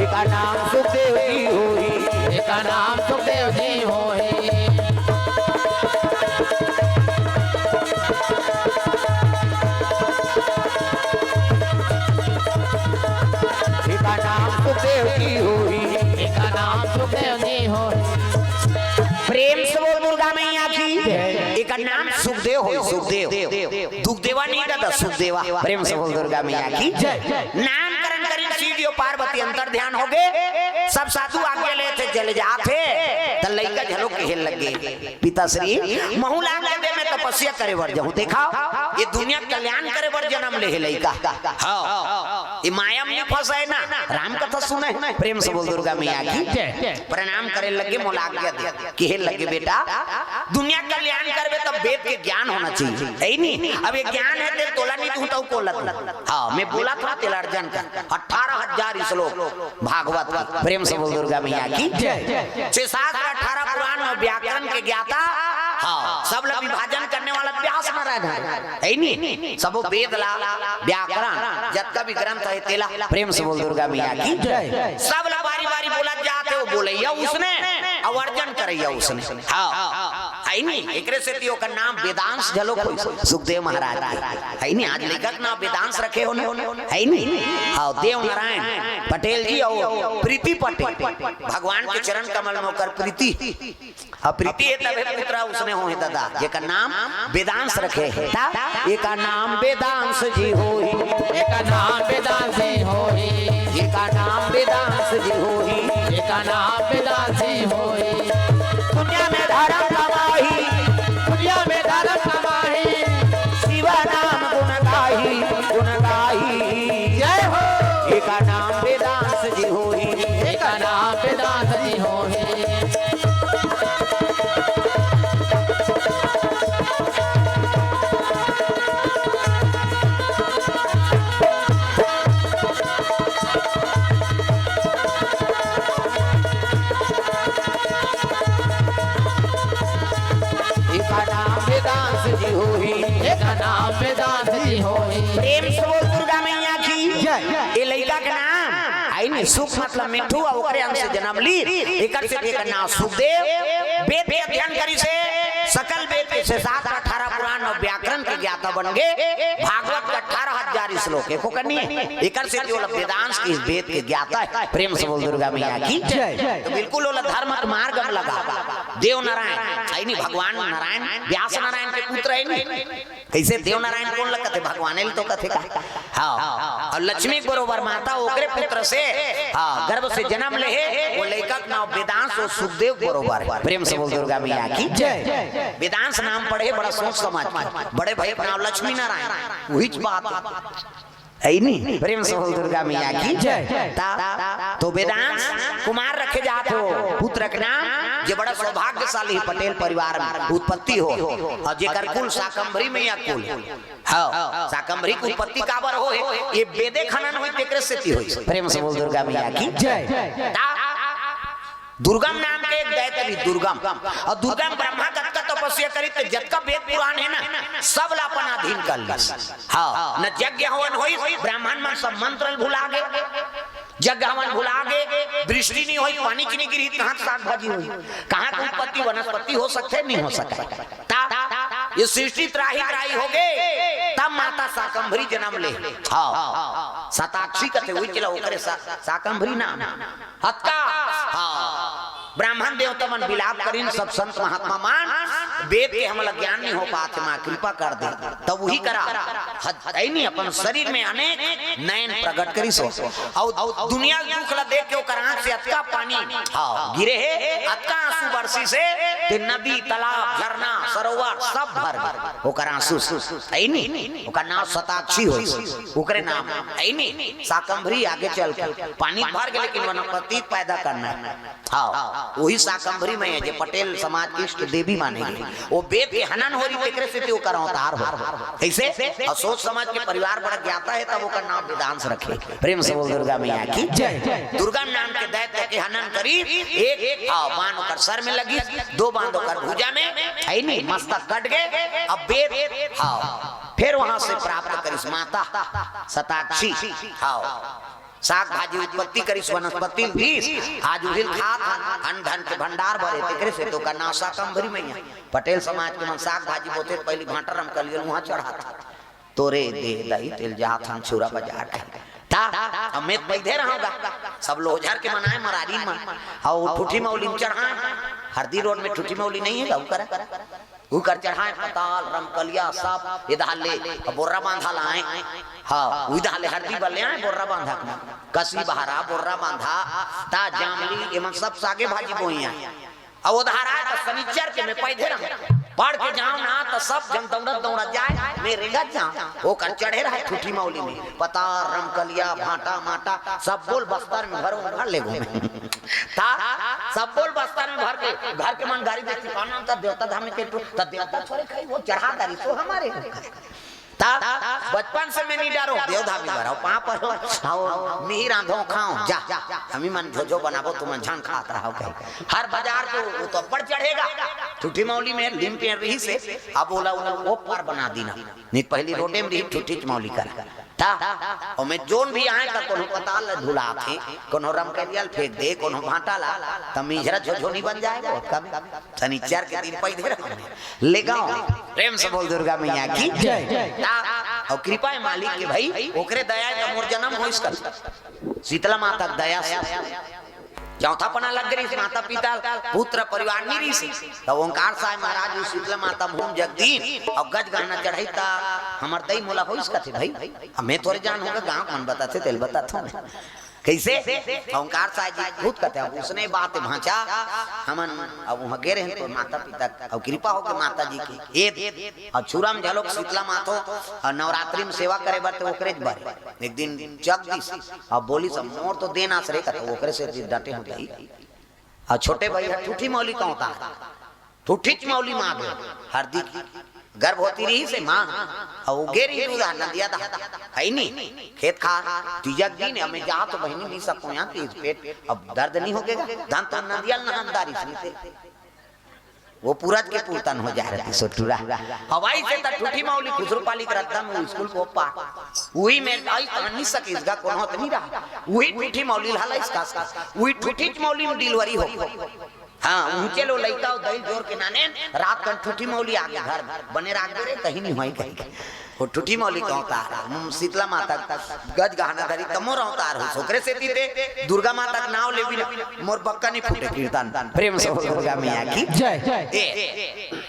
एका नाम सुखदेव जी होई, एका नाम सुखदेव जी होई। एका नाम सुखदेव जी होई, एका नाम सुखदेव जी होई। प्रेम से बोल दुर्गा मैया की। एका नाम सुखदेव होई, सुखदेव। दुखदेवा नहीं दादा, सुखदेवा। प्रेम से बोल दुर्गा मैया की। नामकरण करिन शिव जी अउ पार्वती अंतर ध्यान होगे। सब साधु आज्ञा लेथे, चले जाथे। त लइका झलो कहे लगे, "पिताश्री, महूं ल आज्ञा दे, मैं तपस्या करे बर जाहूं।" देखा, ये दुनिया के कल्याण करे बर जनम ले हे लइका। हाँ, ये माया में नहीं फंसा हे ना, राम कथा सुने हे। प्रेम से बोल दुर्गा मैया की। प्रणाम करे लगे, "मोला आज्ञा दे।" कहे लगे, "बेटा, दुनिया के कल्याण करबे त वेद के ज्ञान होना चाहिए, हे नी? अब ये ज्ञान हे, ते तोला नहीं दूं त कोला दूं? हाँ, मैं बोला था, तेला अर्जन कर।" अठारह हजार श्लोक भागवत के। प्रेम से बोल दुर्गा मैया की। जय। छह शास्त्र, अठारह पुराण अउ व्याकरण के ज्ञाता। हाँ, सब ला विभाजन करने वाला व्यास नारायण हे, हे नी? सबो वेद ला, व्याकरण, जतका भी ग्रंथ हे तेला। प्रेम से बोल दुर्गा मैया की। जय। सब ला बारी बारी बोलत जात हे, वो बोलइया उसने, अउ अर्जन करइया उसने। हाँ, हे नी? एकरे सेती ओकर नाम वेदांश झलो होइस, सुखदेव महाराज के। हे नी? आज लेखक नाम वेदांश रखे हो ना, हे नी? हाँ, देव नारायण पटेल जी अउ प्रीति पटेल, भगवान के चरण कमल में ओकर प्रीति, अउ प्रीति हे तभे पुत्र उसने होहे दादा, जेकर नाम वेदांश रखे हे। ता एका नाम वेदांश जी होही, एका नाम वेदांश जी होही, एका नाम वेदांश जी होही, एका नाम वेदांश जी होही। दुनिया में धर्म कमाही, दुनिया में धर्म कमाही, शिव नाम गुण गाही, गुण गाही। जय हो। एका नाम वेदांश जी होही, एका नाम वेदांश जी होही। एका नाम वेदांश जी होही, एका नाम वेदांश जी होही। प्रेम से बोल दुर्गा मैया की। जय। ये लइका के नाम हे नी, सुख मतलब मिट्ठू, अउ ओकरे अंश से जनम ली, एकर से एकर नाम सुखदेव। वेद के अध्ययन करिस हे, सकल वेद के छह शास्त्र, अठारह पुराण अउ व्याकरण के ज्ञाता बन गे। भागवत के अठारह हजार श्लोक हे, एको कनी, एकर से ओला वेदांश के, वेद के ज्ञाता हे। प्रेम से बोल दुर्गा मैया की। जय। त बिल्कुल ओला धर्म के मार्ग में लगा। देव नारायण, हे नी, भगवान नारायण, व्यास नारायण के पुत्र हे नी। कइसे देव नारायण कोन ल कथे, भगवाने ल तो कथे का। हाँ, अउ लक्ष्मी के बरोबर माता, ओकरे पुत्र से, हाँ, गर्भ से जनम ले हे, वो लइका के नाम वेदांश अउ सुखदेव के बरोबर हे। प्रेम से बोल दुर्गा मैया की। जय। वेदांश नाम पड़े बड़ा सोच समझ के। बड़े भई के नाम लक्ष्मी नारायण, उहीच बात हे नी। प्रेम से बोल दुर्गा मैया की। जय। ता, तो वेदांश कुमार रखे जात हो, पुत्र के नाम, जे बड़ा सौभाग्यशाली हे, पटेल परिवार में उत्पत्ति हो, अउ जेकर कुल शाकंभरी मैया कुल। हाँ, शाकंभरी के उत्पत्ति काबर होहे? ये वेदे खनन होई, तेकरे सेती होई। प्रेम से बोल दुर्गा मैया की। जय। ता, दुर्गम नाम के एक दैत्य भी दुर्गम, अउ दुर्गम ब्रह्मा कतका तपस्या करिस, त जतका वेद पुराण हे ना, सब ला अपन अधीन कर लिस। हाँ, न यज्ञ हवन होइस, ब्राह्मण मन सब मंत्र ल भुला गे, यज्ञ हवन भुला गे, वृष्टि नहीं होई, पानी च नहीं गिरही, कहाँ साग भाजी होई, कहाँ के उत्पत्ति वनस्पति हो सकथे, नहीं हो सकथे। ता, ये सृष्टि त्राहि त्राहि होगे, तब माता शाकंभरी जनम ले। हाँ, शताक्षी कथे, उही ला ओकरे शा-, शाकंभरी नाम। अतका, हाँ, ब्राह्मण देवता मन बिलाप करिन, सब संत महात्मा मन, "वेद के हमला ज्ञान नहीं हो पात हे, माँ कृपा कर दे।" तब वही करा हद-, है नहीं, अपन शरीर में अनेक नयन प्रकट करिस हो। अउ दुनिया के दुख ला देख के ओकर आंख से अतका पानी, हाँ, गिरे हे, अतका आंसू बरसिस हे, ते नदी, तालाब, झरना, सरोवर सब भर गे ओकर आंसू से। है नहीं, ओकर नाम शताक्षी होइस, ओकरे नाम है नहीं, शाकंभरी। आगे चल के पानी भर गे, लेकिन वनस्पति पैदा करना है। हाँ, वही शाकंभरी मैया हे, जे पटेल समाज के इष्ट देवी माने गे। वो वेद के हनन हो रही, तेकरे सेती ओकर अवतार हो। कैसे? अउ सोच समझ के परिवार बड़ा ज्ञाता हे, तब ओकर नाम वेदांश रखे। प्रेम से बोल दुर्गा मैया की जय। दुर्गा नाम के दैत्य के हनन करी, एक, हाँ, बाण ओकर सर में लगी, दो बाण ओकर भुजा में, है नहीं, मस्तक कट गे। अब वेद, हाँ, फिर वहां से प्राप्त करिस माता शताक्षी, हाँ, साग भाजी उत्पत्ति करिस, वनस्पति बीस, आज उहिल खात हन, अन्न धन के भंडार भरे, तेकरे से तो ओकर नाम शाकंभरी मैया। पटेल समाज के मन साग भाजी बोथे, पहली भांटा रमकलिया ल उहाँ चढ़ात, तोरे दे दई तेल जात हन छुरा बाजार के। ता, अब मैं पैदे रहूंगा, सब लोझर के मनाए मरारी मन, अउ ठूठी मौली में चढ़ाए, हरदी रोड में ठूठी मौली नहीं है, उ कर, उ कर चढ़ाए पताल, रमकलिया, सब इधर ले, अब बोर्रा बांधा लाए, हाँ, इधर ले हरदी बल्ले आए, बोर्रा बांधा, कसी बहरा, बोर्रा बांधा, ता जामली, ये मन सब सागे भाजी बोई आए। अउ उधार आए त शनिचर के मैं पैदे रहूं, पढ़ के जाऊं ना त सब जन दौड़त दौड़त जाए, मैं रेंगत जाऊं। ओकर चढ़े रहे ठूठी मौली में, पताल, रमकलिया, भांटा माटा, सब बोल बस्तर में भरो, भर ले घूमे। ता सब बोल बस्तर में भर के, घर के मन गाड़ी दे, "चुकाना त देवता धाम में के टू-, त देवता थोड़े खाई, वो चढ़ा दारी तो हमारे।" ता बचपन से मैं नहीं डरो, देवधामी बराओ, पाँव परो, आओ, मिही रांधो खाओ, जा, हमी मन झोझो बनाबो, तुमन झन खात रहो कहे। हर बाजार को वो तो ऊपर चढ़ेगा, ठूठी मौली में लीम पेड़ रहिस हे, अब ओला, ओला वो पार बना दीना, नहीं पहली रोडे में रही ठूठी मौली करा। ता, ओमे जोन भी आए ता कोनो पताल ला धुलाथे, कोनो रमकलिया ल फेंक दे, कोनो भांटा ला, त मिंझरा झोझो नहीं बन जाए वो, कम। शनिचर के दिन पैदे रहूं मैं। ले गाँव, प्रेम से बोल दुर्गा मैया की जय। ता, अउ कृपा हे मालिक के भाई, ओकरे दया हे त मोर जन्म होइस कथे। शीतला माता के दया से चौथा पना लग गई, माता पिता पुत्र परिवार नहीं रहिस। त ओंकार साय महाराज जी शीतला माता भूम जगदीन अउ गज गहना चढ़ाई त हमर दई मोला होइस कथे भाई। अब मैं थोड़े जान होगा, गाँव मन बताथे, तेल बताथों मैं। कैसे? ओंकार साय जी खुद कहते हैं, उसने बात भांचा, हमन अब वहाँ गे रहे तो माता पिता, अब कृपा हो गई माता जी की। ए, अब छुरा में झलोक शीतला मातो, और नवरात्रि में सेवा करे बर तो ओकरे ज बर। एक दिन जग दिस, अब बोलिस, "मोर तो देन आस रे," कहते, "ओकरे से डटे हो जाई।" और छोटे भाई ह ठूठी मौली कहता है, ठूठीच मौली माँ गे, हरदी गर्भवती रहिस हे माँ, अउ गे रही दूध नंदिया दा, है नी, खेत खार, तीजा के दिन, हमें जा तो बहिनी नहीं सको यहाँ, तीज पेट, अब दर्द नहीं होगे, धन तो नंदिया नहन दारी सुनते। वो पूरत के पूतन हो जा रहे थे सोटुरा। हवाई से त ठूठी मौली खुसरू पाली के रद्दा में स्कूल को पा। वही में आई कहानी सकेसगा कोनो त नहीं रहा। वही ठूठी मौली ला लाइस का, वही ठूठी मौली में डिलीवरी हो। हाँ, ऊंचे लो लइका हो, दही जोर के नाने, रात कन ठूठी मौली आगे घर में। बने राख दे रे, कहीं नहीं होई कहीं। वो ठूठी मौली कहता है, "हम्म, शीतला माता गज गहना धरी, तमो रहता है, ओकरे से तीते, दुर्गा माता के नाव लेबी ना, मोर बक्का नहीं फूटे कीर्तन।" प्रेम से बोल दुर्गा मैया की जय। ए,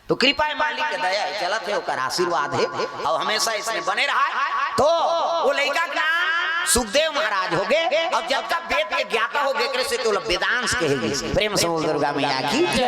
तो कृपा हे मालिक के दया हे, चलत हे, ओकर आशीर्वाद हे, अउ हमेशा इसमें बने रहा। तो वो लइका के नाम सुखदेव महाराज होगे, अउ जतका वेद के ज्ञाता होगे, एकरे से तो ओला वेदांश कहे गिस। प्रेम से बोल दुर्गा मैया की जय।